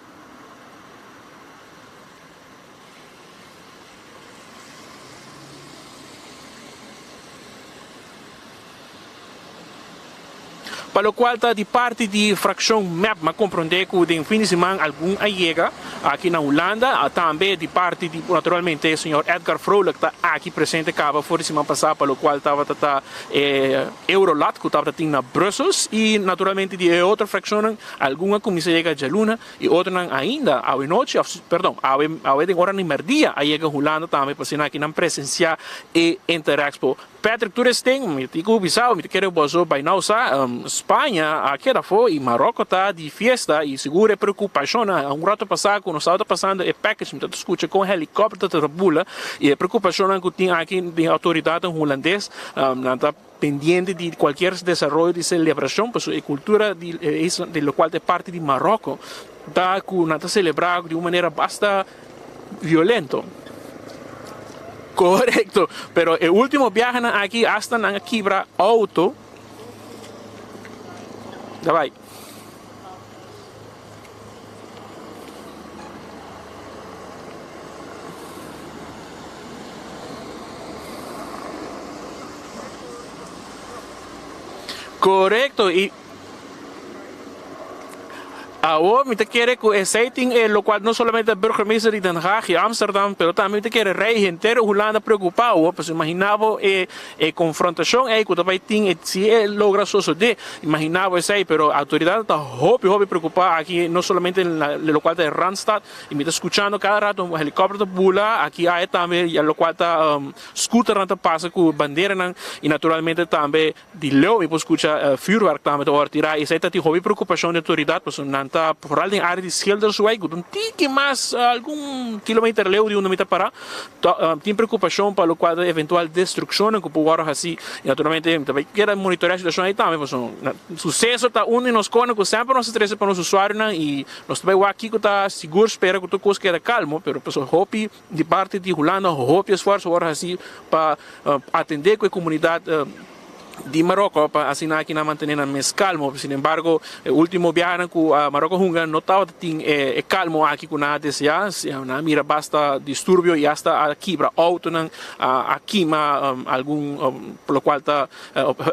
Pa locual ta di parti di fraccion mep, m'a comprende cu den fin di siman algun a yega aki na Hulanda. Tambe di parti di naturalmente señor Edgar Vrolijk ta aki presente caba for di siman pasa pa locual tabata ta e Eurolat cu tabata tin na Brussels y naturalmente di e otro fraccionnan algun a cuminsa yega djaluna. I otronan ainda awe nochi, òf perdon, awe awe den oranan di mèrdia a yega Hulanda tambe pa asina aki nan presensiá e Interexpo. Patrick tur esten, mi tin ku bisa bo, mi ta kere boso bai nau sa, Spaña a keda afó i Maròko ta di fiesta i sigur e preokupashonnan, un rato pasá ku nos tabata pasando e package mi tabata skucha kon helikòpter ta bula i e preokupashonnan ku tin aki den outoridatnan hulandes, nan ta. Pendiente di cualkier desaroyo di celebracion, pasobra e cultura di e isla, di locual ta e parti di Marocco, ta cu nan ta celebra di un manera basta violento. Corecto, pero e ultimo biahanan aki hasta nan a kibra auto. Ta bay. Korekto i awor mi ta kere ku esei tin e lokual no solamente burgemeester di Den Haag i Amsterdam pero tambe mi ta kere rei henter Hulanda preokupá awor pasobra imaginá bo e E konfrontashon ei ku ta bai tin e si e logra sosodé, imaginá bo esei, pero outoridatnan ta hopi hopi preokupá aki no solamente na lokual ta e Randstad i mi ta skuchando kada rato un helikòpter ta bula aki aya tambe ya lokual ta skuternan ta pasa ku banderanan i naturalmente tambe di leu mi por skucha vürwèrk tambe ta wòrdu tirá i esei ta tin hopi preokupashon di outoridat pasobra nan. lanta foral den área di Schilderswijk ku ta un tiki mas algun kilometer leu di unda mi ta pará. Tin preokupashon pa lokual ta eventual destrukshonnan ku por wòrdu hasí i naturalmente mi ta bai keda monitoreá e situashon ei tambe pasobra suseso ta un di nos kosnan ku semper nos ta trese pa nos usuarionan i nos ta bai wak kiko ta sigur spera ku tur kos keda kalmo pero pasobra hopi di parti di Hulanda hopi esfuerso wòrdu hasí pa atendé ku e komunidat di Maroko pa asina aki nan mantene nan mes kalmo. Sin embargo, e ultimo biahanan ku Maroko hunga no tabata tin e kalmo aki ku nan a desea. Nan a mira basta disturbio i asta a kibra outonan, a kima algun lokual ta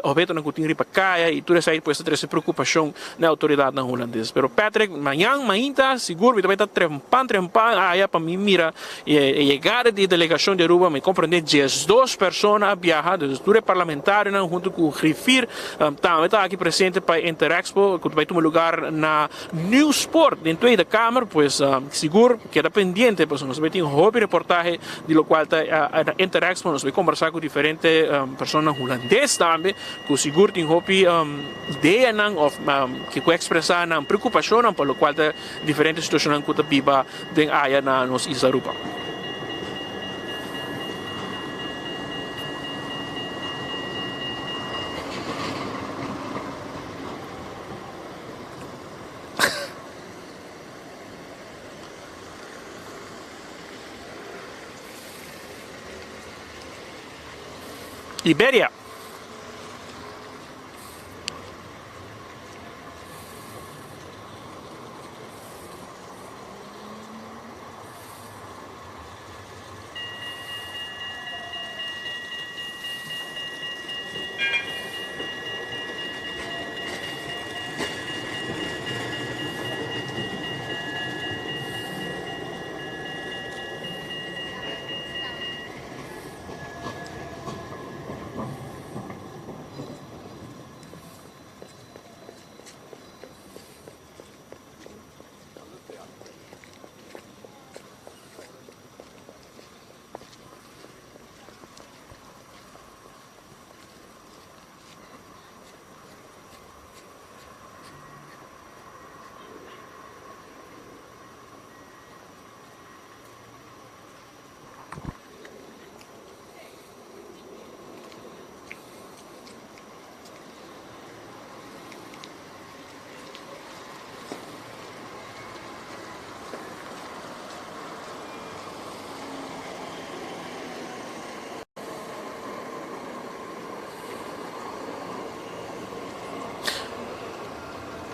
obhetonan ku tin riba kaya i tur esei pues ta trese preokupashon na e outoridatnan hulandes. Pero Patrick, mañan mainta sigur mi ta bai ta trempan trempan aya pa mi mira E yegada di e delegacion di Aruba mi comprende 12 persona a biaha, dus tur e parlamentarionan hunto cu griffier tambe ta aki presente pa e Interexpo cu ta bay tuma lugar na Nieuwspoort den Tweede Kamer. Pues sigur keda pendiente pasobra nos bay tin hopi reportahe di locual ta na Interexpo. Nos bay combersa cu diferente personanan Hulandes tambe cu sigur tin hopi ideanan of cu expresa nan preocupacionnan pa locual ta diferente situacionnan cu ta biba den aya na nos isla Aruba. Liberia.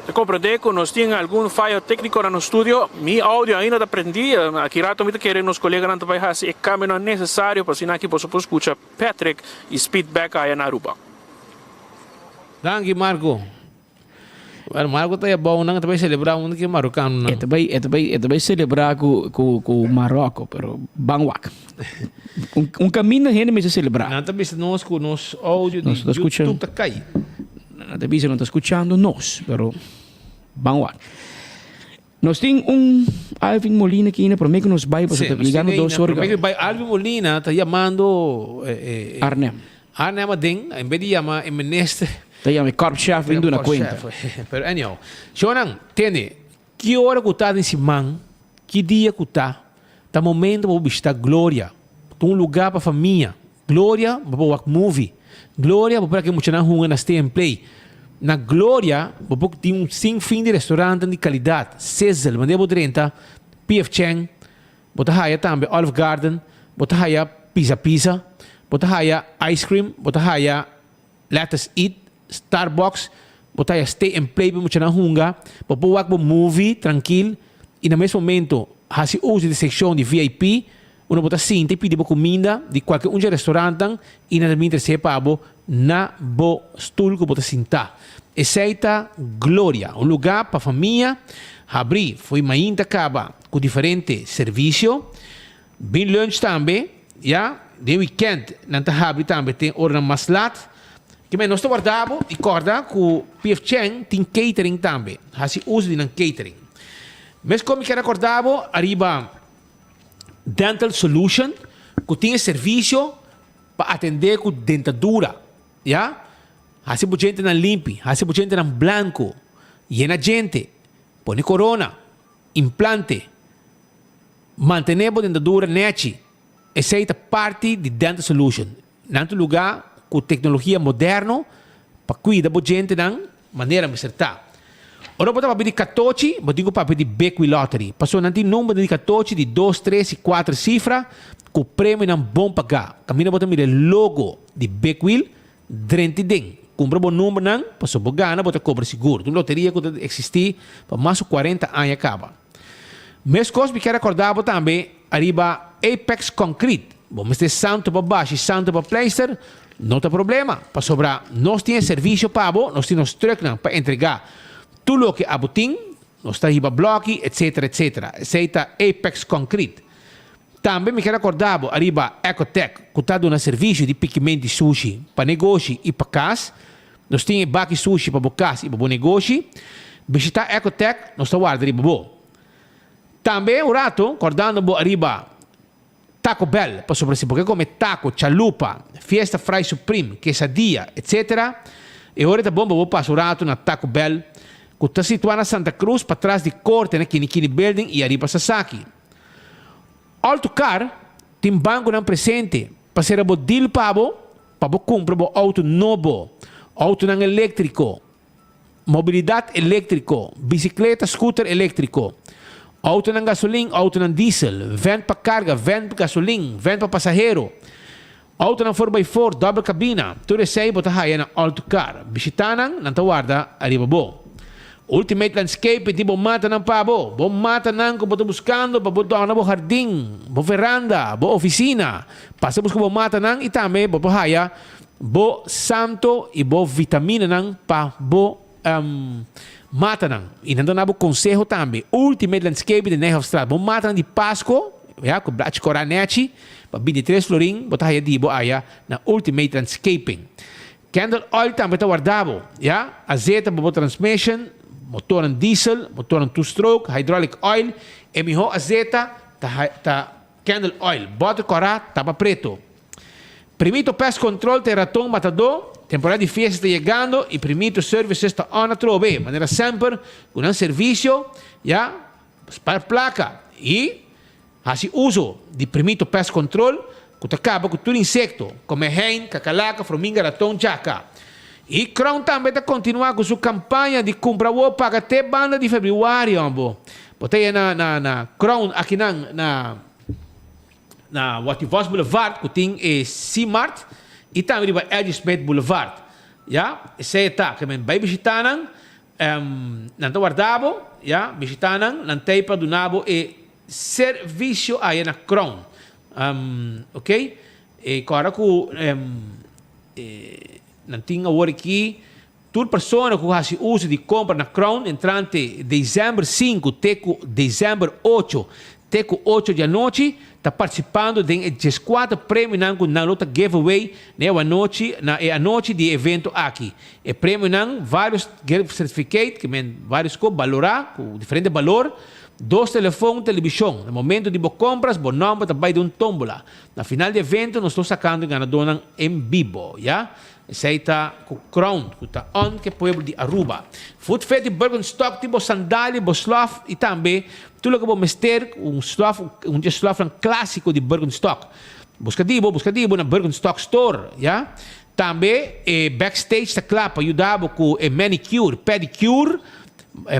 Ta comprende cu nos tin algun fayo tecnico na nos studio. Mi audio ainda ta prendi. Aki rato mi ta kere nos coleganan ta bay haci e cambionan necesario pa asina aki boso por scucha Patrick y Speed bek aya na Aruba. Danki Marco. Bueno, Marco ta abou nan ta bai celebra unda ki marocano nan. E ta bai e ta bai e ta bai celebra ku ku ku Marocco, pero ban wak. Un un caminda hende mester celebra. Nan ta bisa nos ku nos audio di YouTube ta kai. Nan ta bisa nan ta scuchando nos, pero ban wak. Nos tin un Alvin Molina aki na prome ku nos bai pasobra ta yegando dos ora. Prome ku bai Alvin Molina ta yamando Arnhem. Arnhem aden en bes di yama e minister. Ta yama e korpschef bin duna kuenta. Pero anyhow. Shownan, tende, ki ora ku ta den siman, ki dia ku ta, ta momento pa bo bishita Gloria. Ta un lugar pa famia. Gloria, bo por wak movie. Gloria, bo por aki muchanan hunga na stay and play. Na Gloria, bo por tin un sin fin di restauranten di calidad. Sizzle, manera bo drenta, PF Chang, bo ta haya tambe Olive Garden, bo ta haya Pizza Pizza, bo ta haya ice cream, bo ta haya Let Us Eat, Starbucks, bo ta haya stay and play pa muchanan hunga, bo por wak bo movie trankil y na mes momento haci uso di seccion di VIP unda bo ta sinta y pidi bo cuminda di cualke un dje restaurantnan y nan ta bin trece pa bo na bo stoel cu bo ta sinta. Esey ta Gloria, un lugar pa famia habri fo'i mainta caba cu diferente servicio. Bin lunch tambe, ya. Den weekend nan ta habri tambe ten oranan mas lat. Kimen nos ta warda bo y corda cu PF Chang tin catering tambe. Haci uso di nan catering. Mesco mi kier a corda bo ariba Dental Solution cu tin e servicio pa atende cu dentadura, ya. Haci bo djentenan limpi, haci bo djentenan blanco, yena djente. Pone korona, implante, mantené bo dentadura nèchi, esei ta parti di Dental Solution. Nan ta lugá ku teknologia moderno pa kuida bo djentenan manera mester ta. Ora bo ta papia di katochi, bo tin ku papia di Big Wheel Lottery, pasobra nan tin numbernan di katochi di dos, tres i kuater sifra ku premionan bon pagá. Kaminda bo ta mira e logo di Big Wheel, drenti den. Kumpra bo numbernan, pasobra bo gana bo ta kobra sigur. Ta un loteria ku ta eksistí pa mas ku kuarenta aña kaba. Meskos mi kier rekordá bo tambe ariba Apex Concrete. Bo mester santu pa bashi, santu pa pleister, no ta problema, pasobra nos tin e servisio pa bo, nos tin nos trucknan pa entregá tur loke abo tin, nos ta hiba blòki, etcetera, etcetera. Esei ta Apex Concrete. Tambe mi kier rekordá bo ariba Ecotec ku ta duna servisio di pikiment di sushi pa negoshi i pa kas. Nos tin e baki sushi pa bo kas i pa bo negoshi. Bishitá Ecotec, nos ta warda riba bo. Tambe un rato kordando bo ariba Taco Bell, pasobra si bo ke kome taco, chalupa, fiesta fry supreme, quesadilla, etc. E ora ta bon pa bo pasa un rato na Taco Bell ku ta situá na Santa Cruz patras di korte na Kinikini Building i ariba Sasaki. Alto Car tin bankonan presente pa sera bo deal pa bo pa bo kumpra bo outo nobo, outonan eléktriko, mobilidat eléktriko, bisikleta, scooter eléktriko, outonan gasolin, outonan diesel, vèn pa karga, vèn gasolin, vèn pa pasahero, outonan for by for, dòbel kabina, tur esei bo ta haya na Alto Car. Bishitá nan, nan ta warda ariba bo. Ultimate Landscaping tin bo matanan pa bo, bo matanan ku bo ta buskando pa bo dòrna bo hardin, bo veranda, bo ofisina. Pasa buska bo matanan i tambe bo por haya bo santo i bo vitaminanan pa bo matanan. I nan ta duna bo konseho tambe. Ultimate Landscaping di Nijhoffstraat. Bo matanan di Pasko, ya, ku blachi kòrá nèchi, pa bintitres florin bo ta haya di bo aya na Ultimate Landscaping. Candle oil tambe ta warda bo, ya. Azeta pa bo transmission, motornan diesel, motornan two stroke, hydraulic oil. E miho azeta ta ta candle oil. Boter kòrá, tapa preto. Primito Pest Control ta e raton matadó. Temporada di fiesta ta yegando y Primito Services ta on atrobe, manera semper, ku nan servisio, ya, spar plaka y Hasi uso di Primito Pest Control ku ta kaba ku tur insekto, komehein, kakalaka, frominga, raton, djaka. I Crown tambe ta kontinuá ku su kampaña di kumpra awor paga te banda di febrüari hombo. Bo ta yega na na na Crown akinan na na Watty Vos Boulevard ku tin e C-Mart i tambe riba Eddy Smith Boulevard. Ya, esei e ta. Ke men bai bishitá nan, nan ta warda bo, ya, bishitá nan, nan ta ei pa duna bo e Servicio aya na Crown. Ok. E kòrda ku nan tin awor aki tur persona ku hasi uso di kompra na Crown entrante desèmber sinku te ku desèmber ocho te ku ocho di anochi ta partisipando den e dieskuater premionan ku nan lo ta give away na e anochi na e anochi di e evento aki. E premionan varios gift certificate ke men varios ku balorá ku diferente balor. Dos telefon, telebishon. Na momento di bo kompras, bo nòmber ta bai den un tómbola. Na final di evento nos lo sakando e ganadónan en bibo, ya. Esei ta ku Crown, ku ta on ku e pueblo di Aruba. Foot Fit di Birkenstock tin bo sandalia, bo slof i tambe tur loke bo mester, un slof, un di e slofnan klásiko di Birkenstock. Buska di bo, buska di bo na Birkenstock Store, ya. Tambe e backstage ta kla pa yuda bo ku e manicure, pedicure,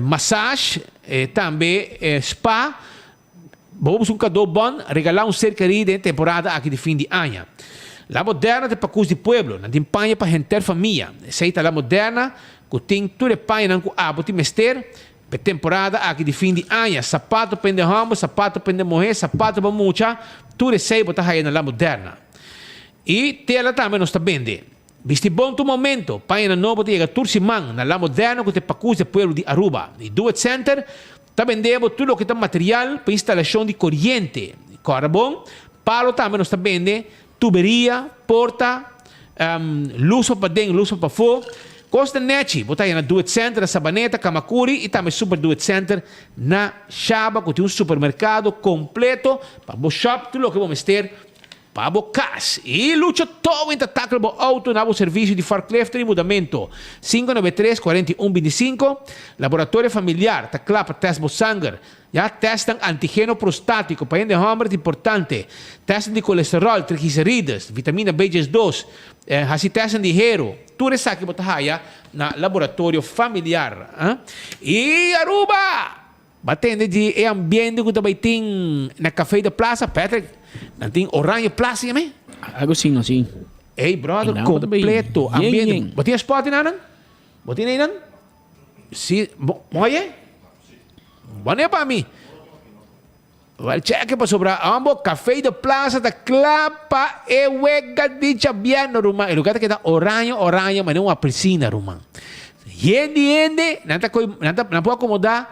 massage, tambe spa. Bo por busca un kado bon, regala un ser kerí den e temporada aki di fin di aña. La Moderna ta e pakus di pueblo. Nan tin paña pa henter famia. Esei ta La Moderna ku tin tur e pañanan ku abo tin mester pa e temporada aki di fin di aña. Sapato pa hende hòmber, sapato pa hende muhé, sapato pa mucha, tur esei bo ta haya na La Moderna. I tela tambe nos ta bende. Bisti bon tur momento, pañanan nobo ta yega tur siman na La Moderna ku ta e pakus di e pueblo di Aruba. I Do It Center ta bende bo tur loke ta material pa instalashon di koriente. Kòrda bon, palo tambe nos ta bende, tuberia, porta, lus pa paden, lus pa pafó. Kos ta nèchi, bo ta haña na Do It Center na Sabaneta, Kamakuri i tambe Super Do It Center na Shaba ku tin un supermerkado kompleto pa bo shòp tur loke bo mester. Pa bo cas. Y Lucho Towing ta tackle bo auto na bo servicio di forklift y mudamento. 593 41 25. Laboratorio Familiar ta cla pa test bo sanger. Ya testnan antigeno prostatico pa hende homber ta importante. Testnan di colesterol, triglicerides, vitamina B 12, haci testnan di hero. Tur esaki bo ta haya na Laboratorio Familiar. Y Aruba! Ba tende di e ambiente ku ta bai tin na Café de Plaza, Patrick? Nan tin Oranje Plaza yam'é? Algo así, no sí. Ey, brother, completo ambiente. Bo tin spot einan? Bo tin einan? Sí, bo oye? Wanneer pa mi? Wel cheque pasobra ambo Café de Plaza ta cla pa e wega di djabièrnè ruman. E lugar ta keda oranje oranje manera un aprisina ruman. Yen di hende nan ta koy nan ta nan por acomoda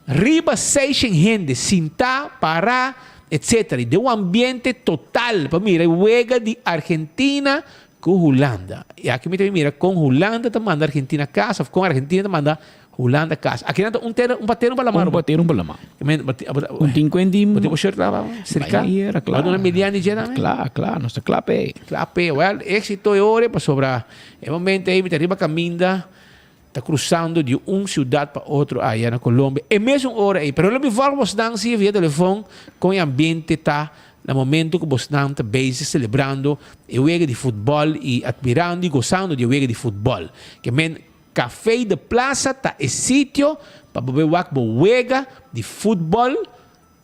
riba seishen hende sinta, para etcetera. Y den un ambiente total pa mira e wega di Argentina cu Hulanda. Y aki mi ta mira con Hulanda ta manda Argentina cas of con Argentina ta manda Hulanda cas. Aki nan ta un tera, un pa tera, un pa lamar. Un pa tera, un pa lamar. Un tin cuen di... Bo tin bo shirt laba, cerca? Bay era, cla. Bo duna mediani dje tambe? Cla, cla, nos ta cla p'e. Cla p'e. Well, exito e ora pasobra e momento ey mi ta riba caminda ta cruzando di un ciudad pa otro aya na Colombia. E mesun ora ey. Pero lo mi volg bosnan si via telefon con e ambiente ta na momento cu bosnan ta bezig celebrando e wega di futbol y admirando y gozando di e wega di futbol. Ke men Café de Plaza ta e sitio pa bo bay wak bo wega di futbol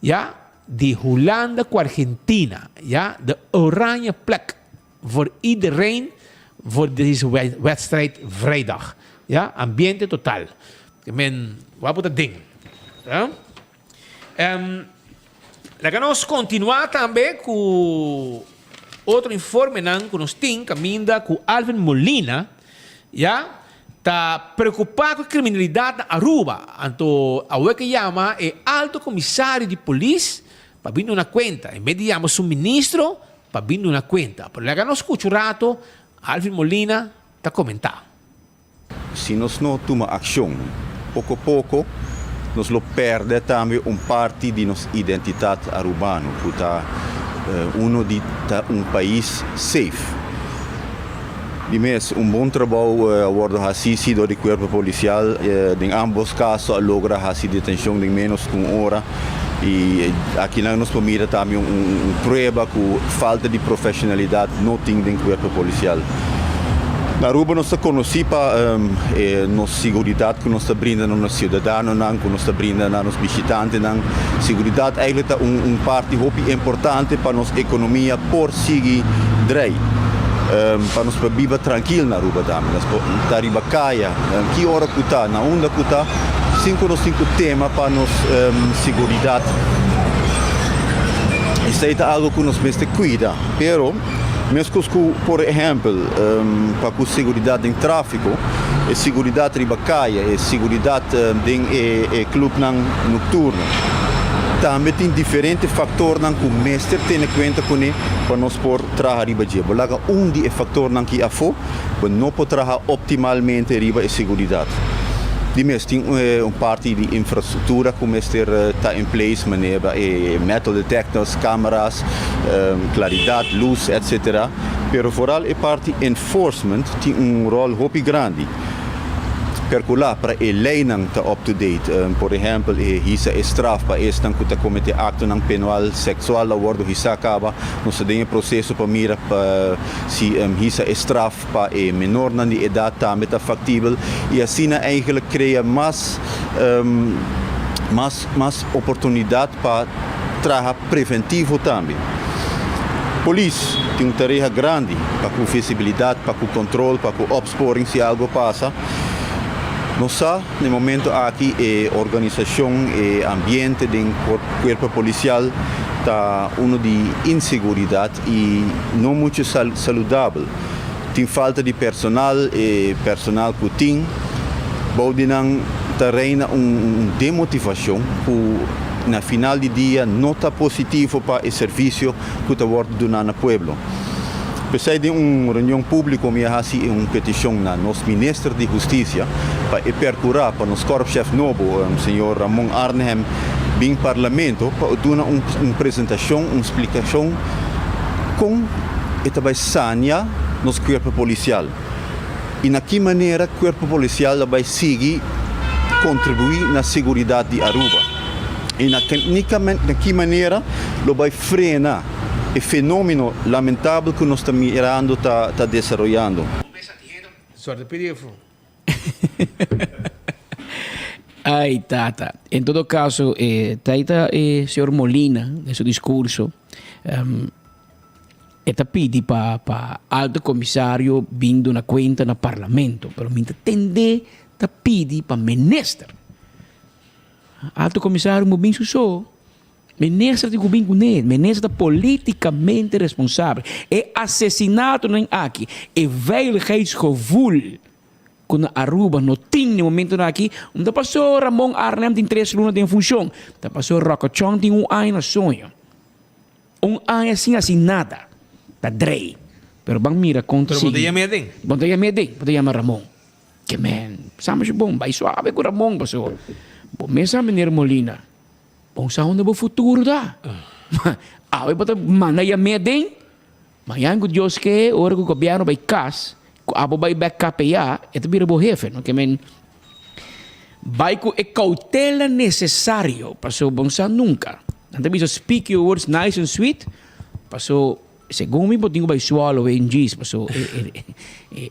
ya di Hulanda cu Argentina ya de oranje plek voor iedereen voor deze wedstrijd vrijdag ya ambiente total men wak bo ta den ya. Laga nos kontinuá tambe ku otro informenan ku nos tin kaminda ku Alvin Molina ya ta preokupá ku e kriminalidat na Aruba. Anto awe ke yama e alto komisario di polis pa bin duna kuenta en bes di yama su ministro pa bin duna kuenta. Pero laga nos skucha un rato Alvin Molina ta komentá. Si nos no tuma akshon poko poko, nos lo pèrdè tambe un parti di nos identitat arubano, ku ta uno di ta un pais safe. Di mes, un bon trabou a wòrdu hasí si dor di kuerpo polisial. Den ámbos kaso a logra hasi detenshon den ménos ku un ora. I akinan nos por mira tambe un prueba ku falta di profeshonalidat no tin den kuerpo polisial. Na Aruba nos ta konosí pa e nos siguridat ku nos ta brinda na nos siudadanonan, ku nos ta brinda na nos bishitantenan. Siguridat eigentlik ta un parti hopi importante pa nos ekonomia por sigui drei. Pa nos por biba trankil na Aruba tambe. Nos por ta riba kaya ki ora ku ta, na unda ku ta, sin ku nos tin ku tema pa nos siguridat. Esei ta algu ku nos mester kuida, pero. Meskos ku, por ehèmpel, pa ku seguridat den tráfiko, e seguridat riba kaya, e seguridat den e klupnan nokturno. Tambe tin diferente faktornan ku mester tene kuenta kuné pa nos por traha riba dje. Bo laga un di e faktornan ki afó, bo no por traha optimalmente riba e seguridat. Di mes tin un parti di infrastruktura ku mester ta in place, manera e metal detectors, kámaras, claridad, luz, etc. Pero vooral e parti enforcement tin un rol hopi grandi. Percula pra e leynan ta up to date. Por ehempel e hisa e straf pa esnan cu ta comete actonan penual sexual a wordo hisa caba. Nos ta den e proceso pa mira pa si hisa e straf pa e menornan di edad tambe ta factibel y asina eigenlijk crea mas mas mas oportunidad pa traha preventivo tambe. Polis tin un tarea grandi pa ku visibilidat, pa ku kontrol, pa ku opsporing si algo pasa. Nos sa na e momento aki e organisashon, e ambiente den kuerpo polisial ta uno di inseguridat i no muchu saludabel. Tin falta di personal, e personal ku tin bou di nan ta reina un demotivashon ku na final di dia no ta positivo pa e servisio ku ta wòrdu duná na pueblo. P'esei den un reunion públiko mi a hasi un petishon na nos Minister di Hustisia pa e perkurá pa nos Korpschef nobo, señor Ramon Arnhem, bin Parlamento pa duna un presentashon, un splikashon. Kon e ta bai sania nos kuerpo polisial i na ki manera kuerpo polisial ta bai sigui kontribuí na seguridat di Aruba i na na ki manera lo bai frena e fenomeno lamentabel ku nos ta mirando ta ta desaroyando. Suerte pidi efo. Ay tata. En todo caso, eh, taita eh, señor Molina, den su discurso, um, e ta pidi pa, pa alto comisario bin duna cuenta na parlamento, pero mi ta tende ta pidi pa minister. Alto comisario mo bin su so. Minister tin ku bin kuné. Minister ta politikamente responsabel. E asesinatonan aki, e veiligheidsgevoel ku na Aruba no tin den momentonan aki, un ta pasó Ramon Arnhem tin tres luna den funshon, ta pasó Rocco Chong tin un aña na soño. Un aña sin hasi nada. Ta drei. Pero ban mira kon ta Pero bo ta sigui. yama e den. Bo ta yama e den. Bo ta yama Ramon. Ke men, sa masha bon, bai suave ku Ramon paso bo mes sa meneer Molina. Bon sa unda bo futuro ta. Awe bo ta manda yam'é aden, mañan ku Dios ke, ora ku gobièrnu bai kas, ku abo bai bèk KPA, e ta bira bo hefe, no? Ke men bai ku e koutela nesesario, pasobra bon sa nunka. Nan ta bisa speak your words nice and sweet, paso segun mi bo tin ku bai swallow e djis, paso e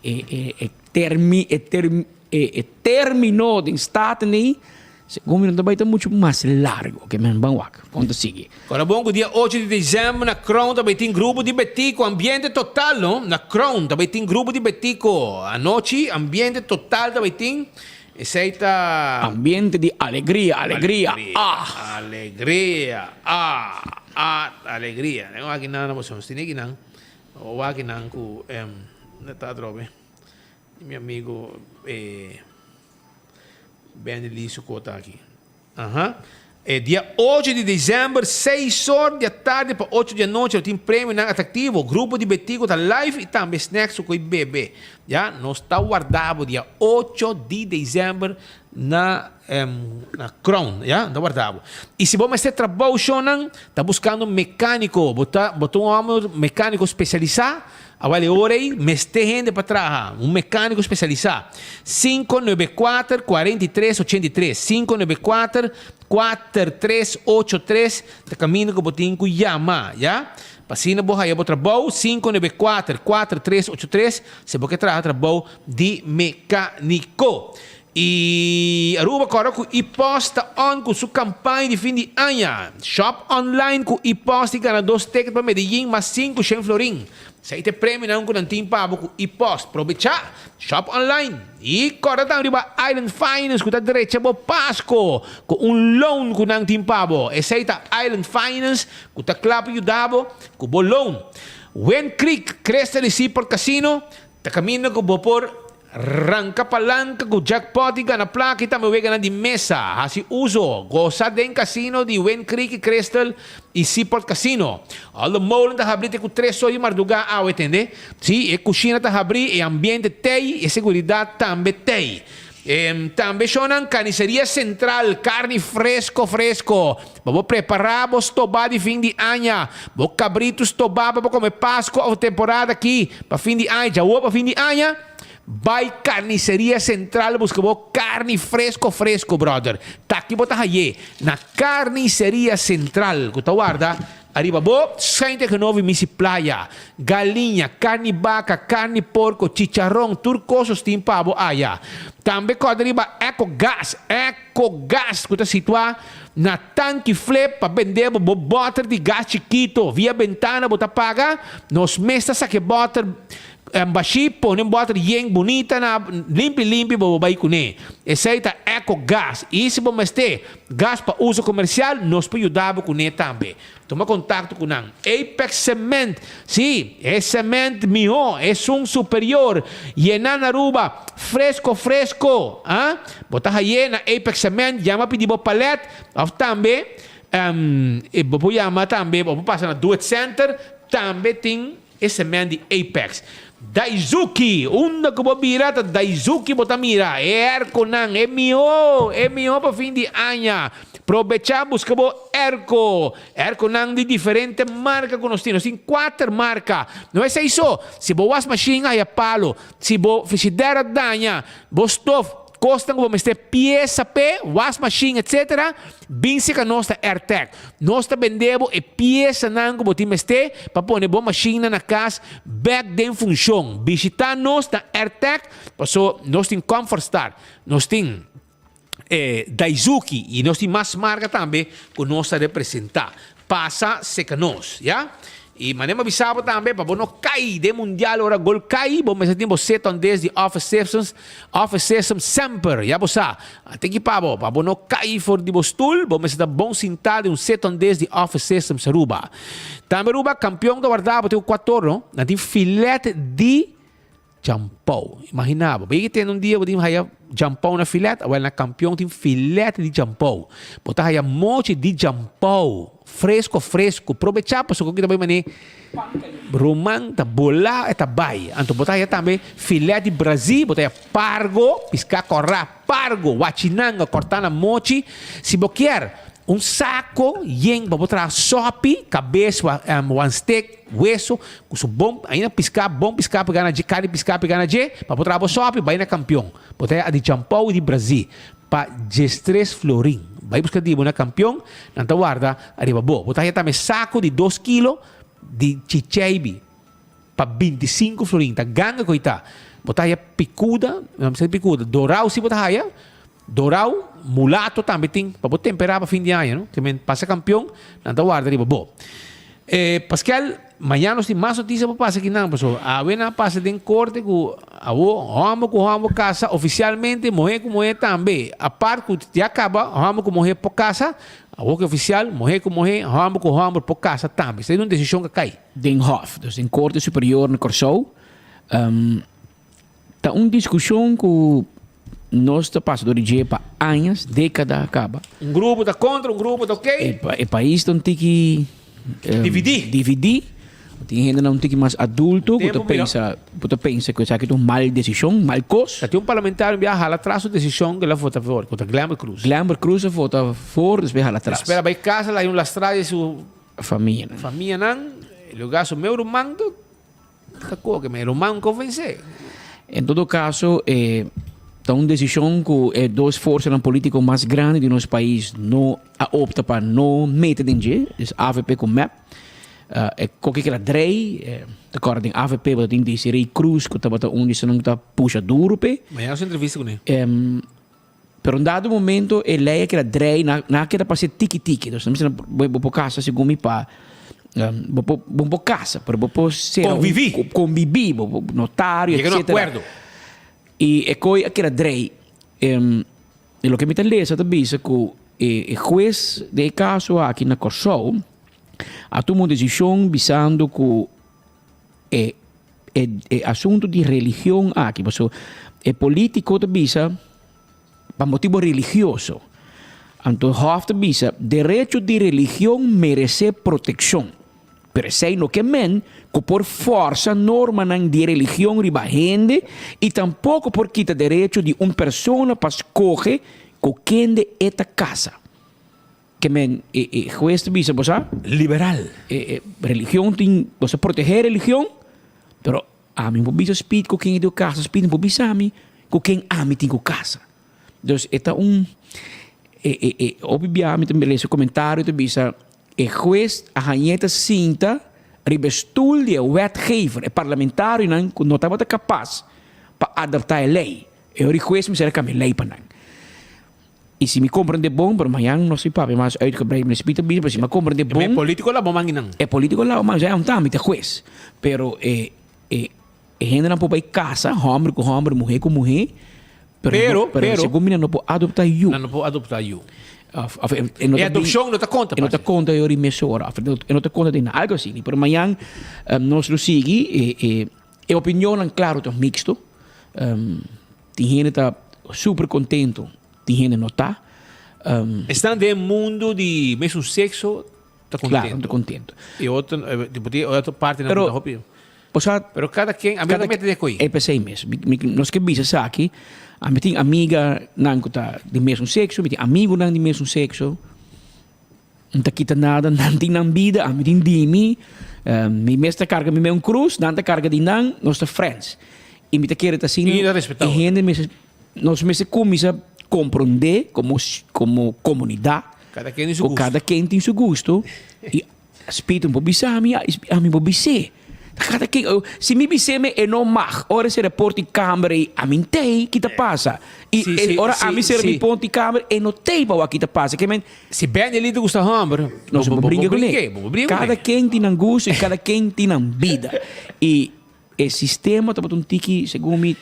e e e termi e termi e termino den Staten ei Segun mi no ta bai ta muchu mas largo ke men ban wak. Kon ta sigui. Ora bon ku dia ocho di desèmber na Crown ta bai tin grupo di Betico, ambiente total no, na Crown ta bai tin grupo di Betico anochi, ambiente total ta bai tin, esei ta. Ambiente di alegria, alegria, ah. Alegria, ah, ah, alegria. Nen wak nan na boso, nos tene kinan, wak nan ku ta atrobe mi amigo eh. Benny Lee su kota aki. Aha. E dia ocho di december, seis or di atardi pa ocho di anochi lo tin premionan atractivo. Grupo di Betico ta live y tambe snacks cu koe bebe. Ya, nos ta warda bo dia ocho di december na na Crown. Ya, nos ta warda bo. Y si bo mester trabou shownan, ta buscando mecanico. Bo ta bo ta un homber mecanico specialisa. Awel e ora ei mester hende pa traha, un mecanico specialisa. Cinco nuebe cuater, 43, 83, Cinco nuebe cuater, cuater tres ocho tres ta caminda cu bo tin cu yama, ya? Pa asina bo haya bo trabou, Cinco nuebe cuater, cuater tres ocho tres, si bo ke traha trabou di mecanico. Y Aruba corda cu E-Post ta on cu su campaña di fin di aña. Shop online cu E-Post y gana dos ticket pa Medellin mas cinco shen florin. Esey ta e premionan cu nan tin pa bo cu E-Post. Probecha! Shop online! Y corda tambe riba Island Finance cu ta drecha bo Pasco cu un loan cu nan tin pa bo. Esey ta Island Finance cu ta cla pa yuda bo cu bo loan. Wind Creek, Crystal y Seaport Casino ta caminda cu bo por Ranka palanka ku jackpot i gana plaka i tambe weganan di mesa. Hasi uso, gosa den kasino di Wind Creek i Crystal i Seaport Casino. All the molen ta habrí te ku tres or di mardugá awe, tende? Sí, e kushina ta habrí, e ambiente tei, e seguridat tambe tei. Tambe shownan Carniceria Central, karni fresko fresko pa bo prepará bo stobá di fin di aña, bo kabritu stobá pa bo kome Pasko òf temporada aki pa fin di aña, djawo pa fin di aña. Bai Carniceria Central buska bo carni fresco fresco brother. Taki bo ta haye na Carniceria Central cu ta warda ariba bo schuin tegenover Misi Playa. Galiña, carni baca, carni porco, chicharron, tur cosos tin pa bo aya. Tambe corda riba Eco Gas, Eco Gas cu ta situa na Tanki Flip pa bende bo bo boter di gas chikito via bentana bo ta paga, nos mes ta saca e boter. Bashí pone un bòter yen bunita na limpi limpi bo bo bai kuné. Esei ta Eco Gas. I si bo mester gas pa uso komersial, nos por yuda bo kuné tambe. Tuma kontakto ku nan. Apex Cement, sí, e cement mihó, esun superior, yená na Aruba, fresko fresko, ah. Bo ta hay'é na Apex Cement, yama pidi bo palet, òf tambe bo por yama tambe, bo por pasa na Do It Center, tambe tin. E cement di Apex. Daizuki, unda ku bo bira ta Daizuki bo ta mira. E airconan, e mihó, e mihó pa fin di aña. Probechá buska bo airco. Airconan di diferente marka ku nos tin. Nos tin kuater marka. No esei so, si bo wasmashin a haya palo, si bo frishider a daña, bo stof, Kosnan ku bo mester piesa p'e, wasmashin etc. Bin seka nos ta Airtec. Nos ta bende bo e piesanan ku bo tin mester pa pone bo mashinnan na kas bèk den funshon. Bishitá nos na Airtec paso nos tin Comfort Star, nos tin Daizuki i nos tin mas marka tambe ku nos ta representá. Pasa seka nos, ya. I manera mi a bisa bo tambe, pa bo no kai den mundial ora gol kai, bo mester tin bo set on des di Office Systems, Office Systems semper, ya bo sa. A tin ki pa bo, pa bo no kai for di bo stul, bo mester ta bon sintá den un set on des di Office Systems Aruba. Tambe Aruba, kampion ta warda bo te ku kuatorno, nan tin filet di Jampou. Imagina bo, bay tende un dia bo tin haya jampou na filet, awel na Campeon tin filet di jampou. Bo ta haya mochi di jampou, fresco fresco. Probecha pasobra cu ta bay mane ruman ta bola e ta bay. Anto bo ta haya tambe filet di brazi, bo ta haya pargo, pisca cora, pargo, wachinanga corta na mochi. Si bo kier un saco yen pa bo traha sopi, cabes, one stick, Weso ku su bon ainda piská bon piská pegá na dje karni piská pegá na dje pa bo traha bo sòpi bai na kampion bo ta di champou i di brazil pa diestres florin bai buska di bo na kampion nan ta warda ariba bo bo ta haña tambe saku di dos kilo di chicheibi pa 25 florin ta ganga ku ei ta bo ta haña pikuda nan bisa pikuda dorau si bo ta haña dorau mulato tambe tin pa bo temperá pa fin di aña no ke men pasa kampion nan ta warda riba bo. E Pascal, mañana nos tin mas noticia pa pasa akinan, pasobra awe nan a pasa den corte cu awo homber cu homber casa oficialmente, muher cu muher tambe. Apart cu ya caba homber cu muher por casa, awo cu oficial muher cu muher, homber cu homber por casa tambe. Esei ta un decision cu a cay. Den Hof, dus den Corte Superior na Corsou, ta un discusion cu nos ta pasa door di dje pa añas, decada caba. Un grupo ta contra, un grupo ta ok. E pais ta un tiki Dividí. Dividí. Tin hendenan un tiki mas adulto cu ta pensa, cu ta pensa cu esaki ta un mal decision, mal cos. Ta tin un parlamentario un biaha hala atras su decision cu el a vota for, cu ta Glenbert Croes. Glenbert Croes a vota for, despues hala atras. Despues a bay casa, el a hay un lastra di su Famianan. Famianan, lugar su meu ruman ta. Ta koke mi ruman konvensé. En todo kaso e ta un desishon ku e dos forsanan politiko mas grandi di nos pais no a opta pa no mete den dje, es avp ku mep. E koke keda drei, ta kòrda den avp bo ta tin Desiree Croes ku tabata un di esnan ku ta pusha duru p'e. Mañana nos entrevista kuné. Pero un dado momento e ley a keda drei, nan a keda pasa tiki tiki. Dus nan bisa bo por casa segun mi pa, bo por bo por casa, pero bo por sera un Conviví. conviví, bo por notario, Yega na un etcétera. acuerdo. Y e koe a keda drei. Y loke mi ta lesa ta bisa ku e hues den e kaso aki na Kòrsou a tuma un desishon bisando ku e e e asuntu di religion aki paso e politico ta bisa pa motibo religioso anto hof ta bisa derecho di religion merece proteccion pero esey no ke men ku por forsa normanan di religion riba hende y tampoco por kita derecho di un persona pa scoge ku kende e ta casa. Ke men e e hues ta bisa bo sa. Liberal. E e religion tin bo sa protehe religion pero ami no por bisa Speed ku ken e tin ku kasa Speed no por bisa mi ku ken ami tin ku kasa. Dus e ta un e e e hopi bia mi ta lesa komentario ta bisa e hues a hañ'é ta sinta riba e stul di e wetgever e parlamentarionan ku no tabata kapas pa adapta e lei e ora e hues mester a kambia e lei pa nan. Y si mi comprende bon, pero mañan no si papia mas uitgebreid, meneer Speed ta bisa, pero si mi a comprende bon. E politico la bo manginan. E politico la bo manginan, ya un mi ta hues. Pero e e e hendenan por bay casa, homber cu homber, muher cu muher, pero Pero, pero pero. segun mi nan no por adopta yu. Nan no por adopta yu. Of, of e, e no E ta bin- adopcion no ta conta, E no ta parce. conta yori mesora, of e no ta conta den algo asina. Pero mañan nos lo sigui, e e e opinionnan claro ta mixto. Tin hende ta super contento, tin hende no ta. Esnan den mundu di mesun sexo ta contento. Claro, ta contento. Y otro, tipo, tin otro partenan Pero cu ta hopi. Bo sa, Pero kada ken, ami no mete den koe. E p'esei mes. Mi, mi, nos ke bisa esaki, ami tin amiganan ku ta di mesun sekso, mi tin amigunan di mesun sekso. N ta kita nada, nan tin nan bida, ami tin di mi. Mi mes ta karga mi mes un krus, nan ta karga di nan, nos ta friends. I mi ta kere ta asina, I ta respetá e otro. hende mester, nos mester kuminsá komprondé komo, komo komunidat, Kada ken tin su ku gusto. kada ken tin su gusto i Spiritu no por bisa mi, ami por bis'é. Kada ken, si mi bis'é me e no mag. Ora e sera porta di kamber ei, ami n'tei ki ta pasa. I Si, si, ora si, ami sera mi si. ponta di kamber, e no tei pa wak ki ta pasa. Ke men. Si Benny li ta gusta hòmber, Nos bo no por bo bringa kuné. bringa, bo bringa kuné. Kada ken tin nan gusto i kada ken tin nan bida. I E sistema tabata un tiki, segun mi,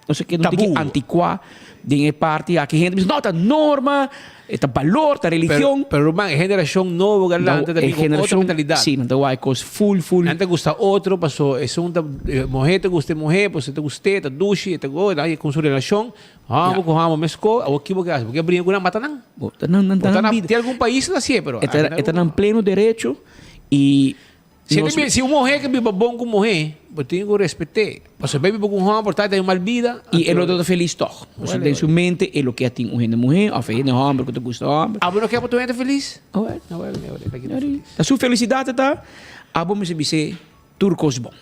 no sé ke, un tiki Tabú. antikuá den e parti aki. Hende bisa, no, ta norma, e ta balor, ta religion. Pero, pero ruman, e generashon nobo ku a lanta ta E bin ku otro generashon, mentalidat. sí, nan ta wak e kos ful, ful. Nan ta gusta otro, paso esun ta, e muhé ta gusta e muhé, paso e ta gust'é, ta dushi, e ta go, nan ku su relashon, hòmber ku hòmber meskó, awor ki bo ke hasi? Bo ke bringa ku nan, mata nan? Bo ta nan, nan Bo ta ta nan na, bida. tin algun pais ta hasié, pero E ta, aki na e ta Aruba nan pleno derecho i Si Nos- si un muhé ke biba bon ku muhé, bo tin ku respet'é. Pasobra e biba ku un hòmber ta den un mal bida. I e lo ta felis tòg. Pasobra den su mente e lo ke a tin un hende muhé òf e hende hòmber ku ta gusta hòmber. Abo no ke pa tur hende felis? Awèl. Awèl, awèl, e ta keda felis. Ta su felisidat ta, abo mester bis'é tur kos bon.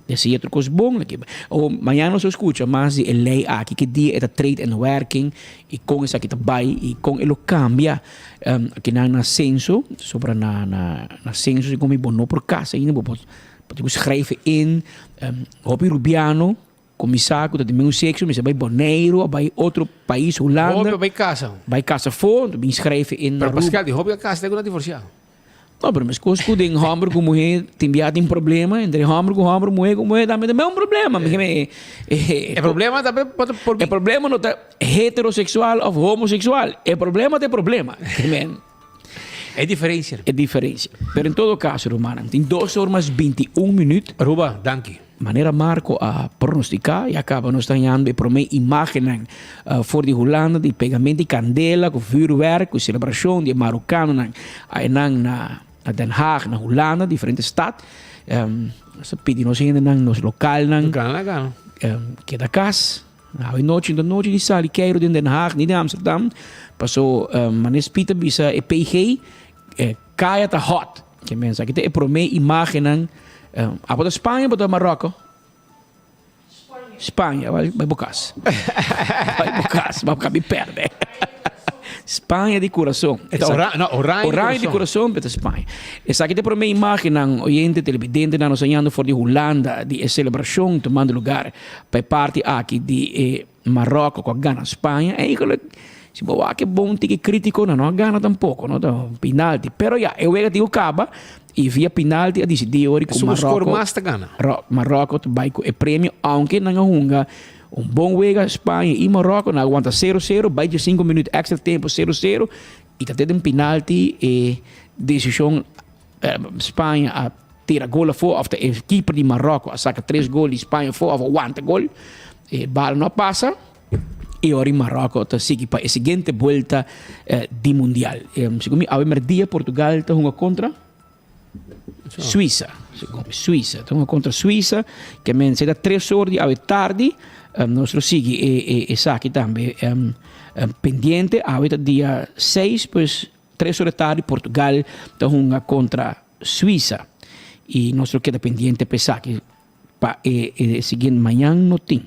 Desia tur kos bon. O mañana nos lo skucha mas di e lei aki, ki dia e ta trade en werking i kon esaki ta bai i kon e lo kambia akinan na senso, sobra na na senso segun mi bo no por kasa ainda bo por tin ku schrijven in. Hopi rubiano kuminsá ku ta di mismo sekso mester bai Boneiru o bai otro pais Hulanda. Hopi a bai kasa. Bai kasa afó, bin schrijven in Pero Aruba. Pascal di hopi a kasa te ku nan divorsiá. No, pero meskos ku den hòmber ku muhé tin bia tin problema, entre hòmber ku hòmber, muhé ku muhé tambe ta un problema. Mi keme E problema ta por por E problema no ta heteroseksual òf homoseksual. E problema ta e problema. Kemen. E diferensia. E diferensia. Pero en todo kaso, rumannan, tin dos or mas 21 minüt. Aruba, danki. Manera Marco a pronosticá, ya caba nos ta hañando e promé imágennan for di Hulanda di pegamento di candela cu vuurwerk cu celebracion di e Marocanonan ayanan na Den Haag, na Hulanda, diferente stad. Nos ta pidi nos hendenan, nos localnan, keda cas. Awe nochi no ta nochi di sali keiro den Den Haag ni den Amsterdam, paso manera Speed ta bisa e PG, Kaya ta hot. Ke mens aki ta e prome imagennan. Abo ta Spaña bo ta Maroko? Spaña. Bai bo kas. Bai bo kas. Bo kabi perde. Spaña di kurason. E ta ora, no, oranje Oranje di kurason pero ta Spaña. Esaki ta e prome imagennan oyente televidentenan nos hañando for di Hulanda di e selebrashon tumando lugar pa e parti aki di e Maroko ku a gana Spaña eigenlijk si bo wak e bon tiki kritiko nan no a gana tampoko no ta un pinalti pero ya e wega tin ku kaba i via pinalti a disidí ori ku Esun ku skor Maroko mas ta gana. Maroko ta bai ku e premio aunke nan a hunga un bon wega Spaña i Maroko nan a wanta sero sero bai dje sinku minüt extra tempo sero sero i ta te den pinalti e desishon Spaña a tira gol afó òf ta e keeper di Maròko a saka tres gol di Spaña afó òf a wanta gol. E bal no a pasa i ora Maròko ta sigui pa e siguiente buelta di mundial. Segun mi awe mèrdia Portugal ta hunga kontra Suisa. Segun mi Suisa ta hunga kontra Suisa ke men seta tres or di awe tardi. Nos lo sigui esaki tambe pendiente. Awe ta dia seis pues. Tres ora tardi Portugal ta hunga kontra Suisa i nos lo keda pendiente pa esaki pa e e siguiente mañan no tin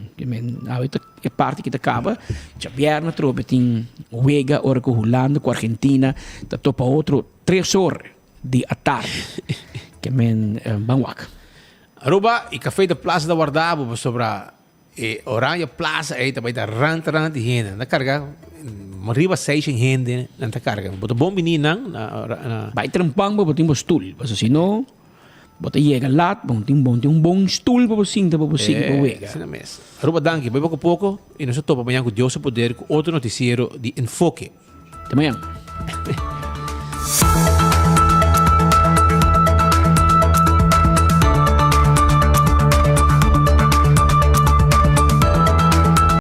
awe ta e parti ki ta kaba djabièrnè atrobe tin wega ora ku Hulanda ku Argentina ta topa otro tres or di atardi ke men ban wak. Aruba y Café de Plaza ta warda bo pasobra E Oranje Plaza ei ta bai ta rant rant di hende. Nan ta karga riba seishen hende nan ta karga. Bo ta bon bini nan na na. Bai trempan pa bo tin bo stul. Pasobra si no bo ta yega lat bo no tin bo no tin un bon stul pa bo sinta pa bo sigui pa wega. Asina mes. Aruba danki. Bai poko poko i nos ta topa mañan ku Dios su poder ku otro notisiero di Enfoke. Te mañan.